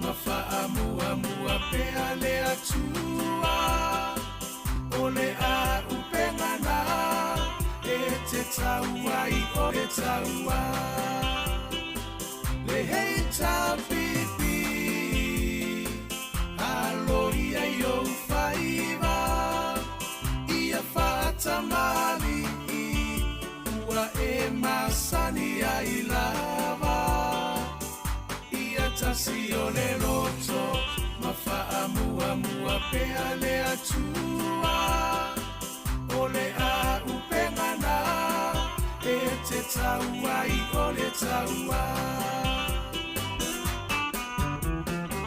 ma faamuamua pea le Atua. O le auupega na e te tau ai o le taua. Le HPP alo ia i ou faiva, ia faatamalii ua e masani ai lava. Ia tasi o le loto ma faamuamua pea le Atua. O le auupega na e te tau ai o le taua.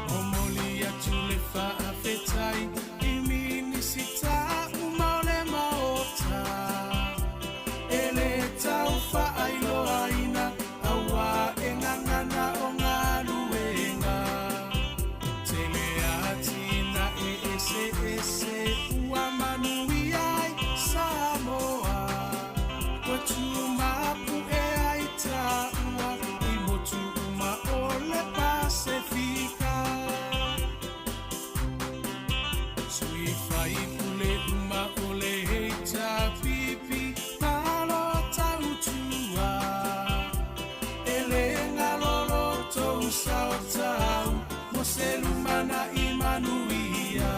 Momoli atu le faafetai i Minisita uma o le Maota. E le tau faailoaina auā e gagana o galuega. Tele atinae eseese ua manuia ai Samoa. Ua tumapu'e ai taua i motu uma o le Pasefika. Sui faipule uma o le HPP malo tautua. E le galo lo tou sao tau mo se lumanai manuia.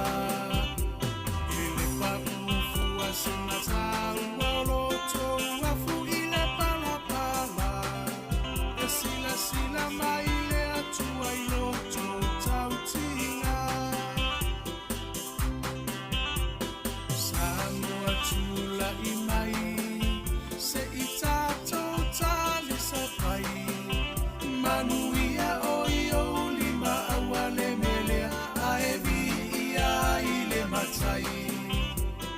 E le paʻu fua se gataua o lo tou afu i le palapala. E silasila mai le Atua i lo tou tautiga. Samoa tula'i mai se i tatou talisapai. Manuia o i ou lima aua le melea ae viia ai le Matai.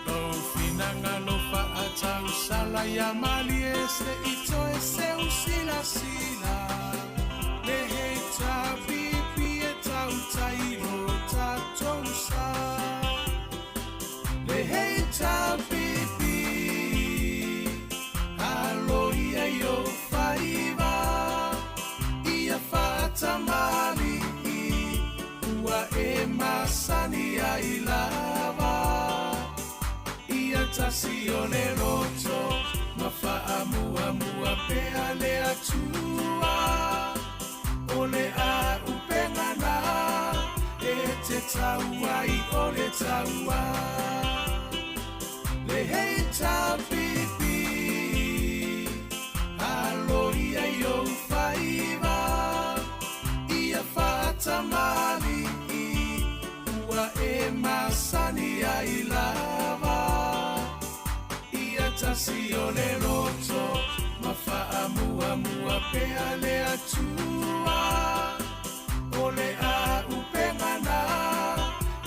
Lou finagalo faatausala ia malie se i toe seusilasila. Le HPP e tautai lo tatou sa. Le HPP alo ia i ou faiva, ia faatamalii ua e masani ai lava. Ia tasi o le loto ma faamuamua pea le Atua. O le auupega na e te tau ai o le taua. Le HPP alo ia i ou faiva, ia faatamalii ua e masani ai lava. Ia tasi o le loto ma faamuamua pea le Atua. O le auupega na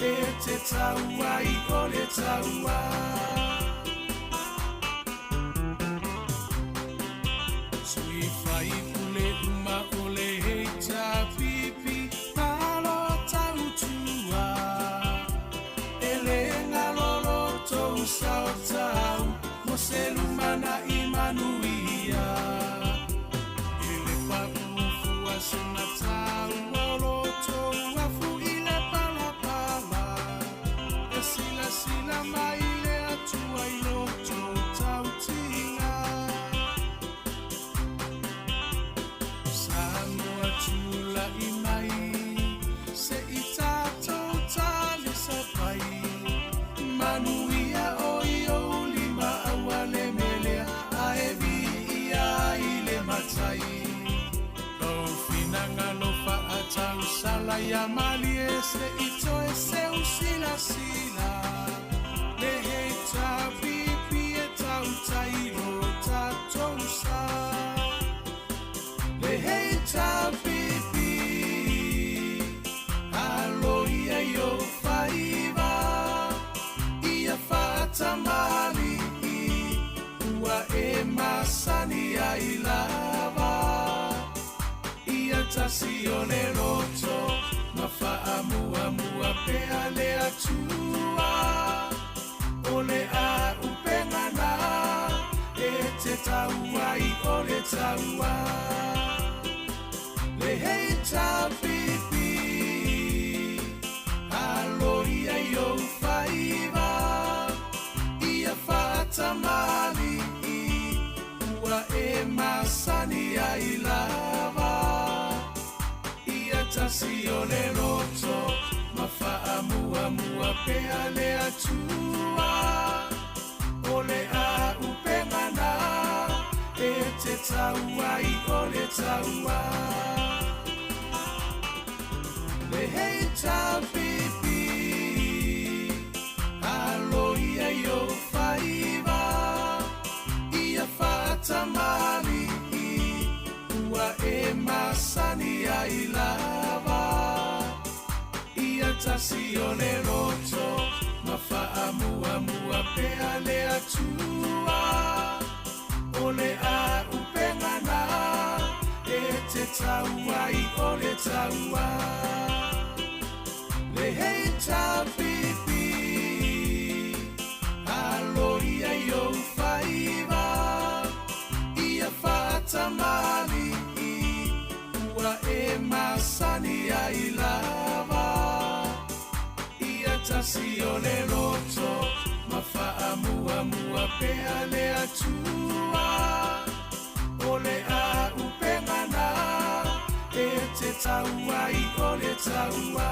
e te tau ai o le taua. Sui faipule uma o le HPP malo tautua. E le galo lo tou sao tau mo se lumanai manuia. E le paʻu fua se gataua o lo tou afu i le palapala. E silasila mai le Atua i lo tou tautiga. Samoa tula'i mai se i tatou talisapai. Manuia o i ou lima aua le melea ae viia ai le Matai. Lou finagalo faatausala ia malie se i toe seusilasila. Le HPP e tautai lo tatou sa. Le HPP tasi o le loto ma faamuamua pea le Atua. O le auupega na e te tau ai o le taua. Le HAPP, alo ia i ou faiva, ia faatamalii, ua e masani ai lava. Ia tasi o le loto ma faamuamua pea le Atua. O le auupega na e te tau ai o le taua. Le HAPP, alo ia i ou faiva, ia faatamalii, ua e masani ai lava. Ia tasi o le loto ma faamuamua pea le Atua. O le auupega na e te tau ai o le taua. Le HAPP, alo ia i ou faiva, ia faatamalii, ua e masani ai lava. Ia tasi o le loto ma faamuamua pea le Atua. O le auupega na e te tau ai o le taua.